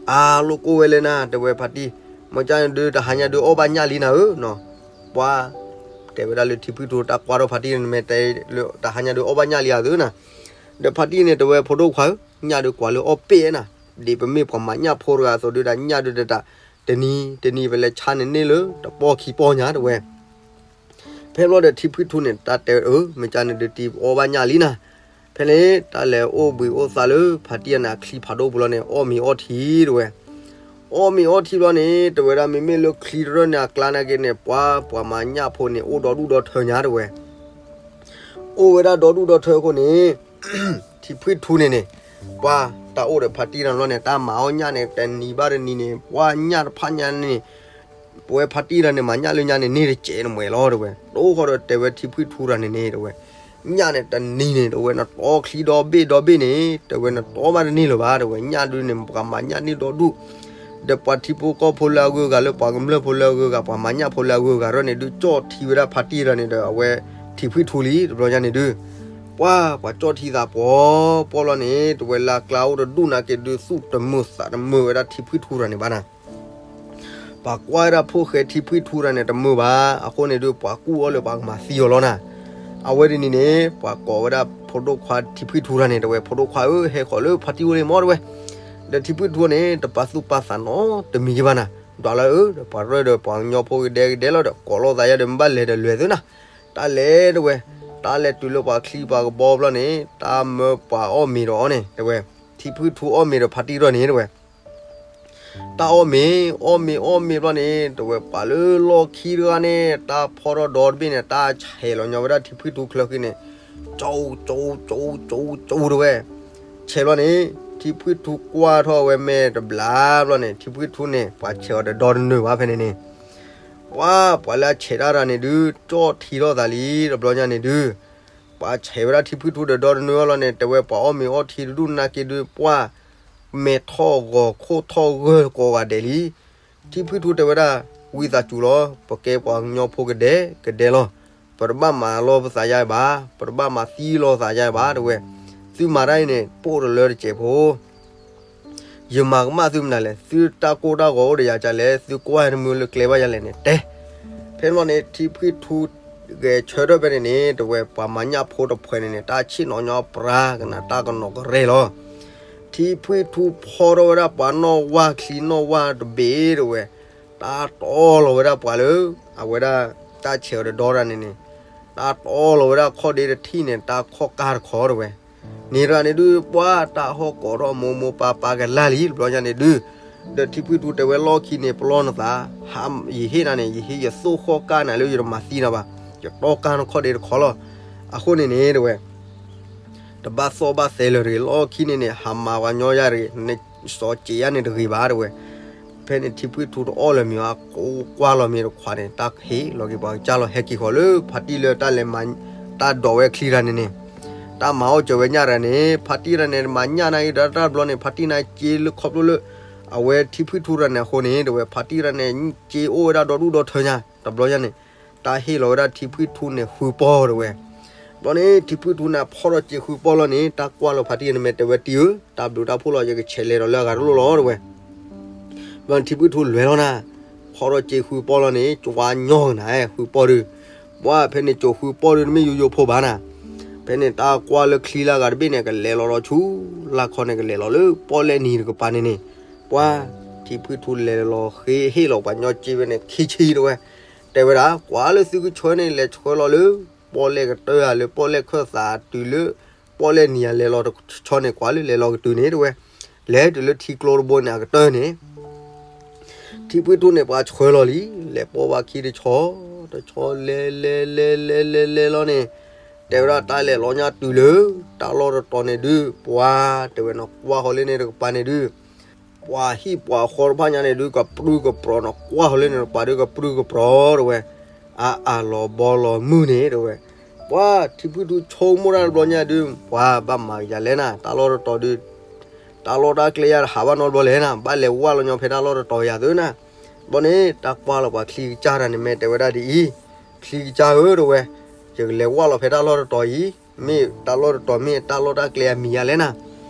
အါ လိၣ်ကိၢ်ဝဲလဲၣ်နၤ တဝဲဖါတံၢ်, မ့ၢ်ကန့ၣ်ဒုး တဟါညါဒုးအီၣ်ဘၣ်ညၣ်လံနၤဧၢနီၤ. ပှၤ တဲဝဲဒၣ်လၢထံဖှံထူတၢ်ကွၢ်ထီၣ်ဖါတံၢ်န့ၣ် မ့ၢ်တဲလၢတဟါညါဒုးအီၣ်ဘၣ်ညၣ်လံအသုနၤ. ဒီးဖါတံၢ်န့ၣ် တဝဲဖိဒိၣ်ခွါဧၢ, ညၣ်ဒုးကွၢ်လၢအီၣ်ပ့ၣ်နၤ, ဒ်ပမ့ၢ်ပှၤမၤညၣ်ဖိတဂၤအသိးဒုးဒၣ် ညၣ်ဒုးတတး, တနံၤ တနံၤပလဲၤဆါန့ၣ်န့ၢ်လၢ တပီၢ်ခံပီၢ်ညါတဝဲ. ဖဲဘျီဒီးထံဖှံထူန့ၣ် တၢ်တဲအၢ မ့ၢ်ကန့ၣ်ဒုးတံၤအီၣ်ဘၣ်ညၣ်လံနၤ. ဖဲန့ၣ် တၢ်လဲၤအိၣ်ဘှံးအိၣ်သါလၢ ဖါတံၢ်အန့ၣ်အချံဖးဒိၣ်ပူၤလီၤန့ၣ် အီၣ်မ့ၤအီထံတဝဲ. အီၣ်မ့ၤအီထံဘျီန့ၣ် တဝဲဒၣ်မ့မ့ၢ်လၢချံတရၢၢ်န့ၣ် အကျါနာ်က့န့ၣ် ပှၤ ပှၤမၤညၣ်ဖိန့ၣ် အိၣ်ဒီဒူၣ်ဒီထၢညါတဝဲ. အိၣ်ဝဲဒၣ်ဒီဒူၣ်ဒီထၢအဃိန့ၣ် ထံဖှံထူန့ၣ်န့ၣ် ပှၤ တၢ်အိၣ်ဒီးဖါတံၢ်တၢ်န့ၣ်လီၤန့ၣ် တၢ်မၤအီၣ်ညၣ်န့ၣ် တနံၤဘၣ်တနံၤန့ၣ် ပှၤညၣ်တဖၣ်ညါန့ၣ် ပဝဲဖါတံၢ်တၢ်န့ၣ် မၤညၣ်လၢညါန့ၣ် န့ၢ်တစဲးတမှဲၤလီၤတဝဲ. တအိၣ်ဃီဒီးတဲဝဲထံဖှံထူတၢ်န့ၣ်န့ၣ်တဝဲ ညၣ်န့ၣ်တနံၤန့ၣ် တဝဲနတီချံဒီဘ့ၣ်ဒီဘ့ၣ်န့ၣ် တဝဲနတီမးတန့ၢ်လၢၤဘၣ်တဝဲ ညၣ်ဒုးန့ၣ် ပှၤမၤညၣ်န့ၢ်ဒီဒူၣ် ဒီးပှၤထံဖိကီၢ်ဖိလၢအဂုၤအဂၤလၢပှၤကမျၢၢ်ဖိလၢအဂုၤအဂၤဒီးန့ၣ်ဒုး ကၠီၣ်ထံဝဲဒၣ်ဖါတံၢ်တၢ်န့ၣ်ဒီး အဝဲထံဖှံထူလံ တဘျီညါန့ၣ်ဒုး ပှၤ ပှၤကၠီၣ်ထံသးပှီၤပှီၢ်လီၤန့ၣ် တဝဲလၢအကျါအိၣ်တဒူၣ်နာ်က့ဒုး သူၣ်တမုာ်သးတမုာ်ဝဲဒၣ်ထံဖှံထူတၢ်န့ၣ်ဘၣ်နၤ ပှၤကွၢ်ဝဲဒၣ်ဖိၣ်ဃဲထံဖှံထူတၢ်န့ၣ်တမုာ်ဘၣ်. အဃိန့ၣ်ဒုး ပှၤကူၣ်အီၤလၢပှၤကမၤသံအီၤလီၤနၤ. အဝဲဒ်န့ၣ်န့ၣ် ပှၤကိးဝဲဒၣ်ဖိဒိၣ်ခွါထံဖှံထူတၢ်န့ၣ် တဝဲ ဖိဒိၣ်ခွါဧၢ ဟဲဃီၤလၢဖါတံၢ်အိၣ်လံမးတဝဲ. ဒီးထံဖှံထူန့ၣ် တပာ်သူၣ်ပာ်သးနီတမံၤက့ဘၣ်နၤ. ဒွးလီၤဧၢ, ဒီးပှၤရၢၢ်ဒီးပှၤကညီဖိကဒဲကဒဲလီၤဒီး ကိးလိာ်သးယါဒီး မ့ၢ်ဘၣ်လဲၤဒီးလဲၤသုနၤ, တၢ်လဲၤတဝဲ, တၢ်လဲၤတုၤလၢပှၤချံပှၤကဘီဘျီန့ၣ် တၢ်မၢပှၤအီၣ်မ့ၤဒီးအီၤန့ၣ် တဝဲ, ထံဖှံထူအီၣ်မ့ၤဒီးဖါတံၢ်ထီၣ်န့ၣ် တဝဲ တၢ်အီၣ်မ့ၤ, အီၣ်မ့ၤ အီၣ်မ့ၤဘျီန့ၣ် တဝဲ ပှၤလၢလီၢ်ခံတဂၤန့ၣ် တၢ်ဖီထီၣ်ဒီတဘ့ၣ်န့ၣ် တၢ်ဆဲးလီၤညီဝဲဒၣ်ထံဖှံထူချၢဃံန့ၣ်, ကၠိ ကၠိ ကၠိ ကၠိ ကၠိ တဝဲ, ဆဲးဘျီန့ၣ် ထံဖှံထူကွၢ်ထီၣ်ဝဲမဲာ်တဘျီဘျီန့ၣ် ထံဖှံထူန့ၣ် ပှၤဆဲးအီၤဒီးဒီတနၢၤဘၣ်ဖဲန့ၣ်န့ၣ်, ပှၤ ပှၤလၢအဆဲးတၢ်တဂၤန့ၣ်ဒုး ကၠီၣ်ထံထီၣ်သးလံ တဘျီညါန့ၣ်ဒုး, ပှၤဆဲးဝဲဒၣ်ထံဖှံထူဒီးဒီတနၢၤအီၤလီၤန့ၣ် တဝဲ ပှၤအီၣ်မ့ၤအီထံတဒူၣ်နာ်က့ဒုး ပှၤ မဲာ်ထီၣ်ဂီၤခိၣ်ထီၣ်ဂၢၢ်ကိးဂၤဒဲးလံ. ထံဖှံထူတဲဝဲဒၣ်, ဝံသးစူၤလီၤ, ပကဲပှၤကညီဖိကဒဲကဒဲလီၤ, ပတဘၣ်မၤလီၤပသးယါဘၣ်, ပတဘၣ်မၤသံလီၤသးယါဘၣ် တဝဲ, သုမၤတၢ်အံၤန့ၣ် ပိၢ်တလၢတစဲးဖိ ယမၤကမၣ်သုမနုၤလဲၣ်, သုတၢ်ကိၢ်တၢ်ဂီၤအိၣ်ဒီးယၤကလဲၣ်, သုကွၢ်တမုာ်လၢကျဲဘၣ်ယၤလဲၣ်န့ၣ်တဲ, ဖဲန့ၣ်ဘျီန့ၣ် ထံဖှံထူ ဂဲၤဆၢထၢၣ်ဖဲန့ၣ်န့ၣ် တဝဲ ပှၤမၤညၣ်ဖိတဖှဲးန့ၣ်န့ၣ် တၢ်ဆ့ၣ်နီၤညီပြါကနၤတၢ်ကနီၤကရဲလီၤ. ထံဖှံထူဖီထီၣ်ဝဲဒၣ်ပှၤနီၣ်ဝၢ်ချံနီၣ်ဝၢ်တဘ့ၣ်တဝဲ, တၢ်တီလီၤဝဲဒၣ်ပှၤလၢ အဝဲဒၣ် တၢ်ဆဲးအီၤဒီးဒီတၢ်န့ၣ်န့ၣ်, တၢ်တီလီၤဝဲဒၣ်ခီၣ်ဒ့တထံၣ်န့ၣ် တၢ်ခီၣ်ကၢ်တခီတဝဲ န့ၣ်တဂၤန့ၣ်ဒုး ပှၤတၢ်ဟီၣ်ကိးထီၣ်မိၢ်မိၢ်ပၢ်ပၢ်ကလၢ်လံ တဘျီညါန့ၣ်ဒုး, ဒီးထံဖှံထူတဲဝဲလီၢ်ခံန့ၣ် ပလီၢ်နသး, ယဟ့ၣ်နၤန့ၣ် ယဟ့ၣ်ယသိၣ်ဃီၣ်ကၢ်နၤလၢယတမၤသံနၤဘၣ်, ယတီကၢ်နခီၣ်ဒ့တခီလီၤ. အဃိန့ၣ်န့ၣ် တဝဲ တဘၣ်သီၣ်ဘၣ်သဲလၢၤတဂ့ၤ, လီၢ်ခံန့ၣ်န့ၣ် ဟးမၤပှၤညီယါတဂ့ၤ, နစီၤစံးယါန့ၣ်တဂ့ၤဘၣ် တဝဲ. ဖဲန့ၣ်ထံဖှံထူတအီၣ်လၢၤမံၤဘၣ်, ကွၢ်လီၤမ့ၤတခွးန့ၣ် တၢ်ဟ့ၣ်လီၤက့ၤပှၤကစၢ်လီၤ, ဟဲက့ၤဃီၤလၢဖါတံၢ်လၢတၢ်လဲၤမၤ, တၢ်ဒိးဝဲချံတဂၤန့ၣ်န့ၣ်, တၢ်မၤအီၣ်စၢၤဝဲညၣ်တဂၤန့ၣ်, ဖါတံၢ်တဂၤန့ၣ် မၤညၣ်နၤအံၤဒီးတၢ်တဘျီန့ၣ် ဖါတံၢ်န့ၣ်က့လၢခီဖျိလၢ အဝဲထံဖှံထူတဂၤန့ၣ်အဃိန့ၣ် တဝဲ ဖါတံၢ်တဂၤန့ၣ် က့အိၣ်ဝဲဒၣ်ဒီဒူၣ်ဒီထၢညါ တဘျီညါန့ၣ်, တၢ်ဟ့ၣ်လီၤဝဲဒၣ်ထံဖှံထူန့ၣ်ဃုပီၢ် တဝဲ. ဘျီန့ၣ် ထံဖှံထူန့ၣ်ဖီထီၣ်စ့ဃုပီၢ်လီၤန့ၣ် တၢ်ကွၢ်လီၤဖါတံၢ်န့ၣ် မ့ၢ်တဲဝဲတံၢ်ဧၢ, တၢ်ဘျုးတၢ်ဖှိၣ်လီၤ ယကဆဲးလဲၤဒီးလၢအဂၤတလိၣ်လီၤ တဝဲ. ဘျီန့ၣ်ထံဖှံထူလဲၤလီၤနၤ, ဖီထီၣ်စ့ဃုပီၢ်လီၤန့ၣ် ကွၢ်ညီနၤ ဃုပီၢ်ဒုး, ပှၤဖဲန့ၣ်ကၠိဃုပီၢ်ဒုး တမ့ၢ်ယိယိဖိဘၣ်နၤ. ဖဲန့ၣ်တၢ်ကွၢ်လၢချံလၢအဂၤတဘ့ၣ်န့ၣ် ကလဲၤလီၤဒီးဆူ လၢခီန့ၣ် ကလဲၤလီၤလၢပီၣ်လဲၣ်နံၤတကပၤန့ၣ်န့ၣ်, ပှၤ ထံဖှံထူလဲၤလီၤဃ့ဟ့ၣ်လီၤပှၤညီစ့ဖဲန့ၣ် ခံဆံတဝဲ. တဲဝဲဒၣ် ကွၢ်လၢသုကဆှၢန့ၣ် လဲၤဆှၢလီၤလၢ ပီၣ်လဲၣ်ကတၢၢ်ဧါ လၢပီၣ်လဲၣ်ခၢၣ်သးတုၤလၢ ပီၣ်လဲၣ်နံၤဧါ လဲၤလီၤတဆီန့ၣ် ကွၢ်လၢလဲၤလီၤကတုၤန့ၣ် တဝဲ. လဲၤတုၤလၢထံကျိတဘိန့ၣ် အကတၢၢ်န့ၣ် ထံဖှံထူန့ၣ် ပှၤဆှၢလီၤလံ, လဲၤပိာ်ဘၣ်ခံတဆီ, တဆီ လဲၤ လဲၤ လဲၤ လဲၤ လဲၤ လဲၤလီၤန့ၣ်, တဲဝဲဒၣ်တၢ်လဲၤလီၤညါတုၤလၢ တၢ်လီၢ်တတီၤန့ၣ်ဒုး ပှၤ တဲဝဲ နကွၢ်ဃီၤလၢန့ၣ်တကပၤန့ၣ်ဒုး ပှၤဟံၣ်ပှၤဃီတဖၣ်ညါန့ၣ်ဒုး ကပြုၢ်ကပြီၤ, နကွၢ်ဃီၤလၢန့ၣ်တကပၤဒုး ကပြုၢ်ကပြီၤ တဝဲ. အါအါလီၤဘီလီၤမုၢ်န့ၣ် တဝဲ. ပှၤ ထံဖှံထူဆိကမိၣ်တၢ်တဘျီညါဒုး ပှၤဘၣ်မၤကယၤလဲၣ်နၤ, တၢ်လီၢ်တတီၤဒုး တၢ်လီၢ်တၢ်ကျဲယၤတဟးဘၣ်နီတဘျီလဲၣ်နၤ, ဘၣ်လဲၤဝၢ်လီၤညီဖဲတၢ်လီၢ်တတီၤယၤသုနၤ. ဘျီန့ၣ် တၢ်ကွၢ်လီၤပှၤချံကစၢ်တၢ်န့ၣ် မ့ၢ်တဲဝဲဒၣ်ဒ်အံၤ, ချံကစၢ်ဧၢ တဝဲ, ယကလဲၤဝၢ်လီၤဖဲတၢ်လီၢ်တတီၤအံၤ, မ့ၢ်တၢ်လီၢ်တတီၤ မ့ၢ်တၢ်လီၢ်တၢ်ကျဲအမံၤယၤလဲၣ်နၤ.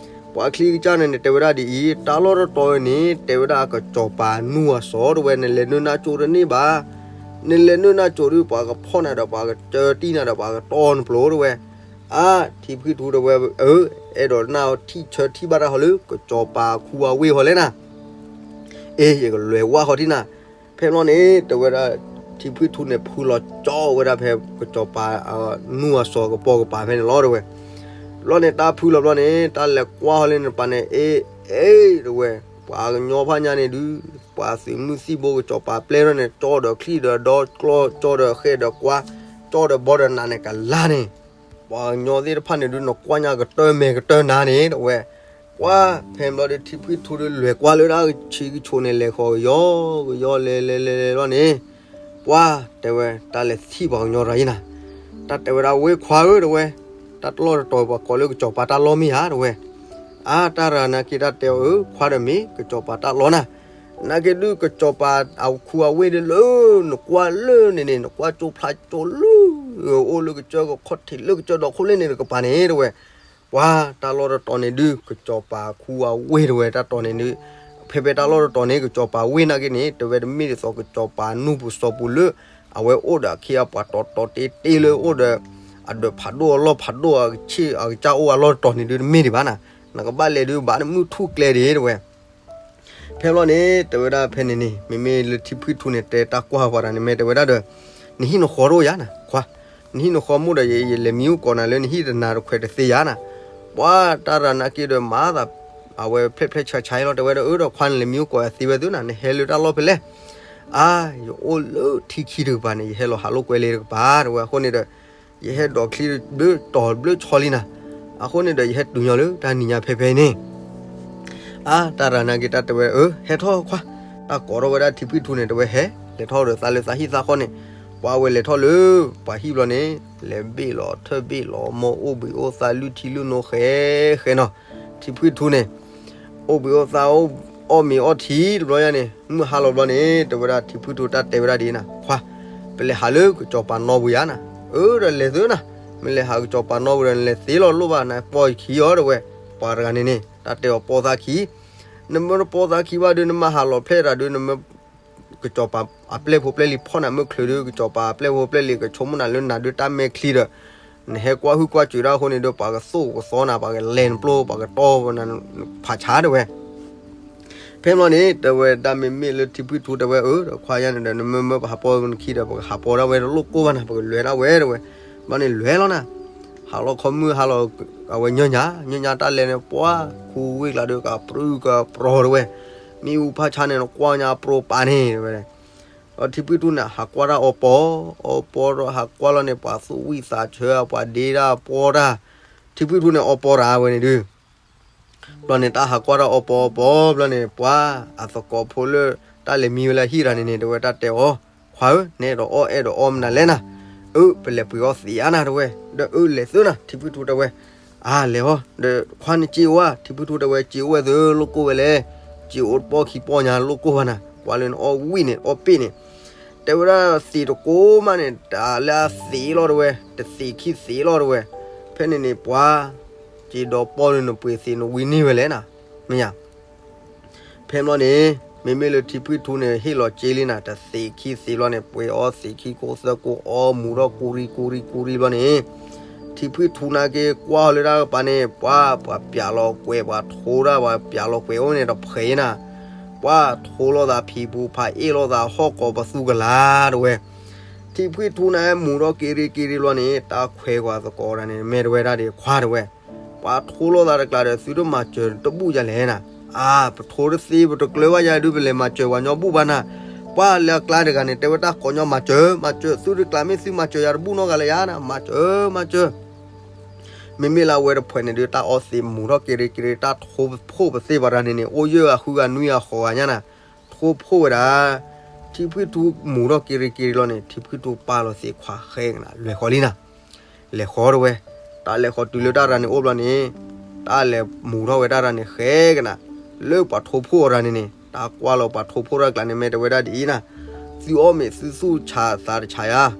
ပှၤချံကစၢ်န့ၣ်န့ၣ် တဲဝဲဒၣ်ဒ်အံၤ, တၢ်လီၢ်တတီၤန့ၣ် တဲဝဲဒၣ်အကစီၤပၤနူၢ်အစီၤ တဝဲ, နလဲၤနုာ်နၢ်ကၠိတန့ၢ်ဘၣ်, နလဲၤနုာ်နၢ်ကၠိဒုး ပှၤကဖီၣ်နၤဒီး ပှၤကတၢတံၢ်နၤဒီး ပှၤကတီနပျိ တဝဲ. အါ ထံဖှံထူတဝဲဧၢ, အဲၣ်ဒိးနၢ်ထံၣ်ဆၢထံၣ်ဘၣ်တၢ်ဃီလၢ ကစီၤပၤခူအဝ့ၢ်ဃီလဲၣ်နၤ. အ့ ယကလဲၤဝၢ်ဃီၤထံၣ်နၤ. ဖဲဘျီန့ၣ် တဲဝဲဒၣ် ထံဖှံထူန့ၣ် ဖုလီၤကၠီဝဲဒၣ်ဖဲကစီၤပၤ နူၢ်အစီၤကပိာ်ကပၤဖဲန့ၣ်လီၤ တဝဲ. ဘျီန့ၣ် တၢ်ဖုလီၤဘျီန့ၣ် တၢ်လဲၤကွၢ်ဃီၤလၢန့ၣ်တကပၤန့ၣ် အ့ အ့ တဝဲ, ပှၤကညီဖးညါန့ၣ်ဒုး ပှၤသုးမုၢ်သံၣ်ဘိကစီၤပၤပျဲၢ်ထီၣ်န့ၣ် ကၠီဒီးချံဒီးဒီကျီ, ကၠီဒီးဃဲၣ်ဒီးကွါ, ကၠီဒီးဘီဒီးနးန့ၣ်ကလါန့ၣ်, ပှၤကညီသ့ၣ်တဖၣ်န့ၣ်ဒုး နကွၢ်ညါကတၢၢ်မဲာ်ကတၢၢ်နါန့ၣ် တဝဲ. ပှၤ ဖဲဘျီဒီး ထံဖှံထူဒီး လဲၤကွၢ်လၢတၢ်ဆံကဆိးန့ၣ် လဲၤဃီၤကယီကယီ လဲၤလဲၤလဲၤလဲၤလီၤန့ၣ်, ပှၤ တဲဝဲ တၢ်လဲၤထံၣ်ပှၤကညီတဂၤအံၤနၤ, တၢ်တဲဝဲဒၣ် ဝဲခွါဧၢ တဝဲ, တၢ်တလီၢ်တတီၤပှၤကိးလၢကစီၤပၤတၢ်လီၢ်မ့ၢ်ဧါ တဝဲ. အါ တၢ်ရၤနာ်က့တၢ်တဲအီၤဧၢ ခွါဒီးမ့ၢ်ကစီၤပၤတၢ်လီၢ်နၤ, နာ်က့ဒုးကစီၤပၤအခူအဝ့ၢ်ဒုးလၢ နကွၢ်လၢန့ၣ်န့ၣ် နကွၢ်ကၠိဖျါကၠိလၢ အိၣ်လၢကစၢၢ်ကခီၣ်ထံးလၢကစၢၢ်ဒီးခိၣ်လ့ၣ်န့ၣ်တကပၤန့ၣ် တဝဲ. ပှၤ တၢ်လီၢ်တတီၤန့ၣ်ဒုး ကစီၤပၤခူအဝ့ၢ်တဝဲ တၢ်တီၤန့ၣ်ဒုး, ဖဲဖဲတၢ်လီၢ်တတီၤန့ၣ် ကစီၤပၤဝ့ၢ်နာ်က့န့ၣ် တဝဲတမ့ၢ်ဒ်သိးကစီၤပၤနူၢ်ပူၤစီၤပူၤလၢ အဝဲအိၣ်ဒီးအခ့အပှၤတီတီတ့တ့လၢအိၣ်ဒီး အဒၢးဖးဒိၣ်အလီၢ်ဖးဒိၣ်အကဆ့ၣ်အကစၢ်အိၣ်အလီၢ်တတီၤန့ၣ်ဒုးတမ့ၢ်ဒံးဘၣ်နၤ, နကဘၣ်လဲၤဒုးဘၣ်နမုၢ်ထူၣ်ကျဲဒၣ် တဝဲ. ဖဲဘျီန့ၣ် တဲဝဲဒၣ်ဖဲန့ၣ်န့ၣ် မ့မ့ၢ်လၢထံဖှံထူန့ၣ် တဲတၢ်ကွၢ်ပှၤတဂၤန့ၣ် မ့ၢ်တဲဝဲဒၣ်ဒီး နဟံၣ်နဃီတအိၣ်ယၤနၤ ခွါ, နဟံၣ်နဃီမ့ၢ်ဒီး ယလဲၤမံအိၣ်ကိးနၤလၢနဟံၣ်တနၤတခွဲးတသ့ယၤနၤ. ပှၤတၢ်ရၤနာ်က့ဒီး မၤသး အဝဲဖျဲၣ်ဖျဲၣ်ဆါဆါလီၤ တဲဝဲဒၣ် အၢ ဒီးခွါန့ၣ် လဲၤမံအိၣ်ကိးယၤသ့ဝဲသုနၤ နဟဲလၢတၢ်လီၢ်ဖဲလဲၣ်. အါ ယအိၣ်လၢထံခံတကပၤန့ၣ် ယဟဲလီၤဟးလိာ်ကွဲလ့တကပၤ တဲဝဲ အဃိန့ၣ်ဒီး ယဟဲဒိးချံဘျုးတီၤဘျုးဆီလံနၤ. အဃိန့ၣ်ဒီး ယဟဲတုၤညီလၢတၢ်နံၤညါဖဲဖဲအံၤန့ၣ် အါ တၢ်ရၤနာ်က့တၢ်တဲဝဲ အၢ ဟဲထီၣ်ခွါ, တၢ်ကိးထီၣ်ဝဲဒၣ်ထံဖှံထူန့ၣ် တဲဝဲဟဲ လဲၤထီၣ်ဒီးသးလၢသးဟံၣ်သးဃီန့ၣ်, ပှၤဝဲလဲၤထီၣ်လၢ ပှၤဟံၣ်ဘျီန့ၣ် လဲၤဘ့ၣ်လီၤထၢၣ်ဘ့ၣ်လီၤ မ့ၢ်အိၣ်ဘှံးအိၣ်သါလုၢ်ထံလုၢ်နိဃဲဃဲနီၤ, ထံဖှံထူန့ၣ် အိၣ်ဘှံးအိၣ်သါ အီၣ်မ့ၤအီထံတဘျီညါန့ၣ် မုၢ်ဟါလီၤဘျီန့ၣ် တဲဝဲဒၣ်ထံဖှံထူတၢ်တဲဝဲဒၣ်ဒ်အံၤနၤ ခွါ, ပလဲၤဟးလၢကစီၤပၤနီပူၤယၤနၤ, အၢ ဒီးလဲၤသုနၤ, မ့ၢ်လဲၤဟးကစီၤပၤနီပူၤဒီး နလဲၤသ့လီၤလိၣ်ဘၣ်နပီၢ်ခံအီၤ တဲဝဲ, ပှၤတဂၤန့ၣ်န့ၣ် တၢ်တဲအီၤပီၢ်သးခံ, နမ့ၢ်တပီၢ်သးခံဘၣ်ဒီး နမ့ၢ်ဟးလီၤဖျဲၣ်တၢ်ဒီး နမ့ၢ် ကစီၤပၤအပျဲၢ်ဖိပျဲၢ်လံၤဖီၣ်နၤမုၢ်ချုးဒီး ကစီၤပၤအပျဲၢ်ဖိပျဲၢ်လံၤကဆိကမိၣ်နၤလၢနၤဒုးတၢ်မဲာ်ချံဒီး နဟဲကွၢ်ဟုၣ်ကွၢ်စၢၤဒၣ်အဃိန့ၣ်ဒီး ပှၤကသိၣ်ကသီနၤ ပှၤကလဲၤနပျိၢ် ပှၤကတီၢ်နၤ ဖးဆါတဲဝဲ ဖဲမ့ၢ်န့ၣ် တဲဝဲဒၣ်မ့မ့ၢ်လၢထံဖှံထူတဲဝဲ အၢ ဒီးခွါယါန့ၣ်ဒီး နမ့ၢ်မၢပဟးပီၢ်နခံဒီး ပကဟးပီၢ်ဒၣ်ဝဲတလိၣ်ကိၢ်ဘၣ်နၤ ပကလဲၤဒၣ်ဝဲတဲဝဲ, ဘျီန့ၣ်လဲၤလီၤနၤ, ဟးလီၤခီမုၢ်ဟါလီၤ အဝဲညီညါ ညီညါတၢ်လဲၤန့ၣ် ပှၤခူဝ့ၢ်ကျါဒီး ကပြူၢ်ကပြီၤတဲဝဲ, မ့ၣ်အူဖးဆါန့ၣ် နကွၢ်ညါပြိပာ်န့ၣ်တဲဝဲ ဒီးထံဖှံထူန့ၣ် ဟးကွၢ်တၢ်အီပီ, အီပီဒီးဟးကွၢ်လီၤန့ၣ် ပှၤသူၣ်ဝံၣ်သးဆၢ ပှၤဒ့တၢ်ပီတၢ်, ထံဖှံထူန့ၣ်အီပီတၢ်ဝဲန့ၣ်ဒုး ဘျီန့ၣ် တၢ်ဟးကွၢ်တၢ်အီပီအီပီဘျီန့ၣ် ပှၤအသကိးဖိလၢ တၢ်လဲၤမံဝဲလၢဟံၣ်တဂၤန့ၣ်န့ၣ် တဲဝဲတၢ်တဲအီၤ, ခွါဧၢ, နအဲၣ်ဒိးအီၣ်အဲၣ်ဒိးအီမနုၤလဲၣ်နၤ, အၢ ပလဲၤပှ့ၤအီၣ်သံးအါနၤတဲဝဲ, ဒီးအၢ လဲၤသုနၤ ထံဖှံထူတဲဝဲ, အါ လဲၤအီၤ, ဒီးခွါနစ့အိၣ်ဧါ ထံဖှံထူတဲဝဲ စ့အိၣ်ဝဲသု လိၣ်ကိၢ်ဝဲလဲၣ်, စ့အိၣ်တပီၢ်ခံပီၢ်ညါ လိၣ်ကိၢ်ဘၣ်နၤ, ကွၢ်လၢနအီၣ်ဝံၣ်န့ၣ် အီၣ်ပ့ၣ်န့ၣ် တဲဝဲဒၣ်သံးတကိးမးန့ၣ် တၢ်လၢအသံးလီၤတဲဝဲ, တသံးခံသံးလီၤတဲဝဲ, ဖဲန့ၣ်န့ၣ် ပှၤ စ့ဒီးပီၢ်န့ၣ် နပှ့ၤသံးနဝံန့ၢ်ဝဲလဲၣ်နၤ, မ့ၢ်ဧါ. ဖဲဘျီန့ၣ် မ့မ့ၢ်လၢထံဖှံထူန့ၣ် ဟ့ၣ်လီၤစ့လံနၤ တသံးခံသံးဘျီန့ၣ် ပှ့ၤအီၣ်သံးခံကိးသၢကိးအီၣ်မူၤထီၣ်ကူရံကူရံကူရံဘျီန့ၣ် ထံဖှံထူနာ်က့ၤကွၢ်လၢတၢ်ကပၤန့ၣ် ပှၤ ပှၤပျးလီၤကွဲး ပှၤထိတၢ် ပှၤပျးလီၤကွဲးအိၣ်န့ၣ်တဖှဲးနၤ, ပှၤထိလိာ်သးဖံးပူၤဖးအ့ၣ်လိာ်သးဟီၣ်ကိးပသူကလၤတဲဝဲ, ထံဖှံထူန့ၣ် မူၤထီၣ်က့ၤရ့က့ၤရ့ဘျီန့ၣ် တၢ်ခွဲးကွၢ်သကိးတဂၤန့ၣ် မ့ၢ်တဲဝဲဒၣ်ဒ်ခွါတဲဝဲ, ပှၤထိလိာ်သးတကျါဒီး သုတမၤစၢၤတဘူၣ်ယၤလဲၣ်နၤ, အါ ပထိတသ့ ပတကျၢၤဘၣ်ယၤဒုး ပလဲၤမၤစၢၤပှၤညီဘူၣ်ဘၣ်နၤ, ပှၤလၢအကျါတဂၤန့ၣ် တဲဝဲတၢ်ကိးညီ မၤစၢၤ မၤစၢၤ သုတကျါမ့ၢ်သုမၤစၢၤယၤတဘူၣ်နီတဂၤလၢၤယၤနၤ မၤစၢၤ မၤစၢၤ မ့မ့ၢ်လၢအဝဲတဖှဲးန့ၣ်ဒုး တၢ်အီသံးမူၤထီၣ်က့ၤရ့က့ၤရ့ တၢ်ထိဖိၣ်ပသ့ၣ်ပှၤတဂၤန့ၣ်န့ၣ် အိၣ်ယဲၢ်ဂၤဃုဂၤနွံဂၤဃိးဂၤညါနၤ, ထိဖိၣ်ဝဲဒၣ်, ထံဖှံထူမူၤထီၣ်က့ၤရ့က့ၤရ့လီၤန့ၣ် ထံဖှံထူပာ်လီၤသံးခွါဃဲကနၤ လဲၤဃီၤလံနၤ, လဲၤဃီၤတဲဝဲ, တၢ်လဲၤဃီၤတုၤလၢတၢ်ရၤန့ၣ်အိၣ်ဘျီန့ၣ်, တၢ်လဲၤမူၤထီၣ်ဝဲတၢ်ရၤန့ၣ်ဃဲကနၤ, လၢပှၤထိဖိၣ်အရၤန့ၣ်န့ၣ် တၢ်ကွၢ်လီၤပှၤထိဖိၣ်တၢ်ကျါန့ၣ် မ့ၢ်တဲဝဲဒၣ်ဒ်အံၤနၤ, သုအီၣ်မ့ၤသုသူၣ်ဆးသးတဆးယၤ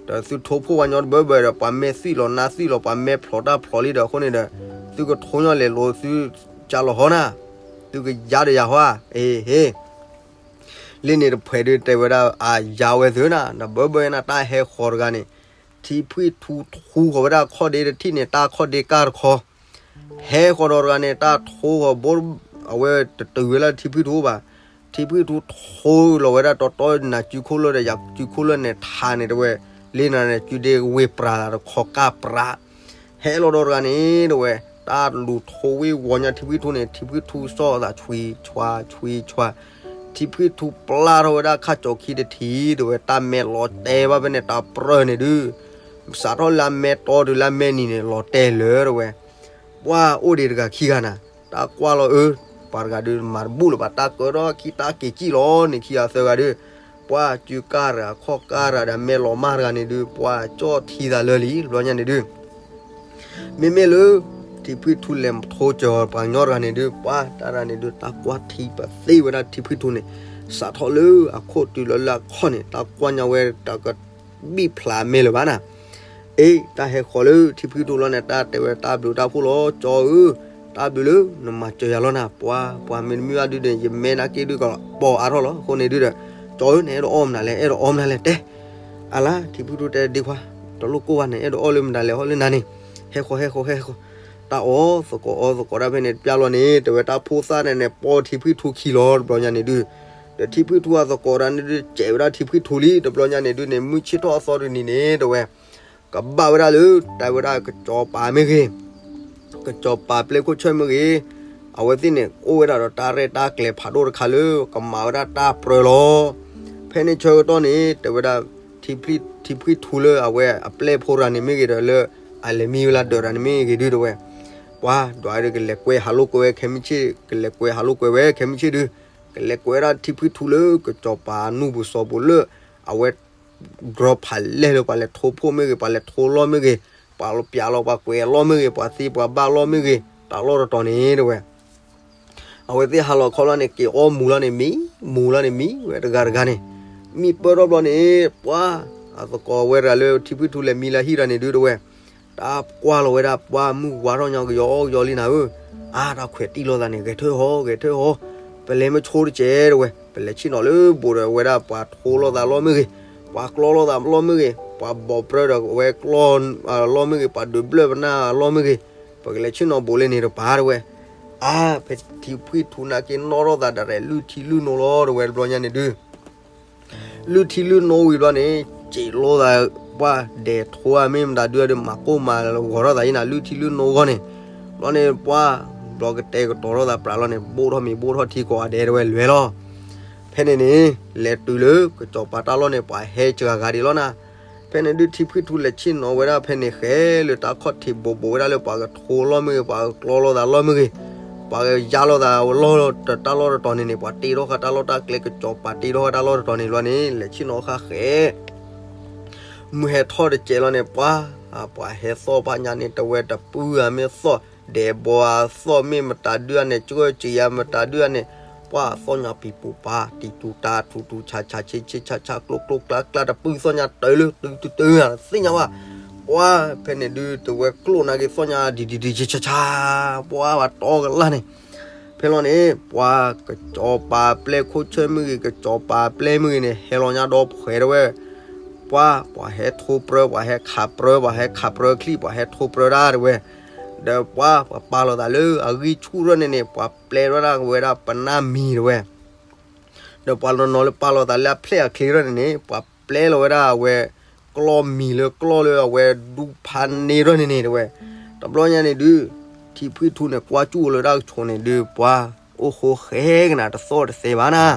ဒီးသုထိဖိၣ်ဝဲညီတဘၢဘၢဒီး ပှၤမဲာ်သွံၣ်လီၤနါသွံၣ်လီၤ ပှၤမဲာ်ဖျိးတၢ်ဖျိးလံဒီးအဃိန့ၣ်ဒီး, သုကထိညီလဲၤလိၤသုကၢ်လီၤဟီနၤ, သုကယါဒီးယၤဟီဧါ, အ့ဟ့, လံန့ၣ်တဖှဲးဒုးတဲဝဲဒၣ် အယါဝဲသုနၤ ဒီးဘၢဘၢနၤ တၢ်ဟဲဃီၤတဂၤန့ၣ်, ထံဖှံထူထူဃီၤဝဲဒၣ်ခီၣ်ဒ့တထံၣ်န့ၣ် တၢ်ခီၣ်ဒ့ကၢ်တခီ ဟဲဃီၤဒီးတဂၤန့ၣ် တၢ်ထိဃီၤဘိ, အဝဲတတုၤဝဲလၢထံဖှံထူဘၣ်, ထံဖှံထူထိလီၤဝဲဒၣ်တီတီနၤစုခိၣ်လၢဒီး ယၤစုခိၣ်လၢန့ၣ်ထးန့ၣ်တဲဝဲ, လံနၤန့ၣ် စုဒ့ဝ့ၢ်ပြးလၢတခီကၢ်ပြး, ဟဲလီၤဒီးတဂၤန့ၣ်တဲဝဲ, တၢ်လူၤထိဝ့ၢ်ဝီၤညါထံဖှံထူန့ၣ် ထံဖှံထူစီၣ်သးဆွံဆွါဆွံဆွါ, ထံဖှံထူပျၢ်ထီၣ်ဝဲဒၣ်ခၣ်ကၠီခံတထံးတဲဝဲ တၢ်မဲာ်လီၤတဲာ်ဘၣ်ဖဲန့ၣ် တၢ်ပြၢန့ၣ်ဒုး စးထီၣ်လၢအမဲာ်တီတုၤလၢအမဲာ်နံၤန့ၣ် လီၤတဲာ်လၢာ်တဲဝဲ, ပှၤအိၣ်ဒံးတဂၤခံဂၤနၤ, တၢ်ကွၢ်လီၤအၢ, ပှၤတဂၤဒုးမၤတဘူၣ်လၢၤဘၣ် တၢ်ကၢထီၣ်ခံတၢ်က့ၤကံၣ်လီၤန့ၣ်ခံဂၤသၢဂၤဒုး, ပှၤစုကၢ်တဂၤခီၣ်ကၢ်တဂၤဒီးမဲာ်လီၤမၢ်တဂၤန့ၣ်ဒုး ပှၤကၠီၣ်ထံသးလၢလံ ဘျီညါန့ၣ်ဒုး မ့မ့ၢ်လၢ ထံဖှံထူလဲၤထိစၢၤပှၤကညီတဂၤန့ၣ်ဒုး ပှၤတၢ်တဂၤန့ၣ်ဒုး တၢ်ကွၢ်ထံပသ့ၣ်ဝဲဒၣ်ထံဖှံထူန့ၣ်, စးထီၣ်လၢအခိၣ်တုၤလၢလၢအခီၣ်န့ၣ် တၢ်ကွၢ်ညါဝဲတၢ်ကဘံၣ်ဖျါမဲာ်လၢၤဘၣ်နၤ, အ့ တၢ်ဟဲဃီၤလၢထံဖှံထူလီၤန့ၣ် တၢ်တဲဝဲတၢ်ဘျုးတၢ်ဖှိၣ်လီၤ ကၠီဧၢ, တၢ်ဘျုးလၢနမၤစၢၤယၤလီၤနၤ ပှၤ ပှၤမ့တမ့ၢ်ဘၣ်ဒုးဒီး ယမဲာ်နာ်က့ဒုးကီးပိာ်အါထီၣ်လီၤ အဃိန့ၣ်ဒုးဒီး, ကၠီဧၢ နအဲၣ်ဒိးအီၣ်မနုၤလဲၣ် အဲၣ်ဒိးအီမနုၤလဲၣ် တဲ အလါ ထံဖှံထူတဲဒ့ခွါ, တလိၣ်ကိၢ်ဘၣ်န့ၣ် အဲၣ်ဒိးအီၣ်လၢမတၤလဲၣ် အီၣ်လၢနၤန့ၣ်, ဟဲဃီၤ ဟဲဃီၤ ဟဲဃီၤ, တၢ်အီၣ်သကိးအီသကိးတၢ်ဖဲန့ၣ် တပျၢ်လီၤန့ၣ် တဲဝဲတၢ်ဖိသၣ်န့ၣ်န့ၣ် ပီထံဖှံၣ်ထူခံလီၤ တဘျီညါန့ၣ်ဒုး, ဒီးထံဖှံၣ်ထူအသကိးတၢ်န့ၣ်ဒုး စဲးဝဲဒၣ်ထံဖှံၣ်ထူလံ တဘျီညါန့ၣ်ဒုးန့ၣ် မုၢ်ဆ့ၣ်ထီၣ်အသီတနံၤန့ၣ် တဲဝဲ ကဘၣ်ဝဲဒၣ်လၢ တဲဝဲဒၣ်ကစီၤပၤမ့ၢ်ဂ့ၤ ကစီၤပၤပျဲၢ်ခိၣ်ဆၢၣ်မ့ၢ်ဂ့ၤ, အဝဲသ့ၣ်န့ၣ်အိၣ်ဝဲဒၣ်ဒီးတၢ်ရဲၣ်တၢ်ကျဲၤဖးဒိၣ်တခါလၢ ကမၤဝဲဒၣ်တၢ်ပြၢလီၤ. ဖဲန့ၣ်ဆၢကတီၢ်န့ၣ် တဲဝဲဒၣ် ထံဖှံၣ်ထူလၢအဝဲအပျဲၢ်ဖိတဂၤန့ၣ်မ့ၢ်ဂ့ၤဒီးလၢ အလဲၤမံဝဲလၢဒၢးတဂၤန့ၣ်မ့ၢ်ဂ့ၤဒုးတဲဝဲ, ပှၤဒွးဒုးကလဲၤကွဲဟးလိာ်ကွဲဝဲခဲမုၢ်ဆ့ၣ် ကလဲၤကွဲဟးလိာ်ကွဲဝဲခဲမုၢ်ဆ့ၣ်ဒုး, ကလဲၤကွဲဝဲဒၣ်ထံဖှံၣ်ထူလၢကစီၤပၤနူၢ်ပူၤစီၤပူၤလၢ အဝဲ ကြီဖးလဲၢ်လၢပှၤလဲၤထိဖှိၣ်မ့ၢ်ဂ့ၤ ပှၤလဲၤထိလီၢ်မ့ၢ်ဂ့ၤ, ပှၤပျးလီၤပှၤကွဲးလီၢ်မ့ၢ်ဂ့ၤ ပှၤသံပှၤဘၣ်လီၢ်မ့ၢ်ဂ့ၤ တၢ်လီၢ်တတီၤန့ၣ်တဲဝဲ အဝဲသ့ၣ်ဟးလီၤခီလီၤန့ၣ် က့ၤအီၣ်မူၤလီၤန့ၣ်မံ, မူၤလီၤန့ၣ်မံဝဲတဂၤတဂၤန့ၣ်, မံပၢၢ်ထီၣ်ဘျီန့ၣ် ပှၤ အသကိးဝဲတဂၤလၢထံဖှံၣ်ထူလဲၤမံလၢဟံၣ်တဂၤန့ၣ်ဒုးတဲဝဲ, တၢ်ကွၢ်လီၤဝဲဒၣ်ပှၤမုၢ်ဝါထီၣ်ညါကယီကယီလံနၤဧၢ, အါတၢ်ခွဲးတံၢ်လိာ်သးန့ၣ် ဂဲၤထၢၣ်ဟီ ဂဲၤထၢၣ်ဟီ, ပလဲၤမ့ၢ်ဆိတကဲးတဲဝဲ ပလဲၤဆ့ၣ်နီၤလၢဘူးဒီးဝဲဒၣ်ပှၤထိလီၤသးလီၢ်မ့ၢ်ဂ့ၤ, ပှၤကျီလိာ်သးလီၢ်မ့ၢ်ဂ့ၤ, ပှၤဘိးပြၢဒီးဝဲကျီ လီၢ်မ့ၢ်ဂ့ၤ, ပှၤဒုးဘျၢၣ်ပနၢ်လီၢ်မ့ၢ်ဂ့ၤ, ပကလဲၤဆ့ၣ်နီၤဘူးလၢန့ၣ်တပၤတဲဝဲ, အါ ဖဲထံဖှံၣ်ထူနာ်က့နီၣ်ထီၣ်သးဒီးရဲၣ်လုၢ်ထံလုၢ်နိလီၤတဲဝဲတဘျီညါန့ၣ်ဒုး လုၢ်ထံလုၢ်နိဝံၤဘျီန့ၣ် စံးလိာ်သး ပှၤဒဲးထိဧါ မ့ၢ်မတၤဒုးဒီး မၤကိၢ်မၤဂီၤထီၣ်သးအံၤနၤ လုၢ်ထံလုၢ်နိဂီၢ်န့ၣ်, ဘျီန့ၣ်ပှၤ ဘျီကတဲာ်ကတီၤထီၣ်သးပြးလီၤန့ၣ် ဘိၣ်ထီၣ်မံၤဘိၣ်ထီၣ်ထံကိးဂၤဒဲးတဲဝဲလွဲၤလီၤ. ဖဲန့ၣ်န့ၣ် လဲၤတုၤလၢကစီၤပၤတၢ်လီၢ်န့ၣ် ပှၤဟဲစှၤဂၤဒံးလီၤနၤ. ဖဲန့ၣ်ဒုးထံဖှံၣ်ထူလဲၤဆ့ၣ်နီၤဝဲဒၣ်ဖဲန့ၣ်ဃဲလၢတၢ်ခီၣ်ထံးဘိးဘိးဝဲဒၣ်လၢပှၤကထိလီၢ်မ့ၢ်ဂ့ၤ, ပှၤကကျီလိာ်သးလီၢ်မ့ၢ်ဂ့ၤ, ပှၤကယါလိာ်သးလီၢ်တတီၤန့ၣ်န့ၣ် ပှၤတ့ထီၣ်ဃာ်တၢ်လီၢ်တၢ်ကျဲ ကစီၤပၤတ့ထီၣ်ဃာ်တၢ်လီၢ်တတီၤန့ၣ်ဘျီန့ၣ် လဲၤဆ့ၣ်နီၤဃာ်ဃဲ မုၢ်ဟဲထီၣ်တစဲးလီၤန့ၣ် ပှၤ ပှၤဟဲသီၣ်ဖးညါန့ၣ် တဝဲတပုၢ်ဧါမ့ၢ်သီၣ်, ဒဲးဘီဧါသီၣ်မ့ၢ်မတၤဒုဧါန့ၣ် ကၢၢ်စံၤဧါမတၤဒုဧါန့ၣ်, ပှၤသီၣ်ညါပံၤပူၤပၤ တံၤတူၤတၤထူၤထူၤဆးဆးဆ့ဆ့ဆးဆးကျိကျိကျါကျါ တပုၢ်သီၣ်ညါတၢ်လၢတုၤတုၤတုၤ သ့ၣ်ညါဘၣ်. ပှၤ ဖဲန့ၣ်ဒုးတဝဲကျိၣ်နာ်က့သီၣ်ညါဒံးဒံးဒံးဆးဆးဆး ပှၤဘၣ်တီကလၢ်န့ၣ် ဖဲလီၤန့ၣ် ပှၤကစီၤပၤပျဲၢ်ခိၣ်ဆၢၣ်မ့ၢ်ဂ့ၤ ကစီၤပၤပျဲၢ်မ့ၢ်ဂ့ၤန့ၣ် ဟဲလီၤညါဒီးဖှဲးတဝဲ, ပှၤ ပှၤဟဲထိပြၢ ပှၤဟဲခးပြၢ ပှၤဟဲခးပြၢချံ ပှၤဟဲထိပြၢတၢ်တဝဲ, ဒီးပှၤ ပှၤပာ်လီၤသးလၢအဂံၢ်ဆူၣ်ရၢၢ်န့ၣ်န့ၣ် ပှၤပျဲထီၣ်ဒၣ်ဝဲဒၣ်ပနၢ်မံၤတဝဲ ဒီးပှၤနီၤနီၤလၢပာ်လီၤသးလၢအဖျဲၣ်အချ့ထီၣ်န့ၣ်န့ၣ် ပှၤပျဲလီၤဝဲဒၣ်အဝဲ ကျီၢ်မံၤလၢကျီၢ်လၢအဝဲဒူဖးန့ၢ်ထီၣ်န့ၣ်န့ၣ်တဝဲ, တဘျီညါန့ၣ်ဒုး ထံဖှံၣ်ထူန့ၣ် ကွၢ်ကၠူၣ်လၢတၢ်ကဆိးန့ၣ်ဒုး ပှၤ အိၣ်ဃိဃဲကနၤ တသီၣ်တသဲဘၣ်နၤ,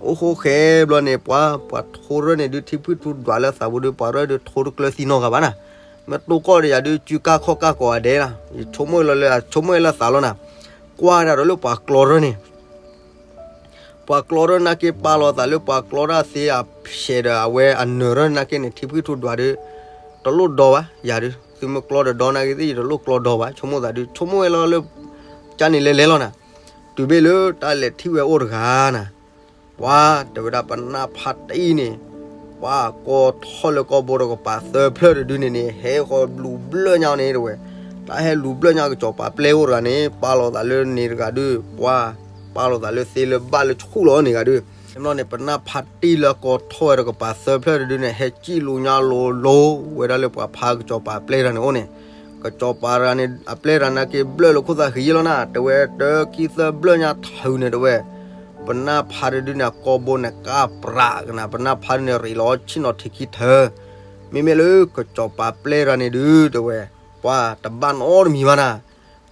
အိၣ်ဃိဃဲဘျီန့ၣ် ပှၤ ပှၤထိရၢၢ်န့ၣ်ဒုး ထံဖှံၣ်ထူဒွးလၢသးပူၤဒုး ပှၤရၢၢ်ဒုးထိတကျၢၤသံနီတဂၤဘၣ်နၤ, မ့ၢ်တိၢ်ကီၢ်ဒီးယၤဒုး စုကၢ်ခီၣ်ကၢ်ကိးဂၤဒဲးနၤ, ယဆိကမိၣ်လီၤလၢ အဆိကမိၣ်လၢသးလီၤနၤ, ကွၢ်ဒၣ်ဒီးလၢပှၤကျီရၢၢ်န့ၣ် ပှၤကျီရၢၢ်နာ်က့ပာ်လီၤသးလၢပှၤကျီတၢ်သ့အဖျဲးဒီး အဝဲအနၢၤရၢၢ်နာ်က့န့ၣ် ထံဖှံၣ်ထူဒွးဒုး တလိၣ်ဒီဘၣ် ယၤဒုး သုမ့ၢ်ကျီဒီးဒီနာ်က့သ့ၣ် ယတလိၣ်ကျီဒီဘၣ် ဆိကမိၣ်သးဒုး ဆိကမိၣ်ဝဲလီၤလၢ ကန့ၣ်လဲၤလဲၤလီၤနၤ, တုၤဘၣ်လၢတၢ်လဲၤထံၣ်ဝဲအိၣ်တဂၤနၤ ပှၤတဲဝဲဒၣ်ပနၢ်ဖးတံၢ်န့ၣ် ပှၤကိးထီၣ်လၢကီၢ်ဘိတကပၤသၢဖျၢၣ်တဒုန့ၣ်န့ၣ် ဟဲဃီလူၤဘျၢၣ်ညါန့ၣ်တဝဲ, တၢ်ဟဲလူၤဘျၢၣ်ညါကစီၤပၤပျဲၢ်အိၣ်တဂၤန့ၣ် ပာ်လီၤသးလၢန့ၣ်တဂၤဒုး ပှၤ ပာ်လီၤသးလၢသ့လၢဘၣ်လၢဆူၣ်လီၤန့ၣ်ဂၤဒုး, မ့ၢ်လီၤန့ၣ် ပနၢ်ဖးတံၢ်လၢအကိးထီၣ်ဝဲတကပၤသၢဖျၢၣ်တဒုန့ၣ် ဟဲစံၣ်လူၤညါလိၤလိၤဝဲဒၣ်လၢပှၤဖးကစီၤပၤပျဲၢ်တဂၤန့ၣ်အိၣ်န့ၣ်, ကစီၤပၤတဂၤန့ၣ် အပျဲၢ်တဂၤနာ်က့ဘျၢၣ်လၢခိၣ်သၣ်ဃံယ့လီၤနၤ တဲဝဲတၢ်ခံသၢဘျၢၣ်ညါထုးန့ၣ်တဝဲ ပနၢ်ဖးတဒုန့ၣ် အကိာ်ဘိန့ၣ်ကၢ်ပြးကနၤ ပနၢ်ဖးတဒုန့ၣ် ရံးလီၤဆ့ၣ်နီၤထံးခံထၢၣ်, မ့မ့ၢ်လၢကစီၤပၤပျဲၢ်တဂၤန့ၣ်ဒုး တဲဝဲ, ပှၤတဘၣ်နီတမံၤဘၣ်နၤ,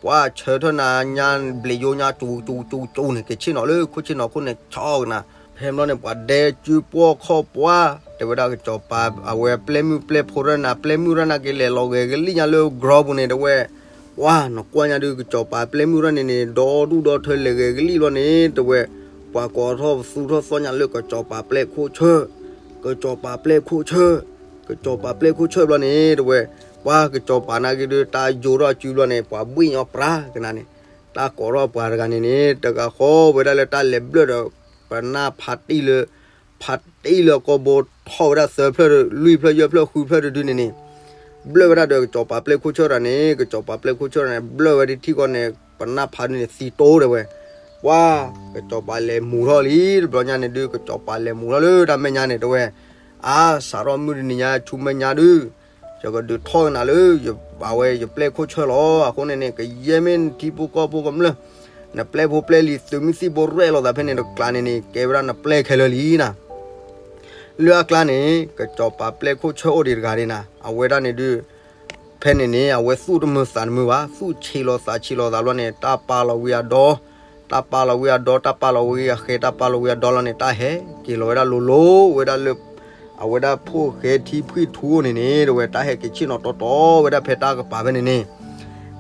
ပှၤဆၢထၢၣ်နၤညါဘျံးယိညါကၠူကၠူကၠူကၠူန့ၣ် က့ၤဆ့ၣ်နီၤလၢခိၣ်ဆ့ၣ်နီၤခိၣ်န့ၣ်ဆီကနၤ, ဖဲဘျီန့ၣ် ပှၤဒဲကၠူပှီၢ်ခီၣ်ပှၢ် တဲဝဲဒၣ်ကစီၤပၤ အဝဲပျဲၢ်မုၣ်ပျဲၢ်ဖိရၢၢ်နၤ ပျဲၢ်မုၣ်ရၢၢ်နၤက့ၤလဲၤလီၤဂဲၤကလံၣ်ညါလၢကြီပူၤန့ၣ်တဝဲ ပှၤနကွၢ်ညါဒုး ကစီၤပၤပျဲၢ်မုၣ်ရၢၢ်န့ၣ်န့ၣ် ဒီဒူၣ်ဒီထၢလဲၤဂဲၤကလံၣ်ဘျီန့ၣ် တဝဲ, ပှၤကိးထီၣ်ပသူထီၣ်သီၣ်ညါလၢကစီၤပၤပျဲၢ်ခိၣ်ဆၢၣ်, ကစီၤပၤပျဲၢ်ခိၣ်ဆၢၣ်, ကစီၤပၤပျဲၢ်ခိၣ်ဆၢၣ်ဘျီန့ၣ် တဝဲ, ပှၤကစီၤပၤနာ်က့ဒုးတၢ်ယိၤထီၣ်အစုဘျီန့ၣ် ပှၤဘှံၣ်ညီပြးကနၤန့ၣ်, တၢ်ကိးထီၣ်ပှၤတဂၤန့ၣ်န့ၣ် တဂၤဃီဝဲဒၣ်လၢတၢ်လဲၤဘျၢၣ်ဒီး ပနၢ်ဖးတံၢ်လၢ ဖးတံၢ်လၢအကိာ်ဘိထီၣ်ဝဲဒၣ်သၢဖျၢၣ် လွံၢ်ဖျၢၣ်ယဲၢ်ဖျၢၣ်ဃုဖျၢၣ်တဒုန့ၣ်န့ၣ်, ဘျၢၣ်ဝဲဒၣ်ဒီးကစီၤပၤပျဲၢ်ခိၣ်ဆၢၣ်တဂၤန့ၣ် ကစီၤပၤပျဲၢ်ခိၣ်ဆၢၣ်တဂၤန့ၣ် ဘျၢၣ်ဝဲဒၣ်ထံၣ်ဃီန့ၣ် ပနၢ်ဖးဒုးန့ၣ်သံတိၢ်တဲဝဲ, ပှၤ ကစီၤပၤလဲၤမူၤထီၣ်လံ တဘျီညါန့ၣ်ဒုး ကစီၤပၤလဲၤမူၤထီၣ်လၢတၢ်မဲာ်ညါန့ၣ်တဝဲ, အါ စးထီၣ်မုၢ်တနံၤညါဆူမဲာ်ညါဒုး ယကဒုးထီၣ်ကနၤလၢ အဝဲယပျဲၢ်ခိၣ်ဆၢၣ်လီၤ. အဃိန့ၣ်န့ၣ် ကယဲၢ်မ့ၢ်နထံဖိကီၢ်ဖိကမျၢၢ် နပျဲၢ်ဖိပျဲၢ်လံၤ သုးမုၢ်သံၣ်ဘိရဲၣ်လိာ်သးဖဲန့ၣ်တကျါန့ၣ်န့ၣ် ကဲဝဲဒၣ်နပျဲၢ်ခဲလၢာ်လံနၤ. လၢအကျါန့ၣ် ကစီၤပၤပျဲၢ်ခိၣ်ဆၢၣ်အိၣ်ဒံးတဂၤန့ၣ်နၤ အဝဲဒၣ်န့ၣ်ဒုး ဖဲန့ၣ်န့ၣ် အဝဲသူၣ်တမုာ်သးတမုာ်ဘၣ်, သူၣ်ဆံးလီၤသးဆံးလီၤသးဘျီန့ၣ် တၢ်ပာ်လီၤဝံၤအဒီ, တၢ်ပာ်လီၤဝံၤအဒီ, တၢ်ပာ်လီၤဝံၤအဃဲ, တၢ်ပာ်လီၤဝံၤအဒီလီၤန့ၣ် တၢ်ဟဲက့ၤလီၤဝဲဒၣ်လိၤလိၤဝဲဒၣ်လၢ အဝဲဒၣ်ဖိၣ်ဃဲထံဖှံၣ်ထူအိၣ်န့ၣ်န့ၣ် တဝဲ တၢ်ဟဲက့ၤဆ့ၣ်နီၤတီတီဝဲဒၣ်ဖဲတၢ်ကပၤဖဲန့ၣ်န့ၣ်.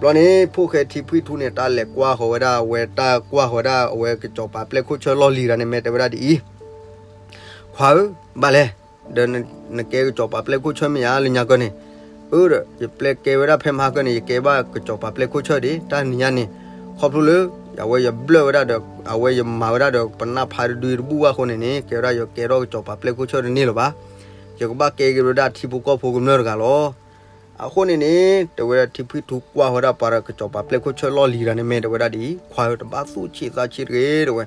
ဘျီန့ၣ် ဖိၣ်ဃဲထံဖှံၣ်ထူန့ၣ် တၢ်လဲၤကွၢ်ဃီၤဝဲဒၣ် အဝဲတၢ်ကွၢ်ဃီၤဝဲဒၣ် အဝဲကစီၤပၤပျဲၢ်ခိၣ်ဆၢၣ်လီၢ်လံၤတဂၤန့ၣ် မ့ၢ်တဲဝဲဒၣ်ဒ်အံၤ, ခွါဧၢ, ဘၣ်လဲၣ်, ဒီးနကဲကစီၤပၤပျဲၢ်ခိၣ်ဆၢၣ်မ့ၢ်ဧါ လၢညါကၢၢ်န့ၣ်. အၢ ဒီး ယပျဲၢ်ကဲဝဲဒၣ်ဖဲမဟါကၢၢ်န့ၣ် ယကဲဘၣ်ကစီၤပၤပျဲၢ်ခိၣ်ဆၢၣ်ဒံး တၢ်နံၤညါန့ၣ်, ခီဖျိလၢ အဝဲယဘျၢၣ်ဝဲဒၣ်ဒီး အဝဲယမၤဝဲဒၣ်ဒီး ပနၢ်ဖးတဒုတဘူၣ်ဘၣ်အဃိန့ၣ်န့ၣ် ကဲဝဲဒၣ်ယကဲထီၣ်ကစီၤပၤပျဲၢ်ခိၣ်ဆၢၣ်တန့ၢ်လၢၤဘၣ်. ယကဘၣ်ကဲက့ၤဝဲဒၣ်ထံဖိကီၢ်ဖိကမျၢၢ်တဂၤလီၤ. အဃိန့ၣ်န့ၣ် တဝဲဒၣ်ထံဖှံၣ်ထူကွၢ်ဃီၤဝဲဒၣ်ပှၤဒီးကစီၤပၤပျဲၢ်ခိၣ်ဆၢၣ်လီၢ်လံၤတဂၤန့ၣ် မ့ၢ်တဲဝဲဒၣ်ဒ်အံၤ, ခွါဧၢ, တဘၣ်သူၣ်ဆံးသးဆံးတဂ့ၤ တဝဲ.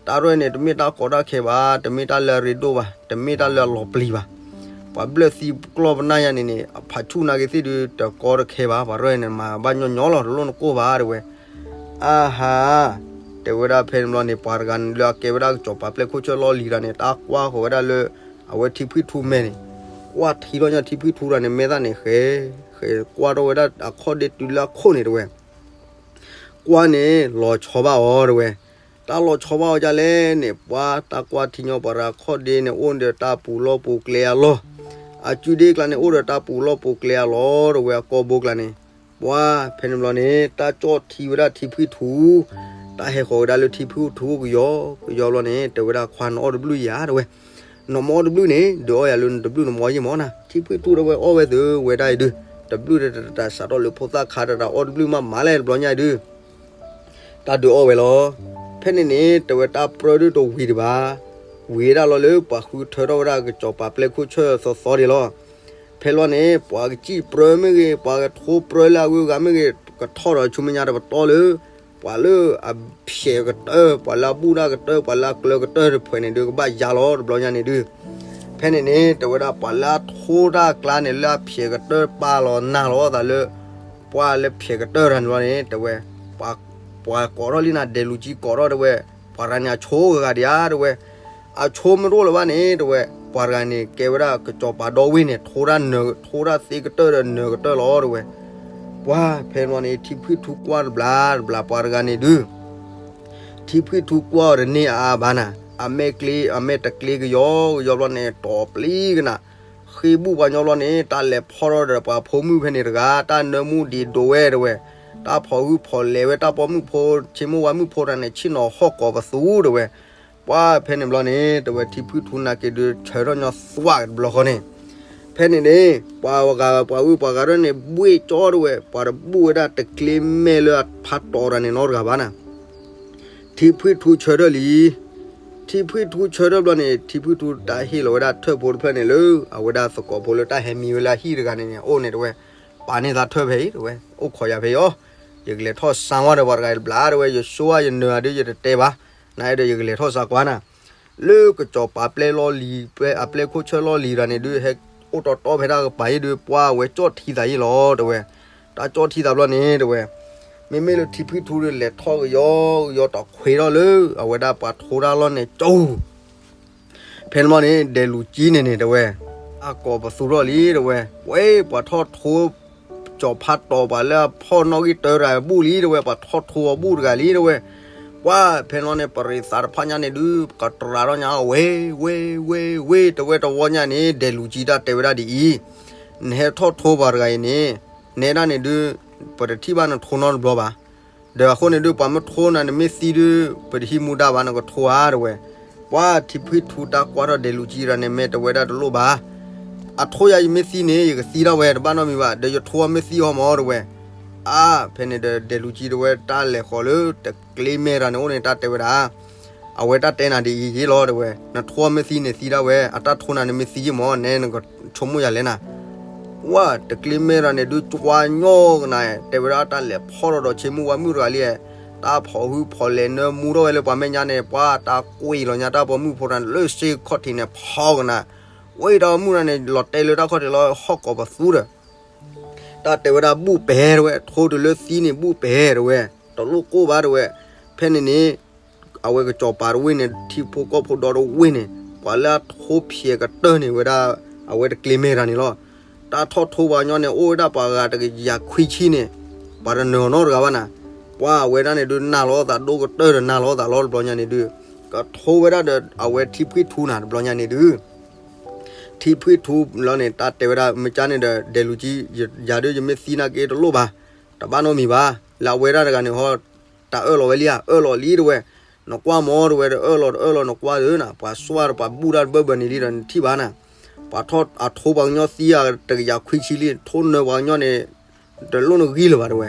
တၢ်ရဲၣ်န့ၣ်တမ့ၢ်တၢ်ကီတၢ်ခဲဘၣ်, တမ့ၢ်တၢ်လၢအရ့ဒိၣ်ဘၣ်, တမ့ၢ်တၢ်လၢအလီၤပျံၤဘၣ်. ပှၤဘျၢၣ်သံကျီၢ်ပနၢ်ညါန့ၣ်န့ၣ် အဖးဆူၣ်နာ်က့ၤသ့ၣ်ဒုး တကီတခဲဘၣ်, ပှၤရဲၣ်န့ၣ် မၤဘၣ်ညီညီလီၤ တလိၣ်နကိၢ်ဘၣ် တဝဲ. အါဟါ, တဲဝဲဒၣ်ဖဲန့ၣ်ဘျီန့ၣ် ပှၤတဂၤန့ၣ်လၢအကဲဝဲဒၣ်ကစီၤပၤပျဲၢ်ခိၣ်ဆၢၣ်လီၢ်လံၤတဂၤန့ၣ် တၢ်ကွၢ်ဃီၤဝဲဒၣ်လၢ အဝဲထံဖှံၣ်ထူမဲာ်န့ၣ်, ကွၢ်ထံလီၤညါထံဖှံၣ်ထူတဂၤန့ၣ် မဲာ်သၣ်န့ၣ်ဃဲ, ဃဲကွၢ်ထီၣ်ဝဲဒၣ်အခီၣ်ဒ့တုၤလၢအခိၣ်န့ၣ် တဝဲ. ကွၢ်န့ၣ် လီၤဆီဘၣ်အီၤ တဝဲ. တၢ်လီၤဆီဘၣ်အီၤဒ်လဲၣ်န့ၣ် ပှၤတၢ်ကွၢ်ထံညီ ပှၤတဂၤအခီၣ်ဒ့န့ၣ် အိၣ်ဒီးတၢ်ပူၤလီၢ်ပူၤကျဲအလီၢ်, အစုဒ့ကျါန့ၣ် အိၣ်ဒီးတၢ်ပူၤလီၢ်ပူၤကျဲအလီၢ် တဝဲ အကိာ်ဘိကျါန့ၣ်. ပှၤဖဲန့ၣ်ဘျီန့ၣ် တၢ်ကၠီၣ်ထံဝဲဒၣ်ထံဖှံၣ်ထူ, တၢ်ဟဲဃီၤဝဲဒၣ်လၢထံဖှံၣ်ထူကယီကယီဘျီန့ၣ် တဲဝဲဒၣ် ခွါ နအီၣ်တဘျုးယၤ တဝဲ. နမ့ၢ်အီၣ်တဘျုးန့ၣ် ဒုးအီၣ်ယၤလၢနတဘျုး နမ့ၢ်အီၣ်ယဲၢ်မးနၤ. ထံဖှံၣ်ထူတဝဲအီၣ်ဝဲသုဝဲဒၣ်အံၤဒုး, တဘျုးတတးစးထီၣ်လၢဖိသၣ်ခါတတး အီၣ်တဘျုးမးမးလဲၣ် တဘျီညါအံၤဒုး တၢ်ဒုးအီၣ်ဝဲလီၤ. ဖဲန့ၣ်န့ၣ် တဝဲတၢ်ပြၢဒုးတဝံၤတဘၣ်, ဝံၤဒၣ်လီၤလၢပှၤဃုထၢထီၣ်ဝဲဒၣ်ကစီၤပၤပျဲၢ်ခိၣ်ဆၢၣ်သီသီဒံးလီၤ. ဖဲလီၤန့ၣ် ပှၤကစံၣ်ပြၢမ့ၢ်ဂ့ၤ, ပှၤကထိပြၢလၢအဂုၤအဂၤမ့ၢ်ဂ့ၤ, ကထီၣ်ဒီးဆူမဲာ်ညါတပတီၢ်လၢ ပှၤလၢအဖျဲးကတၢၢ်, ပှၤလၢအဘူၣ်တၢ်ကတၢၢ်, ပှၤလၢအကျၢၤကတၢၢ်တဖုန့ၣ်ဒုး ကဘၣ်ယါလီၤ တဘျီညါန့ၣ်ဒုး. ဖဲန့ၣ်န့ၣ် တဝဲဒၣ်ပှၤလၢအထိတၢ်အကျါန့ၣ် လၢအဖျဲးကတၢၢ်ပာ်လီၤနၤလီၤအသးလၢ ပှၤလၢဖျဲးကတၢၢ်တဂၤန့ၣ်လီၤန့ၣ် တဝဲ ပှၤကိးထီၣ်လံနၤ ဒဲးလူၤကၠံကိးထီၣ် တဝဲ, ပှၤတဂၤန့ၣ် အဆိကဂၤဒံးဧါ တဝဲ. အဆိမ့ၢ်တအိၣ်လၢၤဘၣ်န့ၣ် တဝဲ, ပှၤတဂၤန့ၣ် ကဲဝဲဒၣ်ကစီၤပၤဒီဝ့ၢ်န့ၣ် ထိဒၣ်နၢၤ, ထိဒၣ်သ့ကတၢၢ်ဒီးနၢၤကတၢၢ်လီၤ တဝဲ. ပှၤဖဲန့ၣ်ဘျီန့ၣ် ထံဖှံၣ်ထူကွၢ်တဘျီတဘျီ ပှၤတဂၤန့ၣ်ဒုး ထံဖှံၣ်ထူကွၢ်အီၤတန့ၢ်အါအါဘၣ်နၤ, အမဲာ်ကျ့, အမဲာ်တကျ့ကယီကယီဘျီန့ၣ် တီၤပျံၤကနၤ, ဃ့ဘူၣ်ပှၤညီဘျီန့ၣ် တၢ်လဲၤဖီၣ်ထီၣ်ဒီးပှၤဖိမုၣ်ဖဲန့ၣ်တဂၤ, တၢ်နၢမူဒံးဒိးဝဲ တဝဲ, တၢ်ဖီၣ်ဟုဖီၣ်လဲၤဝဲ တၢ်ပိာ်မုၣ်ဖိ, ဆ့မိၢ်ဝါမုၣ်ဖိတဂၤန့ၣ် ဆ့ၣ်နီၤဟီၣ်ကိးပသူ တဝဲ. ပှၤဖဲန့ၣ်ဘျီန့ၣ် တဝဲထံဖှံၣ်ထူနာ်က့ၤဒုး ဆၢထီၣ်ညီသွးတဘျီဃီန့ၣ်, ဖဲန့ၣ်န့ၣ် ပှၤဂၤပှၤဝံၣ်ပှၤဂၤရဲၣ်န့ၣ် ဘှ့ၣ်ကၠီ တဝဲ, ပှၤတဘူၣ်ဝဲဒၣ်တကျ့မဲာ်လၢအဖးတီၤတဂၤန့ၣ်နီတဂၤဘၣ်နၤ. ထံဖှံၣ်ထူဆၢထၢၣ်လံ. ထံဖှံၣ်ထူဆၢထၢၣ်ဘျီန့ၣ် ထံဖှံၣ်ထူတၢ်ဟ့ၣ်လီၤဝဲဒၣ်ထၢၣ်ဖိတဖျၢၣ်န့ၣ်လၢ အဝဲဒၣ်သကိးဖိလၢတၢ်ဟဲမံဝဲလၢအဟံၣ်တဂၤန့ၣ်န့ၣ် အအိၣ်န့ၣ် တဝဲ, ပာ်န့ၢ်သးထၢၣ်ဖဲအံၤ တဝဲ, အိၣ်ခိးယၤဖဲအံၤအီၤ, ယကလဲၤထီၣ်စါဝဲဒီးပှၤတဂၤတဘျီ တဝဲ, ယဆိဝဲယနၢၤဧါဒုး ယတတဲဘၣ်, နအဲၣ်ဒိးယကလဲၤထီၣ်စါကွၢ်နၤ လၢကစီၤပၤပျဲၢ်လီၢ်လံၤ, အပျဲၢ်ခိၣ်ဆၢၣ်လီၢ်လံၤတဂၤန့ၣ်ဒုး ဟဲအိၣ်တီတီဖဲတၢ်ကပၤအံၤဒုး ပှၤဝဲကၠီၣ်ထံသးယ့ၢ်လီၤ တဝဲ. တၢ်ကၠီၣ်ထံသးဘျီန့ၣ် တဝဲ, မ့မ့ၢ်လၢထံဖှံၣ်ထူဒုး လဲၤထီၣ်ကယီကယီတီၤခွ့ထီၣ်လၢ အဝဲဒၣ်ပှၤထိတၢ်လီၢ်န့ၣ် ကၠီၣ် ဖဲန့ၣ်ဘျီန့ၣ် ဒဲးလူၤကၠံန့ၣ်န့ၣ် တဝဲ, အကိးပသူထီၣ်လံ တဝဲ, ပှ့ၤ ပှၤထီၣ်ထိ ကၠီၤဖးတီၤ ပှၤလၢအဖီၣ်နီၣ်ဂံၢ်တၢတဂၤဘူၣ်လံ တဝဲ, ပှၤထီၣ်ထိအီၤဘူၣ်တဂၤလံ တဝဲ. ပှၤဖဲန့ၣ်ဘျီန့ၣ် ပရံးသးတဖၣ်ညါန့ၣ်ဒုး ကတြၤထီၣ်ညါအီၤဝဲ ဝဲ ဝဲ ဝဲ တဝဲ တဝီညါန့ၣ် ဒဲးလူၤကၠံတၢ်တဲဝဲဒၣ်ဒ်အံၤ, နဟဲထီၣ်ထိပှၤတဂၤအံၤန့ၣ် နဲဒၣ်န့ၣ်ဒုး ပတထံၣ်ဘၣ်နထိနီတဘျီဘၣ်. ဒီးအဃိန့ၣ်ဒုး ပှၤမ့ၢ်ထိနၤ နမ့ၢ်သံဒုး ပတဟံးမူဒါဘၣ် နကထိဧါ တဝဲ. ပှၤထံဖှံထူတၢ်ကွၢ်ထီၣ်ဒဲးလူၤကၠံတဂၤန့ၣ် မ့ၢ်တဲဝဲဒၣ်တလိၣ်ဘၣ်. အထိယၤ ယမ့ၢ်သံန့ၣ် ယကသံဒၣ်ဝဲ တဘၣ်နီတမံၤဘၣ်, ဒီးယထိအီၤမ့ၢ်သံအီၤမ့ၢ် တဝဲ. အါ ဖဲန့ၣ်ဒီး ဒဲးလူၤကၠံတဝဲ တၢ်လဲၤဃီၤလၢတကျ့မဲာ်တဂၤန့ၣ်အိၣ်န့ၣ် တၢ်တဲဝဲဒၣ် အဝဲတၢ်တဲနၤဒ်အံၤယ့ၢ်လီၤ တဝဲ, နထိအီၤမ့ၢ်သံန့ၣ်သံဒၣ်ဝဲ, အတၢ်ထိနၤန့ၣ်မ့ၢ်သံယ့ၢ်မ့ၢ် နဲနကဆိကမိၣ်ယၤလဲၣ်နၤ. ဝဲတကျ့မဲာ်တဂၤန့ၣ်ဒုး ကွၢ်ညီကနၤ တဲဝဲဒၣ်တၢ်လဲၤဖီၣ်ထီၣ်ဒီးဆ့မုၢ်ဝါမုၣ်တဂၤလံ, တၢ်ဖီၣ်ဟုဖီၣ်လဲၤနၢမူထီၣ်ဝဲလၢပှၤမဲာ်ညါန့ၣ် ပှၤတၢ်ကွံာ်လီၤညါတၢ်ပိာ်မုၣ်ဖိတဂၤန့ၣ် လၢစ့ခီၣ်ထံးန့ၣ် ဖီၣ်ကနၤ, ဝဲတၢ်ပိာ်မုၣ်တဂၤန့ၣ် လီၤတဲာ်လၢတၢ်ခီၣ်ထံးလီၤ ဟီၣ်ကိးပသူဒီး တၢ်တဲဝဲဒၣ်ဘူၣ်ပဲာ်တဝဲ ထိတုၤလၢသံန့ၣ် ဘူၣ်ပဲာ်တဝဲ, တလိၣ်ကိၢ်ဘၣ်တဝဲ. ဖဲန့ၣ်န့ၣ် အဝဲကစီၤပၤတဝ့ၢ်န့ၣ် ထံဖိကီၢ်ဖိဒီတဝ့ၢ်န့ၣ် ပှၤလၢအထိဖျဲးကတၢၢ်န့ၣ်ဝဲဒၣ် အဝဲတကျ့မဲတၢ်န့ၣ်လီၤ. တၢ်ထီၣ်ထိပှၤကညီန့ၣ် အိၣ်ဝဲဒၣ်ပှၤဂၤတကယၤခွံဆံန့ၣ် ပှၤတနၢၤအီၤနီတဂၤဘၣ်နၤ. ပှၤအဝဲဒၣ်န့ၣ်ဒုး နၢ်လီၤသးဒိၣ်ကတၢၢ်ဒီး နၢ်လီၤသးလီၤတဘျီညါန့ၣ်ဒုး ကထိဝဲဒၣ်ဒီးအဝဲထံဖှံထူနၤတဘျီညါန့ၣ်ဒုး ထံဖှံထူလီၤန့ၣ် တၢ်တဲဝဲဒၣ် မ့ၢ်ကါန့ၣ်ဒီး ဒဲးလူၤကံ ယၤဒုးယမ့ၢ်သံနာ်က့တလိၣ်ဘၣ်, တဘၣ်နီတမံၤဘၣ်. လၢအဝဲဒၣ်တဂၤန့ၣ်ဟီ တၢ်အၢၣ်လီၤဝဲလံဧါ, အၢၣ်လီၤလံတဝဲ, နကွၢ်မ့ၢ်တဝဲဒီး အၢၣ်လီၤတအၢၣ်လီၤနကွၢ်ဒုးနၤ, ပှၤစွၢ်ဒီးပှၤဘူၣ်တၢ်တဘၢဘၢန့ၣ်လံဒီးနထံၣ်ဘၣ်နၤ. ပှၤထီၣ်အထိပှၤကညီသံအတကယၤခွံဆံလံ, ထိနၢၤပှၤကညီန့ၣ် တလိၣ်နဂံၢ်လၢၤဘၣ်တဝဲ,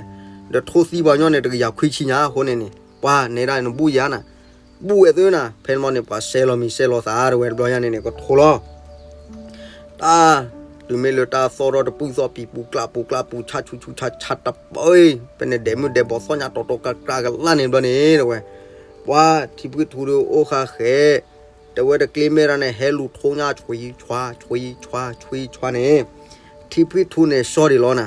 ဒီးထိသံပှၤကညီန့ၣ် တကယၤခွံဆံညါအဃိန့ၣ်န့ၣ် ပှၤနဲဒၣ်နဘူၣ်ယၤနၤ, ဘူၣ်ဝဲသုနၤ. ဖဲန့ၣ်မီန့ၣ် ပှၤစဲလီၤမံၤစဲလီၤသးတဝဲတဘျီညါန့ၣ်န့ၣ် ကထိလီၤ တၢ် တုၤမ့ၢ်လၢတၢ်သီၣ်ထီၣ်တပုၢ်သီၣ်ပံၤပူၤကျၢ်ပူၤကျၢ်ပူၤ ဆါဆူဆူဆါဆါတပၢၢ်, ဖဲန့ၣ်ဒဲးမုၢ်ဒဲးဘီၣ်သီၣ်ညါတီတီကျါကျါကလာ်န့ၣ်တဘျီန့ၣ်တဝဲ, ပှၤထံဖှံထူဒီးအိၣ်ဃာ်ဃဲ, တဝဲတကျ့မဲတၢ်န့ၣ် ဟဲလူၤထိညါ ဆွံဆွါ ဆွံဆွါ ဆွံဆွါန့ၣ်, ထံဖှံထူန့ၣ် စီၣ်ဒံးလီၤနၤ.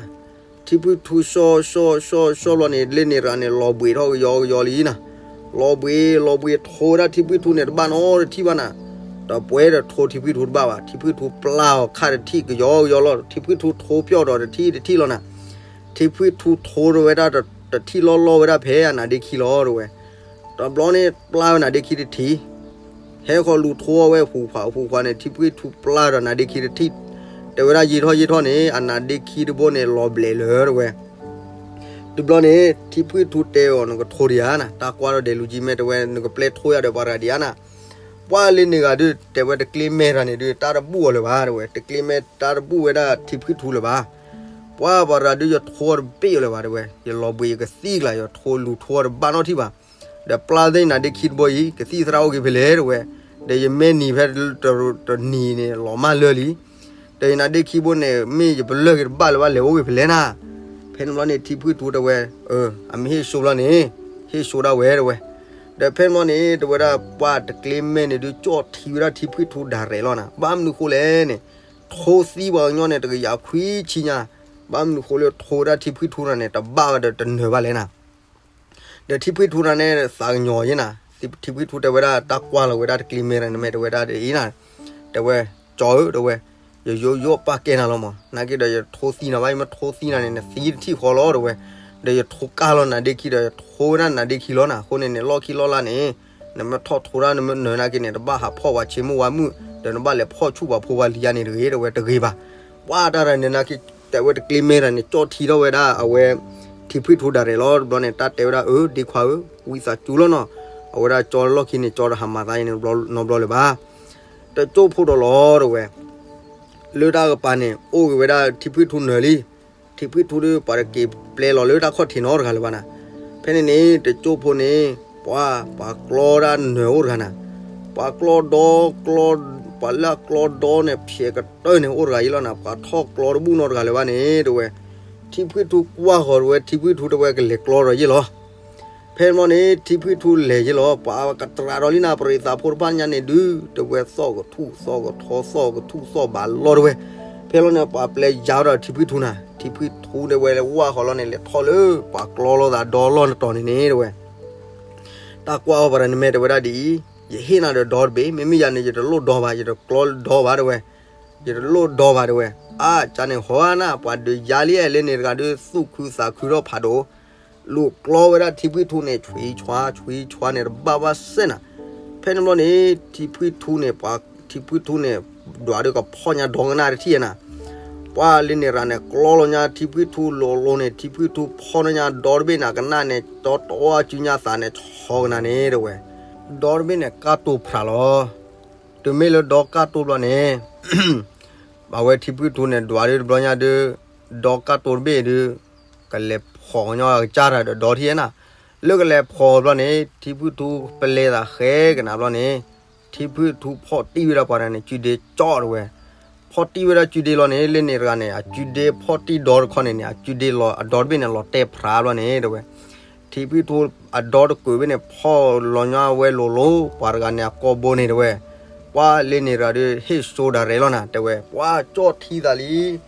ထံဖှံထူစီၣ်စီၣ်စီၣ်စီၣ်ဘျီန့ၣ် လၢန့ၣ်တဂၤန့ၣ် လီၤဘှံးထီၣ်ကယီကယီလံနၤ. လီၤဘှံး လီၤဘှံးထိဝဲဒၣ်ထံဖှံထူန့ၣ်တဘၣ်နီတထံၣ်ဘၣ်နၤ. တပှဲၤဒီးထိထံဖှံထူတဘၣ်ဘၣ်, ထံဖှံထူပျၢ်အီၤခါတထံၣ်ကယီကယီလီၤ, ထံဖှံထူထိပျီၢ်ဒီးတထံၣ်တထံၣ်လီၤနၤ. ထံဖှံထူထိဝဲဒၣ်တထံၣ်လီၤလီၤဝဲဒၣ်ဖဲအနါဒ့ခံလီၤတဝဲ, တဘျီန့ၣ် ပျၢ်ဝဲနါဒ့ခံတထံၣ် ဟဲဃီၤလူၤထိအီၤဝဲဟူးဖးဟူးဖးန့ၣ် ထံဖှံထူပျၢ်ဒီးနါဒ့ခံတထံၣ်, တဲဝဲဒၣ်ယံာ်ထီၣ်ယံာ်ထီၣ်န့ၣ် အနါဒ့ခံတဘိန့ၣ် လီၤဘျဲးလၢာ်တဝဲ. တဘျီန့ၣ် ထံဖှံထူတဲအီၤ နကထိဒံးဧါနၤ, တၢ်ကွၢ်ဒီးဒဲးလူၤကံမဲာ်တဝဲ နကပျဲထိယၤဒီးပှၤတဂၤဒံးဧါနၤ. ပှၤလၢန့ၣ်ဂၤဒုး တဲဝဲတကျ့မဲတၢ်န့ၣ်ဒုး တၢ်တဘူၣ်အီၤလၢၤဘၣ်တဝဲ, တကျ့မဲတၢ်တဘူၣ်ဝဲဒၣ်ထံဖှံထူလၢၤဘၣ်. ပှၤပှၤတဂၤဒုး ယထိအီၤတဘ့ၣ်အီၤလၢၤဘၣ်တဝဲ, ယလီၤဘှံးယကသံကလၤ ယထိလူၤထိအီၤတဘၣ်နီတထံၣ်ဘၣ်. ဒီးပျၢ်သ့ၣ်နါဒ့ခံတဘိအံၤ ကသံၣ်သရၣ်အိၣ်က့ၤဖဲလဲၣ်တဝဲ, ဒီးယမဲာ်နံၤဖဲတနံၤန့ၣ် လီၤမၢ်လၢာ်လံ. ဒီးယနါဒ့ခံဘိန့ၣ် မ့ၢ်ယပလၢၢ်က့ၤတဘၣ်လၢၤဘၣ် လဲၤအိၣ်က့ၤဖဲလဲၣ်နၤ. ဖဲန့ၣ်ဘျီန့ၣ် ထံဖှံထူတဲဝဲ, အမ့ၢ်ဟ့ၣ်ဆိဘျီန့ၣ် ဟ့ၣ်ဆိဒၣ်ဝဲတဝဲ. ဒီးဖဲန့ၣ်ဘျီန့ၣ် တဲဝဲဒၣ်ပှၤတကျ့မဲာ်န့ၣ်ဒုး ကၠီၣ်ထံဝဲဒၣ်ထံဖှံထူဒၣ်ရဲၣ်လီၤနၤ. ဘၣ်မနုၤဃိလဲၣ်န့ၣ် ထိသံပှၤကညီန့ၣ် တကယၤခွံဆံညါ, ဘၣ်မနုၤဃိလၢထိဝဲဒၣ်ထံဖှံထူနၤန့ၣ် တဘၣ်ဝဲဒီးတနၢၤဘၣ်လဲၣ်နၤ. ဒီးထံဖှံထူနၤန့ၣ် သးကညီၤယဲနၤ, ထံဖှံထူတဲဝဲဒၣ် တၢ်ကွၢ်လီၤဝဲဒၣ်တကျ့မဲတၢ်န့ၣ် မ့ၢ်တဲဝဲဒၣ်ဒ်အံၤနၤ, တဲဝဲ, ကၠီဧၢ တဲဝဲ, ယယိယိပာ်ကဲနၤလီၤမး, နာ်က့ဒီးယထိသံနၤဘၣ်, ယမ့ၢ်ထိသံနၤန့ၣ် နသံတထံၣ်ဃီလီၤ တဲဝဲ. ဒီးယထိကၢ်လီၤနါဒ့ခံဒီး ယထိဝဲဒၣ်နါဒ့ခံလီၤနၤ. အဃိန့ၣ်န့ၣ် လီၢ်ခံလီၢ်လၢ်န့ၣ် နမ့ၢ်ထိၣ်ထိဒၣ် နမ့ၢ်နၢၤနာ်က့န့ၣ် တဘၣ်ဟးဖီၣ်ပှၤဆိကမိၣ်ဝါမုၣ် ဒီးနဘၣ်လဲၤဖီၣ်ဆူၣ်ပှၤဖိပှၤလံၤယါန့ၣ်တဂ့ၤ တဲဝဲ. တဂ့ၤဘၣ်. ပှၤတၢ်တၢ်န့ၣ်နာ်က့ တဲဝဲတကျ့မဲတၢ်န့ၣ် ကၠီၣ်ထံထီၣ်ဝဲဒၣ်အဝဲ ထံဖှံထူဒၣ်ရဲၣ်လီၤ. တဘျီန့ၣ် တၢ်တဲဝဲဒၣ် အၢ ဒ့ခွါဧၢ, ဝံသးစူၤလီၤနီၤ, အဝဲဒၣ်ကၠီလီၢ်ခံန့ၣ် ကၠီတဟးမၤသးအံၤန့ၣ်နီတဘျီလၢၤဘၣ်. တကၠိၢ်ဖိဒီးလီၤ တဲဝဲ. လၢတၢ်ကပၤန့ၣ် အိၣ်က့ၤဝဲဒၣ်ထံဖှံထူနၢၤလံ. ထံဖှံထူဒီး ပှၤတက့ၤပျဲလီၤလၢတၢ်ခီၣ်ထံးနီတဂၤလၢၤဘၣ်နၤ. ဖဲန့ၣ်န့ၣ် တကၠိၢ်ဖိန့ၣ် ပှၤ ပှၤကျီဒၣ်နၢၤအိၣ်တဂၤနၤ. ပှၤကျီဒီ ကျီ ပှၤလၢအကျီဒီန့ၣ် ဖျဲးကတၢၢ်န့ၣ်အိၣ်တဂၤအံၤလီၤနၤ. ပှၤထီၣ်ကျီတဘူၣ်နီတဂၤလၢၤဘၣ်န့ၣ် တဲဝဲ. ထံဖှံထူကွၢ်ဃီၤ တဲဝဲ, ထံဖှံထူတဲဝဲ ကလဲၤကျီဒီးယ့ၢ်လီၤ. ဖဲန့ၣ်ဘျီန့ၣ် ထံဖှံထူလဲၤယ့ၢ်လီၤ. ပှၤကတြးဒီးလံနၤ ပရံးသးဖိတဖၣ်ညါန့ၣ်ဒုး တဲဝဲ သီၣ်ကထူၣ်သီၣ်ကထီ သီၣ်ကထူၣ်သီၣ်ဘးလီၤ တဲဝဲ. ဖဲလီၤန့ၣ် ပှၤပျဲယါဒီးထံဖှံထူနၤ. ထံဖှံထူတဲဝဲ လဲၤဝၢ်ဃီၤလီၤန့ၣ် လဲၤထီၣ်လၢပှၤကျီလိာ်သးဒီလီၢ်နတီၤန့ၣ်န့ၣ် တဲဝဲ. တၢ်ကွၢ်အီၤပှၤတဂၤန့ၣ် မ့ၢ်တဲဝဲဒၣ်ဒ်အံၤ, ယဟ့ၣ်နၤဒီးဒီတဘ့ၣ်, မ့မ့ၢ်ယၤန့ၣ် ယတလိၣ်ဒီဘၣ်, ယတကျီဒီဘၣ် တဲဝဲ. ယတလိၣ်ဒီဘၣ် တဲဝဲ. အါ ကန့ၣ် ဟီနၤ ပှၤဒုးယါလံအဲၣ်လၢန့ၣ်တဂၤဒီး သူၣ်ခုသးခုထီၣ်ဖးဒိၣ် လူၤကျီဝဲဒၣ်ထံဖှံထူန့ၣ် ဆွံဆွါ ဆွံဆွါန့ၣ် တဘၣ်ဘၣ်စဲနၤ. ဖဲန့ၣ်ဘျီန့ၣ် ထံဖှံထူန့ၣ် ပှၤ ထံဖှံထူန့ၣ် ဒွးဒီးကဖီၣ်ညါဒီကနၣ်တထံၣ်နၤ. ပှၤလၢန့ၣ်ရၤန့ၣ် ကျီလီၤညါထံဖှံထူလိၤလိၤန့ၣ် ထံဖှံထူဖီၣ်ညါဒီတဘ့ၣ်န့ၣ် ကနၣ်န့ၣ် တီတီအစုညါသးန့ၣ် ဆီကနၤန့ၣ် တဲဝဲ. ဒီတဘ့ၣ်န့ၣ် ကၢ်တိၢ်ဖျးလီၤ. တုၤမ့ၢ်လၢဒီကၢ်တိၢ်ဘျီန့ၣ် အဝဲထံဖှံထူန့ၣ် ဒွးဒီးတဘျီညါဒီး ဒီကၢ်တိၢ်တဘ့ၣ်ဒီး ကလဲၤဖီၣ်ကညီအကစၢ်တၢ်ဒီးဒီထံၣ်နၤ. လၢကလဲၤဖီၣ်ဘျီန့ၣ် ထံဖှံထူပလဲသးဃဲကနၤဘျီန့ၣ် ထံဖှံထူဖီၣ်တံၢ်ဝဲဒၣ်ပှၤတဂၤန့ၣ် ကုဒ့ကၠီ တဲဝဲ. ဖီၣ်တံၢ်ဝဲဒၣ်ကုဒ့လီၤန့ၣ် လၢန့ၣ်တဂၤန့ၣ် အကုဒ့ဖီၣ်တံၢ်ဒီတခီန့ၣ်န့ၣ် အကုဒ့လီၤ အဒီတဘ့ၣ်န့ၣ် လီၤတဲာ်ဖျးဘျီန့ၣ် တဲဝဲ. ထံဖှံထူအဒီတကုးဘ့ၣ်န့ၣ် ဖီၣ်လီၤညါဝဲလိၤလိၤ ပှၤတဂၤန့ၣ် အကိာ်ဘိန့ၣ် တဲဝဲ. ပှၤလၢန့ၣ်တဂၤဒီး ဟ့ၣ်စိဒၣ်ရဲၣ်လီၤနၤ တဲဝဲ. ပှၤကၠီၣ်ထံသးလံ.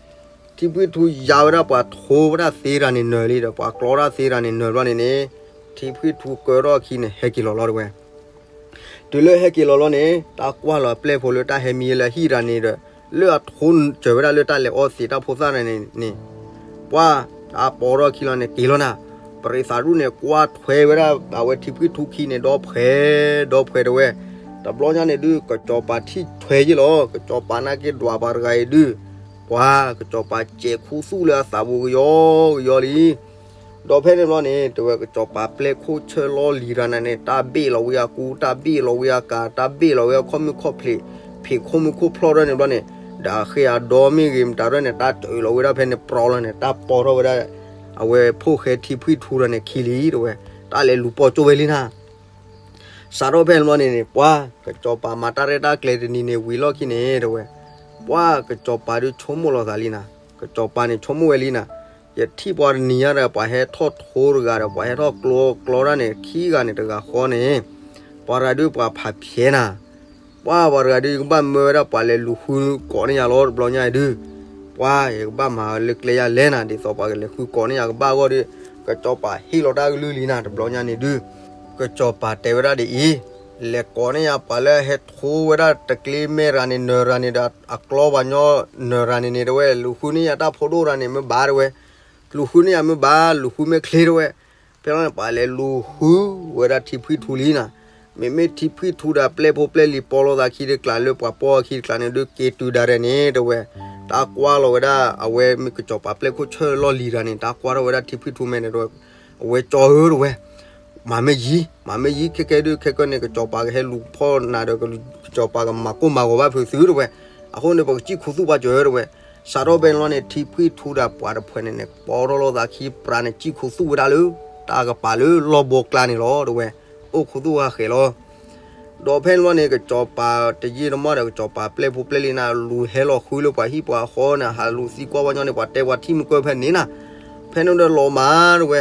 ထံဖှံထူယါဝဲဒၣ်ပှၤထိဝဲဒၣ်သ့တဂၤန့ၣ်နၢၤလံဒီး ပှၤကျီတၢ်သ့တဂၤန့ၣ်နၢၤဘျီန့ၣ်န့ၣ်, ထံဖှံထူကၢထီၣ်အခံန့ၣ် ဟဲက့ၤလီၤလီၤတဲဝဲ. တုၤလၢဟဲက့ၤလီၤလီၤန့ၣ် တၢ်ကွၢ်လီၤအပျဲၢ်ဖိလၢတၢ်ဟဲမံလၢဟံၣ်တဂၤန့ၣ်ဒီး လၢအထိစၢၤဝဲဒၣ်လၢတၢ်လဲၤအီသံးတၢ်ဖိသၣ်န့ၣ်န့ၣ်, ပှၤတၢ်ပိာ်ထီၣ်အခံလီၤန့ၣ် က့ၤလီၤနၤ. ပရံးသးဒူၣ်န့ၣ် ကွၢ်ထွဲဝဲဒၣ်အဝဲထံဖှံထူခံန့ၣ် ဒီဖှဲဒီဖှဲတဲဝဲ. တဘျီညါန့ၣ်ဒုး ကစီၤပၤထံၣ်ထွဲယ့ၣ်လီၤ. ကစီၤပၤနာ်က့ဒွးပှၤတဂၤအံၤဒုး ပှၤကစီၤပၤစဲးခူသူၣ်လၢအသးပူၤကယီကယီလံ. ဒီးဖဲန့ၣ်ဘျီန့ၣ် တဲဝဲ ကစီၤပၤပျဲၢ်ခိၣ်ဆၢလီၢ်လံၤတဂၤန့ၣ်န့ၣ် တၢ်ဘ့ၣ်လီၤဝံၤအကူ, တၢ်ဘ့ၣ်လီၤဝံၤအကၤ, တၢ်ဘ့ၣ်လီၤဝံၤအခီၣ်မုၢ်ခီၣ်ဖျံး, ဖံးခိၣ်မုၢ်ခိၣ်ဖျီၣ်ထီၣ်န့ၣ်ဘျီန့ၣ်, ဒီးဃ့အဒိမ့ၢ်ဂ့ၤမတၤထီၣ်န့ၣ် တၢ်တအုးလီၤဝံၤဒၣ်ဖဲန့ၣ် ပြီလီၤန့ၣ် တၢ်ပိာ်ထီၣ်ဝဲဒၣ် အဝဲဖိၣ်ဃဲထံဖှံထူတဂၤန့ၣ်ခံလံတဲဝဲ. တၢ်လဲၤလူၤပိာ်ကၠိဝဲလံနၤ. စးထီၣ်ဖဲန့ၣ်ဘျီန့ၣ်န့ၣ် ပှၤကစီၤပၤမၤတၢ်ရဲၣ်တၢ်ကျဲၤတနံၤန့ၣ်ဝံၤလီၢ်ခံန့ၣ်တဲဝဲ, ပှၤကစီၤပၤဒုးဆိကမိၣ်လီၤသးလံနၤ, ကစီၤပၤန့ၣ်ဆိကမိၣ်ဝဲလံနၤ, ယထံၣ်ပှၤတနံၤညါဒီး ပှၤဟဲထီၣ်ထိတဂၤဒီး ပှၤဟဲထီၣ်ကျီကျီတၢ်န့ၣ် ခံဂၤန့ၣ်တဂၤဃီန့ၣ်, ပှၤတဂၤဒုးပှၤဖးဖျဲးနၤ, ပှၤပှၤတဂၤဒုး ယကဘၣ်မၢဝဲဒၣ်ပှၤလဲၤလူၤဃုကိးန့ၢ်ယၤလီၤ တဘျီညါအံၤဒုး, ပှၤယကဘၣ်မၤလၢကျဲယၤလဲၣ်နၤ, ဒ်သိးပှၤကလဲၤဃုကိးန့ၢ်ယၤကဘၣ်အဂီၢ်ဒီး, ကစီၤပၤဟ့ၣ်လီၤတၢ်ကလုၢ်လံနၤ တဘျီညါန့ၣ်ဒုး, ကစီၤပၤတဲဝဲဒၣ်ဒ်အံၤ, လဲၤကိးန့ၢ်ယၤပှၤလၢဟဲထိဝဲဒၣ်တကျ့မဲတဂၤန့ၣ် နၢၤတဂၤန့ၣ်ဒီး အကျီပှၤညီနၢၤတဂၤန့ၣ်န့ၣ် တဲဝဲ လူၤဃုန့ၢ်ယၤတၢ်ဖိဒိၣ်တဂၤန့ၣ်မ့ၢ်ဘၣ်တဲဝဲ, လူၤဃုန့ၢ်ယၤမ့ၢ်ဘၣ် လူၤဃုမ့ၢ်ချ့တဲဝဲ. ဖဲလီၤန့ၣ် ပှၤလဲၤလူၤဃုဝဲဒၣ်ထံဖှံထူလံနၤ, မ့မ့ၢ်ထံဖှံထူဒီးပျဲၢ်ဖိပျဲၢ်လံၤပိာ်လိာ်သးခံတကျးလၢပှၤပိာ်အခံတကျးန့ၣ်ဒုး က့ၤတုၤဒၣ်ရဲၣ်န့ၣ်တဲဝဲ, တၢ်ကွၢ်လီၤဝဲဒၣ် အဝဲမ့ၢ်ကစီၤပၤပျဲၢ်ခိၣ်ဆၢလီၢ်လံၤတဂၤန့ၣ် တၢ်ကွၢ်ထီၣ်ဝဲဒၣ်ထံဖှံထူမဲာ်န့ၣ်တဲဝဲ, အဝဲကၠီဧၢတဲဝဲ မၤမ့ၢ်ယံၤ မၤမ့ၢ်ယံၤ ခဲကဲဒုး ခဲကဲန့ၣ် ကစီၤပၤကဟဲလူၤဖီၣ်နၤဒီး ကစီၤပၤကမၤကိၢ်မၤဂီၤဘၣ်ဖုးသုတဲဝဲ, အဃိန့ၣ် ပကစံၣ်ခူသူၣ်ပှၤစၢၤတဲဝဲ. စးထီၣ်ဖဲန့ၣ်လီၤန့ၣ် ထံဖှံထူဒီးပှၤတဖုန့ၣ်န့ၣ် ပိာ်ထီၣ်လိာ်သးခံပြးန့ၣ် စံၣ်ခူသူၣ်ဝဲဒၣ်လၢ တၢ်ကပၤလၢလီၢ်ဘိကျါန့ၣ်လီၤတဲဝဲ, အိၣ်ခူသူၣ်ဟးဃဲၤလီၤ. ဒီးဖဲန့ၣ်လီၤန့ၣ် ကစီၤပၤတယံာ်တမီၢ်ဒီး ကစီၤပၤပျဲၢ်ဖိပျဲၢ်လံၤနၤ လူၤဟဲလီၤဃုလၢပှၤဟံၣ်ပှၤဃီန့ၣ် ဟးလူၤသံကွၢ်ဝဲညီန့ၣ် ပှၤတဲပှၤထံၣ်မုၢ်ကၢၢ်ဖဲန့ၣ်နၤ, ဖဲန့ၣ်ဒီးလီၤမၢတဲဝဲ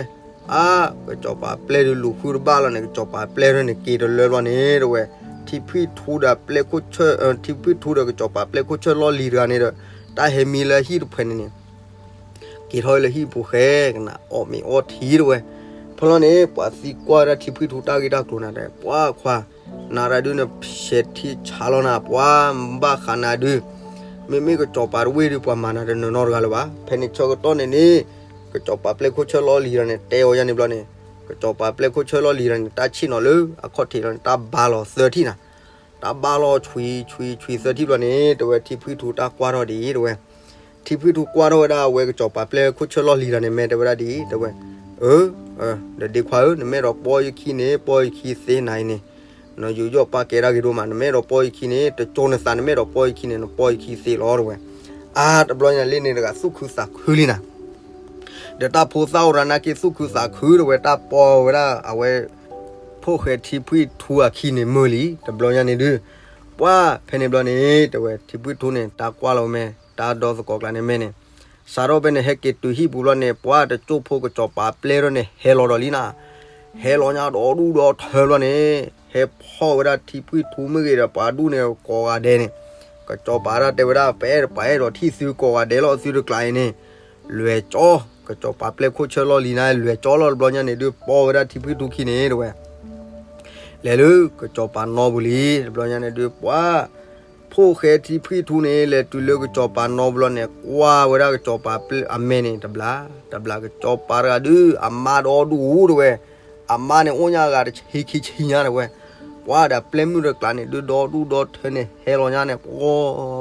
အါ, ကစီၤပၤပျဲၢ်ဒုးလူၤဃုတဘၣ်လီၤန့ၣ် ကစီၤပၤပျဲၢ်ဒုးန့ၣ် က့ၤတလၢဘျီန့ၣ်တဲဝဲ, ထံဖှံထူဒီးပျဲၢ်ခိၣ်ဆၢ, ထံဖှံထူဒီးကစီၤပၤပျဲၢ်ခိၣ်ဆၢလီၢ်လံၤတဂၤန့ၣ်ဒီး တၢ်ဟဲမံလၢဟံၣ်တဖုန့ၣ်န့ၣ် က့ၤထီၣ်လၢဟံၣ်ပူၤဃဲကနၣ်အီၣ်မ့ၤအီထံတဲဝဲ. ဖဲလီၤန့ၣ် ပှၤသံကွၢ်ဝဲဒၣ်ထံဖှံထူတၢ်ဂ့ၢ်တၢ်ကျိၤနၤဒီး ပှၤခွါ နၤရၤဒုးန့ၣ် ရှဲးထံဆါလီၤနၤ ပှၤဘၣ်ဃးနၤဒုး, မ့မ့ၢ်ကစီၤပၤတဝ့ၢ်ဒုး ပှၤမၤနၤတနၢၤနီတဂၤလၢၤဘၣ်. ဖဲန့ၣ်ဆၢကတီၢ်န့ၣ်န့ၣ် ကစီၤပၤပျဲၢ်ခိၣ်ဆၢလီၢ်လံၤတဂၤန့ၣ် တဲအီၤယါန့ၣ်ဘျီန့ၣ်, ကစီၤပၤပျဲၢ်ခိၣ်ဆၢလီၢ်လံၤတဂၤန့ၣ် တၢ်ဆ့ၣ်နီၤလၢအခီၣ်ထံးလီၤန့ၣ် တၢ်ဘါလီၤသၢထံၣ်နၤ, တၢ်ဘါလီၤဆွံဆွံဆွံသၢထံၣ်ဘျီန့ၣ် တဲဝဲထံဖှံထူတၢ်ကွၢ်ထီၣ်ဒ်အံၤတဲဝဲ, ထံဖှံထူကွၢ်ထီၣ်ဝဲဒၣ်အဝဲကစီၤပၤပျဲၢ်ခိၣ်ဆၢလီၢ်လံၤတဂၤန့ၣ် မ့ၢ်တဲဝဲဒၣ်ဒ်အံၤ တဲဝဲ, အၢ, ဒီးဒ့ခွါဧၢ, နမ့ၢ်ဒီးပိာ်ယခံန့ၣ် ပိာ်ယခံသ့နၤအံၤန့ၣ်, နယူးယီၣ်ပာ်ကဲတၢ်ဂ့ၤဒိၣ်မး, နမ့ၢ်ဒီးပိာ်ယခံန့ၣ် တကၠိနသး, နမ့ၢ်ဒီးပိာ်ယခံန့ၣ် နပိာ်ယခံသ့လီၤတဲဝဲ. အါ, တဘျီညါလၢန့ၣ်တဂၤသူၣ်ခုသးခုလံနၤ ဒီးတၢ်ဖိသၣ်အိၣ်ရၤနာ်က့သူၣ်ခုသးခုတဲဝဲ, တၢ်ပိာ်ဝဲဒၣ်အဝဲ ဖိၣ်ဃဲထံဖှံထူအခံန့ၣ်မုာ်လံ တဘျီညါန့ၣ်ဒုး, ပှၤဖဲန့ၣ်ဘျီန့ၣ် တဲဝဲထံဖှံထူန့ၣ် တၢ်ကွၢ်လီၤဝဲမ့ၢ် တၢ်ဒီသကိးကျါန့ၣ်မ့ၢ်န့ၣ်, စးထီၣ်ဖဲန့ၣ် ဟဲက့ၤတုၤဟံၣ်ပူၤဘျီန့ၣ် ပှၤတကၠိဖိကစီၤပၤပျဲၢ်ထီၣ်န့ၣ် ဟဲလီၤဒီးလံနၤ, ဟဲလီၤညါဒီဒူၣ်ဒီထၢဘျီန့ၣ် ဟဲဖီၣ်ဝဲဒၣ်ထံဖှံထူမ့ၢ်ဂ့ၤဒီးပှၤဒူၣ်န့ၣ်ကိးဂၤဒဲးန့ၣ်, ကစီၤပၤဒၣ်တဲဝဲဒၣ် ပအဲၣ်ဒိးပှၤအဲၣ်ဒိးထံၣ်သုကိးဂၤဒဲးလီၤ သုတကျးအံၤန့ၣ်, လွဲၤကၠီ, ကစီၤပၤပျဲၢ်ခိၣ်ဆၢလီၢ်လံၤနၤ လွဲၤကၠီလီၤ တဘျီညါန့ၣ်ဒုး ပိာ်ဝဲဒၣ်ထံဖှံထူခံန့ၣ်တဲဝဲ လဲၤလၢကစီၤပၤနီပူၤလံ တဘျီညါန့ၣ်ဒုး ပှၤ ဖိၣ်ဃဲထံဖှံထူန့ၣ် လဲၤတုၤလၢကစီၤပၤနီပူၤလီၤန့ၣ် ကွၢ်ဝဲဒၣ်ကစီၤပၤအမဲာ်န့ၣ် တဘျီ, တဘျီကစီၤပၤတဂၤဒုး အမါဒီဒူၣ်တဲဝဲ, အမါန့ၣ်အိၣ်ညါဂၤတဆံခံဆံညါတဲဝဲ, ပှၤဒီးပျဲၢ်မုၣ်တကျးန့ၣ်ဒုး ဒီဒူၣ်ဒီထၢန့ၣ် ဟဲလီၤညါန့ၣ် ပှီၢ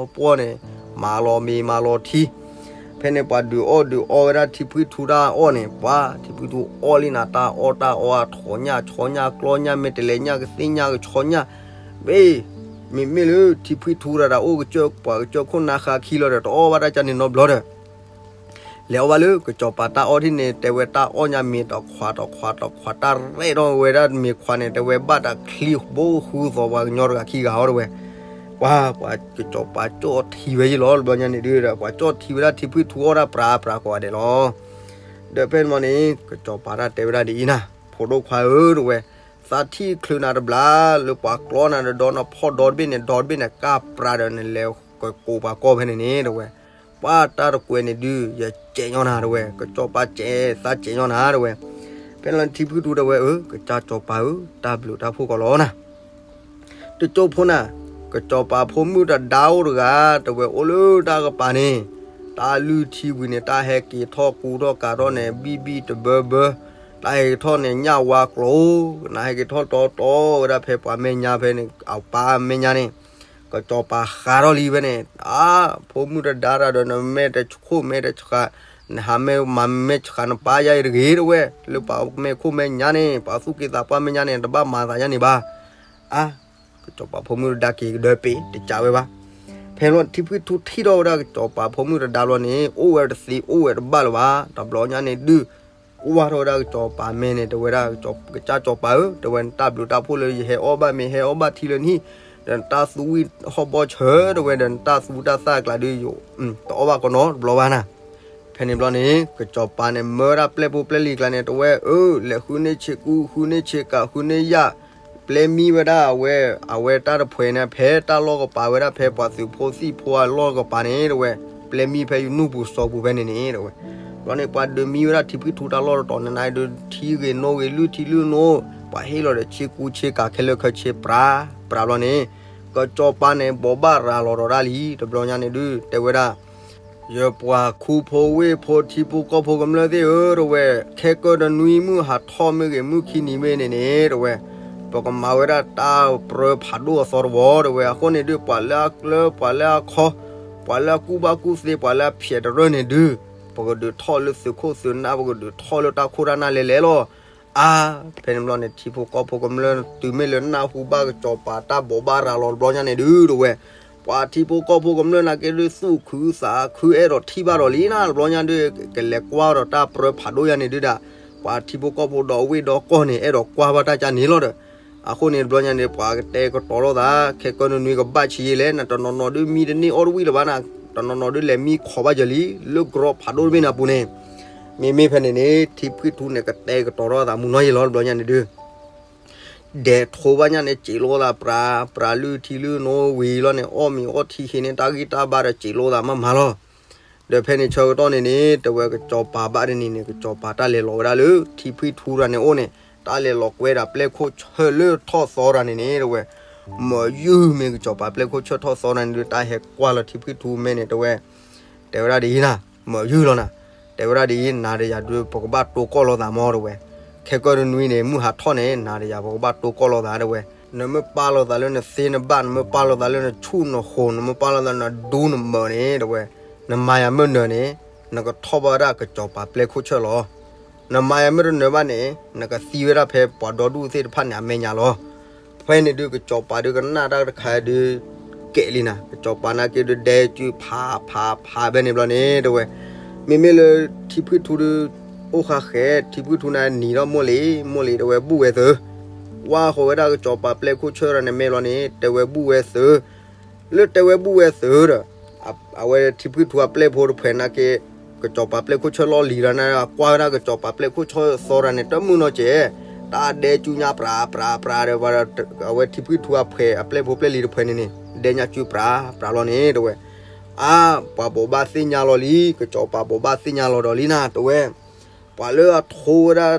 ်ပှီၢ်န့ၣ် မၤလီၤမ့ၤမၤလီၤထံ ဖဲန့ၣ်ပှၤဒုးအီၣ်ဒုးအီဝဲဒၣ်ထံဖှံထူတၢ်အီၣ်န့ၣ် ပှၤထံဖှံထူအီၣ်လံနၤ တၢ်အီၣ်တၢ်အီအထိးညၣ်ဆီညၣ်ကျီညၣ် မ့ၢ်တလဲၤညၣ်ကသ့ၣ်ညၣ်ကဆီညၣ်, မ့မ့ၢ်လၢထံဖှံထူတဂၤဒီး အိၣ်ကစၢၢ်ပှၤကစၢၢ်ခိၣ်နါဃါခံလီၤဒီး တအီၣ်ဘၣ်တၢ်ကၢန့ၣ်နီတဘျီဒီး လဲၤအီၣ်ဘၣ်လၢကစီၤပၤတၢ်အီၣ်ထံၣ်န့ၣ် တဲဝဲတၢ်အီၣ်ညါမ့ၤတခွးတခွးတခွး တၢ်ရဲၣ်ထီၣ်ဝဲဒၣ်မ့ၤခွးန့ၣ် တဲဝဲဘၣ်တၢ်ချံဘိဃုသီးပှၤကညီတဂၤခံဂၤအီၤတဲဝဲ, ပှၤ ပှၤကစီၤပၤကၠီၣ်ထံဝဲယ့ၣ်လီၤ တဘျီညါန့ၣ်ဒုးဒီး ပှၤကၠီၣ်ထံဝဲဒၣ်ထံဖှံထူအီၣ်တၢ်ပြးပြးကိးဂၤဒဲးလီၤ. ဒီးဖဲန့ၣ်မ့ၢ်န့ၣ် ကစီၤပၤတၢ်တဲဝဲဒၣ်ဒ်အံၤနၤ, ဖိဒိၣ်ခွါဧၢတဲဝဲ, သးထံၣ်ချုးနၤတဘျီ လၢပှၤကျီနၤဒီးဒီနဖီၣ်ဒီတဘ့ၣ်န့ၣ် ဒီတဘ့ၣ်န့ၣ် ကၢ်ပြးဒီးနလဲၤကကိးပှၤကီၢ်ဖဲန့ၣ်န့ၣ်တဲဝဲ, ပှၤတၢ်တကွဲးန့ၣ်ဒုး ယစဲးညီနၤတဝဲ, ကစီၤပၤစဲးသးစဲးညီနၤတဝဲ. ဖဲလီၤန့ၣ်ထံဖှံထူတဲဝဲ, အၢ ကစၢ်စီၤပၤဧၢ, တၢ်ဘျုးတၢ်ဖှိၣ်ကီးလီၤနၤ. တကၠိဖိနၤ, ကစီၤပၤဖိမုၣ်တဒါအိၣ်တဂၤ, တဝဲအိၣ်လၢတၢ်ကပၤန့ၣ်, တၢ်လုၢ်ထံဝံၤန့ၣ် တၢ်ဟဲက့ၤထီၣ်ကူထီၣ်ကၤထီၣ်န့ၣ် ဘံၣ်ဘံၣ်တဘၢဘၢ, တၢ်ဟဲက့ၤထီၣ်န့ၣ် ညၣ်ဝါကျိၤ, နဟဲက့ၤထီၣ်တီတီဝဲဒၣ်ဖဲပှၤမဲာ်ညါဖဲန့ၣ် အပၢ်မဲာ်ညါန့ၣ်, ကစီၤပၤဃးထီၣ်လံဖဲန့ၣ်, အါ, ဖိမုၣ်တဒါတၢ်ဒီး နမဲာ်တဆှးခိၣ်မဲာ်တဆှး, နဟးမဲာ်မၤမဲာ်ဆှးနပၢ်ယါအံၤတဂ့ၤတဝဲ, လၢပှၤမဲာ်ခိၣ်မဲာ်ညါန့ၣ် ပှၤသူၣ်က့သးပှၢ်မဲာ်ညါန့ၣ် တဘၣ်မၤသးယါန့ၣ်ဘၣ်. အါ, ကစီၤပၤဖိမုၣ်တဒါက့ၤကဒၢပ့ၤ တကးဝဲဘၣ်. ဖဲလီၤထံဖှံထူထံၣ်ထီၣ်ဝဲဒၣ်ကစီၤပၤဖိမုၣ်တဒါဘျီန့ၣ် အိၣ်ဝဲတသ့အိၣ်ဝဲတဘၣ်လၢၤဘၣ်, တဘျီညါန့ၣ်ဒုး ကွၢ်ထီၣ်ဝဲဒၣ်ကစီၤပၤမဲာ်န့ၣ် တဝဲဒၣ်, ကစၢ်စီၤပၤဧၢ, တဝဲနတၢ်ဘျုးတၢ်ဖှိၣ်လၢယဟဲအီၣ်ဘၣ်မ့ၤ ဟဲအီၣ်ဘၣ်ထံလၢနဟံၣ်, ဒီးနတၢ်သူဝံၣ်ဟီၣ်ဘီဆၢ, တဝဲဒီးနတၢ်သူတၢ်သၣ်အကျါဒုး တအီၣ်ဘၣ်ကီနီတဘျီဘၣ်နၤ. ဖဲန့ၣ်ဘျီန့ၣ် ကစီၤပၤန့ၣ် မၢဝဲဒၣ်ပျဲၢ်ဖိပျဲၢ်လံၤကျါန့ၣ် တဝဲ, အၢ, လဲၤဃုန့ၢ်ဆ့ကူ ဃုန့ၢ်ဆ့ကၤ ဃုန့ၢ်ယၣ်, ပျဲမံဝဲဒၣ်အဝဲ, အဝဲတၢ်တဖှဲးန့ၣ် ဖဲတၢ်လီၢ်ကပၤဝဲဒၣ်ဖဲပှၤသုးဖိသံၣ်ဖိအလီၢ်ကပၤန့ၣ် တဝဲ, ပျဲမံဖဲယနူၢ်ပူၤစီၤပူၤဖဲန့ၣ်န့ၣ် တဝဲ. ဘျီန့ၣ် ပှၤဒုးမံဝဲဒၣ်ထံဖှံထူတၢ်လီၢ်တတီၤန့ၣ် နဒုးထံဂ့ၤနိဂ့ၤ လုၢ်ထံလုၢ်နိ, ပှၤဟ့ၣ်လီၤဒီးဆ့ကူဆ့ကၤခဲလၢာ်ခဲဆ့ပြးပြးဘျီန့ၣ်, ကစီၤပၤန့ၣ် ဘိးဘၣ်ရၤလီၤဒီးဒၣ်လံ တဘျီညါန့ၣ်ဒုး တဲဝဲဒၣ် ယပှၤခူဖိဝ့ၢ်ဖိထံဖိကီၢ်ဖိကမျၢၢ်သ့ၣ်ဧၢ, တဝဲ, ခဲကၢၢ်တနွံမုၢ်ဟးထီၣ်မ့ၢ်ဂ့ၤ မုၢ်ခံနံၤမ့ၢ်န့ၣ်န့ၣ် တဝဲ, ပကမၤဝဲဒၣ်တၢ်ပြၢဖးဒိၣ်အသီတဝီ တဝဲ. အဃိန့ၣ်ဒုး ပှၤလၢအကျၢၤ ပှၤလၢအခီ, ပှၤလၢအကူၣ်ဘၣ်ကူၣ်သ့ ပှၤလၢအဖျဲးတရၢၢ်န့ၣ်ဒုး, ပကဒုးထီၣ်လၢသုးခိၣ်သုးနၢ် ပကဒုးထီၣ်လၢတၢ်ခိၣ်တၢ်နၢ်လဲၤလဲၤလီၤ. အါ, ဖဲန့ၣ်ဘျီန့ၣ် ထံဖိကီၢ်ဖိကမျၢၢ် တုၤမ့ၢ်လၢနၢ်ဟူဘၣ်ကစီၤပၤတၢ်ဘိးဘၣ်ရၤလီၤတဘျီညါန့ၣ်ဒုး တဝဲ, ပှၤထံဖိကီၢ်ဖိကမျၢၢ်နာ်က့ဒုး သူၣ်ခုသးခု အဲၣ်ဒိးထံၣ်ဘၣ်ဒီးလံနၤ တဘျီညါဒုး ကလဲၤကွၢ်ဒီးတၢ်ပြၢဖးဒိၣ်ယါန့ၣ်ဒုးဒၣ်, ပှၤထံဖိကီၢ်ဖိဒီးဝ့ၢ်ဒီးကီၢ်န့ၣ် အဲၣ်ဒိးကွၢ်ဘၣ်တၢ်ကါန့ၣ်လီၤဒီး, အဃိန့ၣ်တဘျီညါန့ၣ် ပှၤကတဲကတီၤလိာ်သး ခဲကၢၢ်နနွံကဘၣ်ဆံးယဲလဲၣ် နတနီၤနီၤဒုးမံတန့ၢ်အီၣ်တဝံၣ်လၢၤဘၣ်နၤ, တနီၤနီၤဒုးလဲၤမံခီဘၣ်ယၢၤလံ လၢကရီဖးဒိၣ်တဘ့ၣ်န့ၣ်အပူၤန့ၣ်, မ့မ့ၢ်ဖဲန့ၣ်န့ၣ် ထံဖှံထူန့ၣ် ကတဲကတီၤထီၣ်သးမုၢ်နီၤယဲလီၤ တဘျီညါန့ၣ်ဒုး ဒဲးထိဘၣ်ညါန့ၣ် စံးလိာ်သးပြးပြး လုၢ်ထံလုၢ်နိဝံၤလီၤန့ၣ် အီၣ်မ့ၤအီထံဃ့န့ၣ် တၢ်ဂံၢ်တၢ်ဘါဒီးစံးလိာ်သးမးမးလီၤ. ဒီးဖဲန့ၣ်ဆၢကတီၢ်န့ၣ်န့ၣ် တဝဲကစီၤပၤဘၣ်တနံၤန့ၣ် ကစီၤပၤတၢ်လဲၤလီၤဝဲဒၣ်လၢ ထံဖှံထူတဂၤန့ၣ်အိၣ်န့ၣ် တၢ်လဲၤလီၤကွဲဒၣ်ပျဲၢ်ခိၣ်ဆၢၣ်လၢထီၣ်သီတဂၤန့ၣ်န့ၣ် တဝဲ မၢယုၢ်မ့ၢ်ကစီၤပၤပျဲၢ်ခိၣ်ဆၢၣ်ထီၣ်သီတဂၤန့ၣ်ဒုး တၢ်ဟဲကွၢ်လီၤထံဖှံထူမဲာ်န့ၣ် တဝဲ တဲဝဲဒၣ်ဒ်အံၤနၤ, မၢယုၢ်လီၤနၤ, တဲဝဲဒၣ်ဒ်အံၤ နၤဒီးယၤဒုး ပကဘၣ်တိၢ်ကီၢ်လိာ်သးမး တဝဲ, ခဲကၢၢ်နနွံန့ၣ် မုၢ်ဟးထီၣ်န့ၣ် နၤဒီးယၤ ပကဘၣ်တိၢ်ကီၢ်လိာ်သး တဝဲ, နမ့ၢ်ပာ်လိာ်သးလၢနသ့နဘၣ် နမ့ၢ်ပာ်လိာ်သးလၢနဆူၣ်နဃိၤ နမ့ၢ်ပာ်လိာ်သးနဒူနမၢန့ၣ် တဝဲ, နမၤယၤမ့ၢ်နၢၤန့ၣ် နကထီၣ်ဘၣ်ဝဲဒၣ်ကစီၤပၤပျဲၢ်ခိၣ်ဆၢၣ်လီၤ. နမၤယၤမ့ၢ်တနၢၤဘၣ်န့ၣ် နကသံဝဲဒၣ်ဖဲပှၤဒီဒူၣ်သ့ၣ်တဖၣ်န့ၣ် အမဲာ်ညါလီၤ. ဖဲန့ၣ်ဒုး ကစီၤပၤဒုးကနၣ်တၢ်တခါဒုး ကဲးလံနၤ, ကစီၤပၤနာ်က့ဒုး ဒဲစုဖးဖးဖးဖဲန့ၣ်ဘျီန့ၣ် တဝဲ, မ့မ့ၢ်လၢထံဖှံထူဒုး အိၣ်ဃာ်ဃဲး ထံဖှံထူန့ၣ်နံၤထီၣ်မိၢ်လံၤ မိၢ်လံၤ တဝဲဘူၣ်ဝဲသုး, ဝါဃီၤဝဲဒၣ်ကစီၤပၤပျဲၢ်ခိၣ်ဆၢၣ်တဂၤန့ၣ်မဲာ်ဘျီန့ၣ် တဝဲဘူၣ်ဝဲသုး, လၢတဝဲဘူၣ်ဝဲသုးဒီး အဝဲထံဖှံထူအပျဲၢ်ဖိတဖှဲးနာ်က့ ကစီၤပၤပျဲၢ်ခိၣ်ဆၢၣ်လီၢ်လံၤတဂၤန့ၣ် ကွၢ်ဝဲဒၣ်ကစီၤပၤပျဲၢ်ခိၣ်ဆၢၣ်သီတဂၤန့ၣ် တမုၢ်နီၢ်ကဲး, တၢ်ဒဲစုညါပြးပြးပြးဒီး အဝဲထံဖှံထူအဖှဲးအပျဲၢ်ဖိပျဲၢ်လံၤတဖှဲးန့ၣ်န့ၣ် ဒဲညါစုပြးပြးလီၤန့ၣ် တဝဲ, အါ, ပှၤဘိးဘၣ်သ့ၣ်ညါလီၤလံ ကစီၤပၤဘိးဘၣ်သ့ၣ်ညါလီၤဒီးလံနၤ တဝဲ, ပှၤလၢအထိဝဲဒၣ်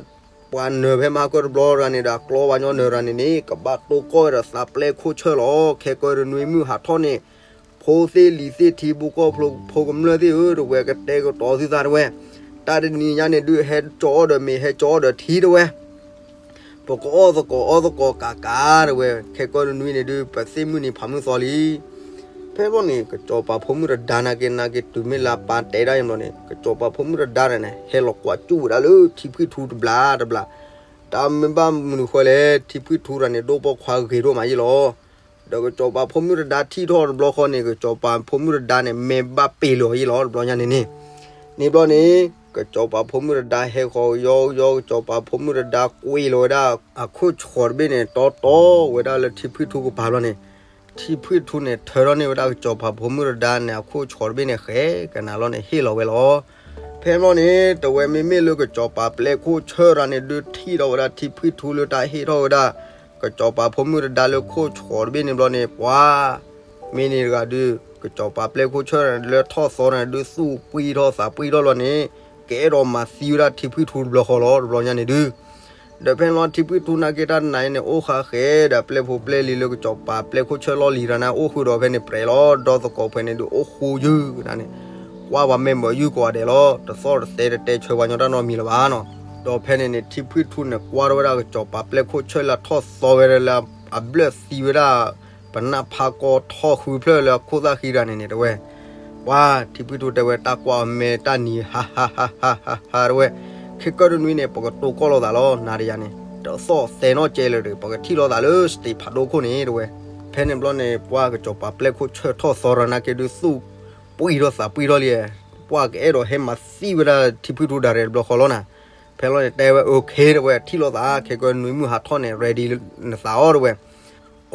ပှၤနၢၤဖဲမဟါကၢၢ်တဘျီတဂၤန့ၣ်ဒီး အကျီဝါညီနၢၤတဂၤန့ၣ်န့ၣ် ကဘၣ်တိၢ်ကီၢ်ဝဲဒီးသးပျဲၢ်ခိၣ်ဆၢၣ်လီၤ. ခဲကၢၢ်တနွံမုၢ်ဟးထီၣ်န့ၣ် ဖိသ့ၣ်လံၤသ့ၣ် ထံဖိကီၢ်ဖိဖိကမျၢၢ်သ့ၣ်ဧၢ တဝဲ ကတဲာ်ကတီၤသုသးတဝဲ, တၢ်တနံၤညါန့ၣ်ဒုး ဟဲကၠီအီၣ်ဒီးမ့ၤ ဟဲကၠီအီၣ်ဒီးထံတဝဲ ပကအီၣ်သကိးအီသကိးကးကးတဝဲ, ခဲကၢၢ်တနွံန့ၣ်ဒုး ပသ့ၣ်မုၢ်နံၤဖးမုၢ်သီလံ ဖဲဘျီန့ၣ် ကစီၤပၤဖိမုၣ်တဒါနာ်က့ နာ်က့တုၤမ့ၢ်လၢအပၢ်တဲဒၣ်အံၤဘျီန့ၣ် ကစီၤပၤဖိမုၣ်တဒါန့ၣ် ဟဲလီၤကွၢ်စူၣ်ဝဲဒၣ်လၢထံဖှံထူတဘျီတဘျီ, တၢ်မ့ၢ်ဘၣ်မနုၤဃိလဲၣ် ထံဖှံထူတဂၤန့ၣ် ဒိၣ်ပိာ်ခွါဂ့ၤဒိၣ်မးယ့ၣ်လီၤ. ဒီးကစီၤပၤဖိမုၣ်တဒါထံၣ်ထီၣ်တဘျီဃီန့ၣ် ကစီၤပၤဖိမုၣ်တဒါန့ၣ် မဲာ်ဘၣ်ပ့ၤလီၤယ့ၣ်လီၤ တဘျီညါန့ၣ်န့ၣ်, န့ၣ်ဘျီန့ၣ် ကစီၤပၤဖိမုၣ်တဒါဟဲဃီၤကယီကယီ ကစီၤပၤဖိမုၣ်တဒါကွံာ်လီၤဝဲဒၣ် အခိၣ်ဆှီၣ်တဘ့ၣ်န့ၣ် တီတီဝဲဒၣ်လၢထံဖှံထူကပၤဘျီန့ၣ်, ထံဖှံထူန့ၣ် ထၢထီၣ်န့ၢ်ဝဲဒၣ်ကစီၤပၤဖိမုၣ်တဒါန့ၣ် အခိၣ်ဆှီၣ်တဘ့ၣ်န့ၣ် ဃဲကနၤလီၤန့ၣ် ဟ့ၣ်လီၤဝဲလီၤ. ဖဲဘျီန့ၣ် တဝဲမ့မ့ၢ်လၢကစီၤပၤပျဲၢ်ခိၣ်ဆၢၣ်တဂၤန့ၣ်ဒုး ထံၣ်ထီၣ်ဝဲဒၣ်ထံဖှံထူလၢတၢ်ဟ့ၣ်ထီၣ်ဝဲဒၣ် ကစီၤပၤဖိမုၣ်တဒါလၢခိၣ်ဆှီၣ်တဘ့ၣ်န့ၣ်ဘျီန့ၣ် ပှၤ မ့ၢ်န့ၣ်တဂၤဒုး ကစီၤပၤပျဲၢ်ခိၣ်ဆၢၣ်လၢထီၣ်သီန့ၣ်ဒုး သူၣ်ပှံၢ်ထီၣ်သးပှံၢ်ထီၣ်လီၤန့ၣ် ကအဲၣ်ဒိးမၤသံဝဲဒၣ်ထံဖှံၣ်ထူတဘျီဃီလီၤ တဘျီညါန့ၣ်ဒုး. ဒီးဖဲန့ၣ်လီၤထံဖှံၣ်ထူနာ်က့တၢ်နာ်အံၤန့ၣ် အိၣ်ဃာ်ဃဲဒီးပျဲၢ်ဖိပျဲၢ်လံၤလၢကစီၤပၤပျဲၢ်ခိၣ်ဆၢၣ်လီၢ်လံၤတၢ်န့ၣ် အိၣ်ဃုာ်ဒီးဖဲန့ၣ်ပြဲးလီၤ. ဒီသကိးဖဲန့ၣ်ဒုး အိၣ်ဃူယုၢ်တၢ်န့ၣ် ကွၢ်ပှၤမဲာ်ဘၢယုၢ်ကိးဂၤဒဲးလီၤ. တသီၣ်တသဲတတဲဆၢပှၤညီတၢ်နီတမံၤလၢၤဘၣ်နီၤ. ဒီးဖဲန့ၣ်န့ၣ် ထံဖှံၣ်ထူန့ၣ် ကွၢ်ထီၣ်ဝဲဒၣ်ကစီၤပၤပျဲၢ်ခိၣ်ဆၢၣ်လၢထီၣ်သီဝဲဒၣ်လၢ အဘျၢၣ်သံဝဲဒၣ် ပနၢ်ဖးကီထီၣ်ဃုဖျၢၣ်လၢအခိၣ်သၣ်ဃံတဂၤန့ၣ်န့ၣ် တဲဝဲ. ပှၤထံဖှံၣ်ထူတဲဝဲ တၢ်ကွၢ်အမဲာ်တၢ်နံၤ ဟါဟါဟါဟါဟါဟါ တဲဝဲ. ခဲကၢၢ်တနွံန့ၣ် ပကတိၤကီၢ်လိာ်သးလီၤ နၤဒီးယၤန့ၣ် တသီၣ်သဲနီၣ်ကဲလၢၤဒီး ပကထံၣ်လိာ်သးလၢစတ့းဖးဒိၣ်ခိၣ်န့ၣ် တဲဝဲ. ဖဲန့ၣ်ဘျီန့ၣ် ပှၤကစီၤပၤပျဲၢ်ခိၣ်ဆၢၣ်ထီၣ်သီရၤနာ်က့ဒုး သူၣ်ပှံၢ်ထီၣ်သးပှံၢ်ထီၣ်လံ. ပှၤကအဲၣ်ဒိးဟဲမၤသံဝဲဒၣ်ထံဖှံၣ်ထူဒၣ်ရဲၣ်တဘျီဃီလီၤနၤ. ဖဲလီၤန့ၣ်တဲဝဲ okay တဲဝဲ ထံၣ်လိာ်သး ခဲကၢၢ်နွံမုၢ်ဟးထီၣ်န့ၣ် ready နသးအီၤ တဲဝဲ.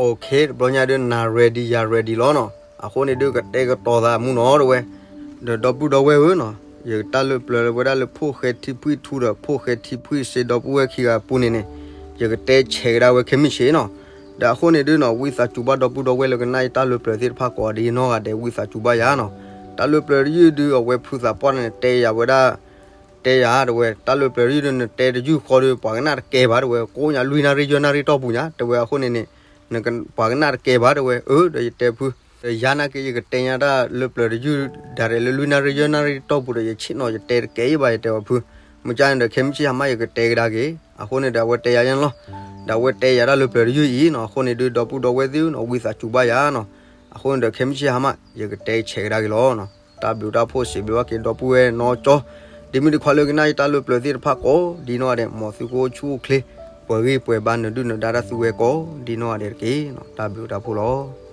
Okay တဘျီညါဒုး နၤ ready ယၤ ready လီၤနီၤ. အဃိန့ၣ်ဒုး ကတဲကတီၤသးမူနီၤ တဲဝဲ. ဒီးဒီပုၢ်ဒီဝဲၢ်ဧၢနီၤ, ယတၢ်လၢပျၢၤဝဲဒၣ်လၢဖိၣ်ဃဲထံဖှံၣ်ထူဒီးဖိၣ်ဃဲထံဖှံၣ်စ့ဒီပုၢ်ဝဲၢ်ခံဂၤအပူၤန့ၣ်န့ၣ် ယကတဲဆဲးကဒါဝဲခဲမုၢ်ဆ့ၣ်နီၤ. ဒီးအဃိန့ၣ်ဒုးနီၤ ဝံသးစူၤဘၣ်ဒီပုၢ်ဒီဝဲၢ်လၢကနၣ်ယတၢ်လၢပျၢၤသ့ၣ်တဖၣ်ကိးဒ်နီၢ်ဂၤဒဲး ဝံသးစူၤဘၣ်ယၤနီၤ. တၢ်လၢပျၢၤတယုၢ်ဒုး အဝဲဖုသးပှၢ်န့ၣ် တဲယၤဝဲဒၣ် တဲယၤ တဲဝဲ တၢ်လၢပျၢၤတယုၢ်ဒုး နတဲတယုၢ်ဃီဒီး ပှၤကနၣ်တကဲဘၣ် တဲဝဲ, ကိးညါလွံၢ်နၣ်ရံၣ်ယဲၢ်နၣ်ရံၣ်တီၢ်ပူၤညါ တဲဝဲ. အဃိန့ၣ်န့ၣ် ပှၤကနၣ်တကဲဘၣ် တဲဝဲ. အၢ ဒီးယတဲဖု ဒီးယၤနာ်က့ ယကတဲညါတၢ်လၢပျၢၤတယုၢ်ဒၣ်ရဲၣ်လၢလွံၢ်နၣ်ရံၣ်ယဲၢ်နၣ်ရံၣ်တီၢ်ပူၤဒီး ယဆ့ၣ်နီၤ ယတဲတကဲယဘၣ် ယတဲဝဲဖု. မ့ၢ်ကန့ၣ်ဒီး ခဲမုၢ်ဆ့ၣ်ဟါမၢ် ယကတဲကဒါက့ၤ. အဃိန့ၣ်ဒီး အဝဲတဲယၤညါလီၤ. ဒီးအဝဲတဲယၤတၢ်လၢပျၢၤတယုၢ်အံၤနီၤ. အဃိန့ၣ်ဒုး ဒီပုၢ်ဒီဝဲၢ်သ့ၣ်နီၤ ဝံသးစူၤဘၣ်ယၤနီၤ. အဃိန့ၣ်ဒီး ခဲမုၢ်ဆ့ၣ်ဟါမၢ် ယကတဲဆဲးကဒါက့ၤလီၤနီၤ. တၢ်ဘျုးတၢ်ဖှိၣ်စံးဘျုးဘၣ်က့ၤဒီပုၢ်ဝဲၢ်နီၢ်ကၠီ ဒ်မ့ၢ်တခီလၢကနၣ်ယတၢ်လၢပျၢၤသ့ၣ်တဖၣ်ကိးဒ်နီၢ်ဂၤဒဲး မ်သုကအိၣ်ဆူၣ်အိၣ်ချ့ ပှဲၤဂံၢ်ပှဲၤဘါ နဒုၣ်နဒါတၢ်သုဝဲကိးဒ်နီၢ်ဂၤဒဲးတက့ၢ်နီၤ. တၢ်ဘျုးတၢ်ဖှိၣ်လီၤ.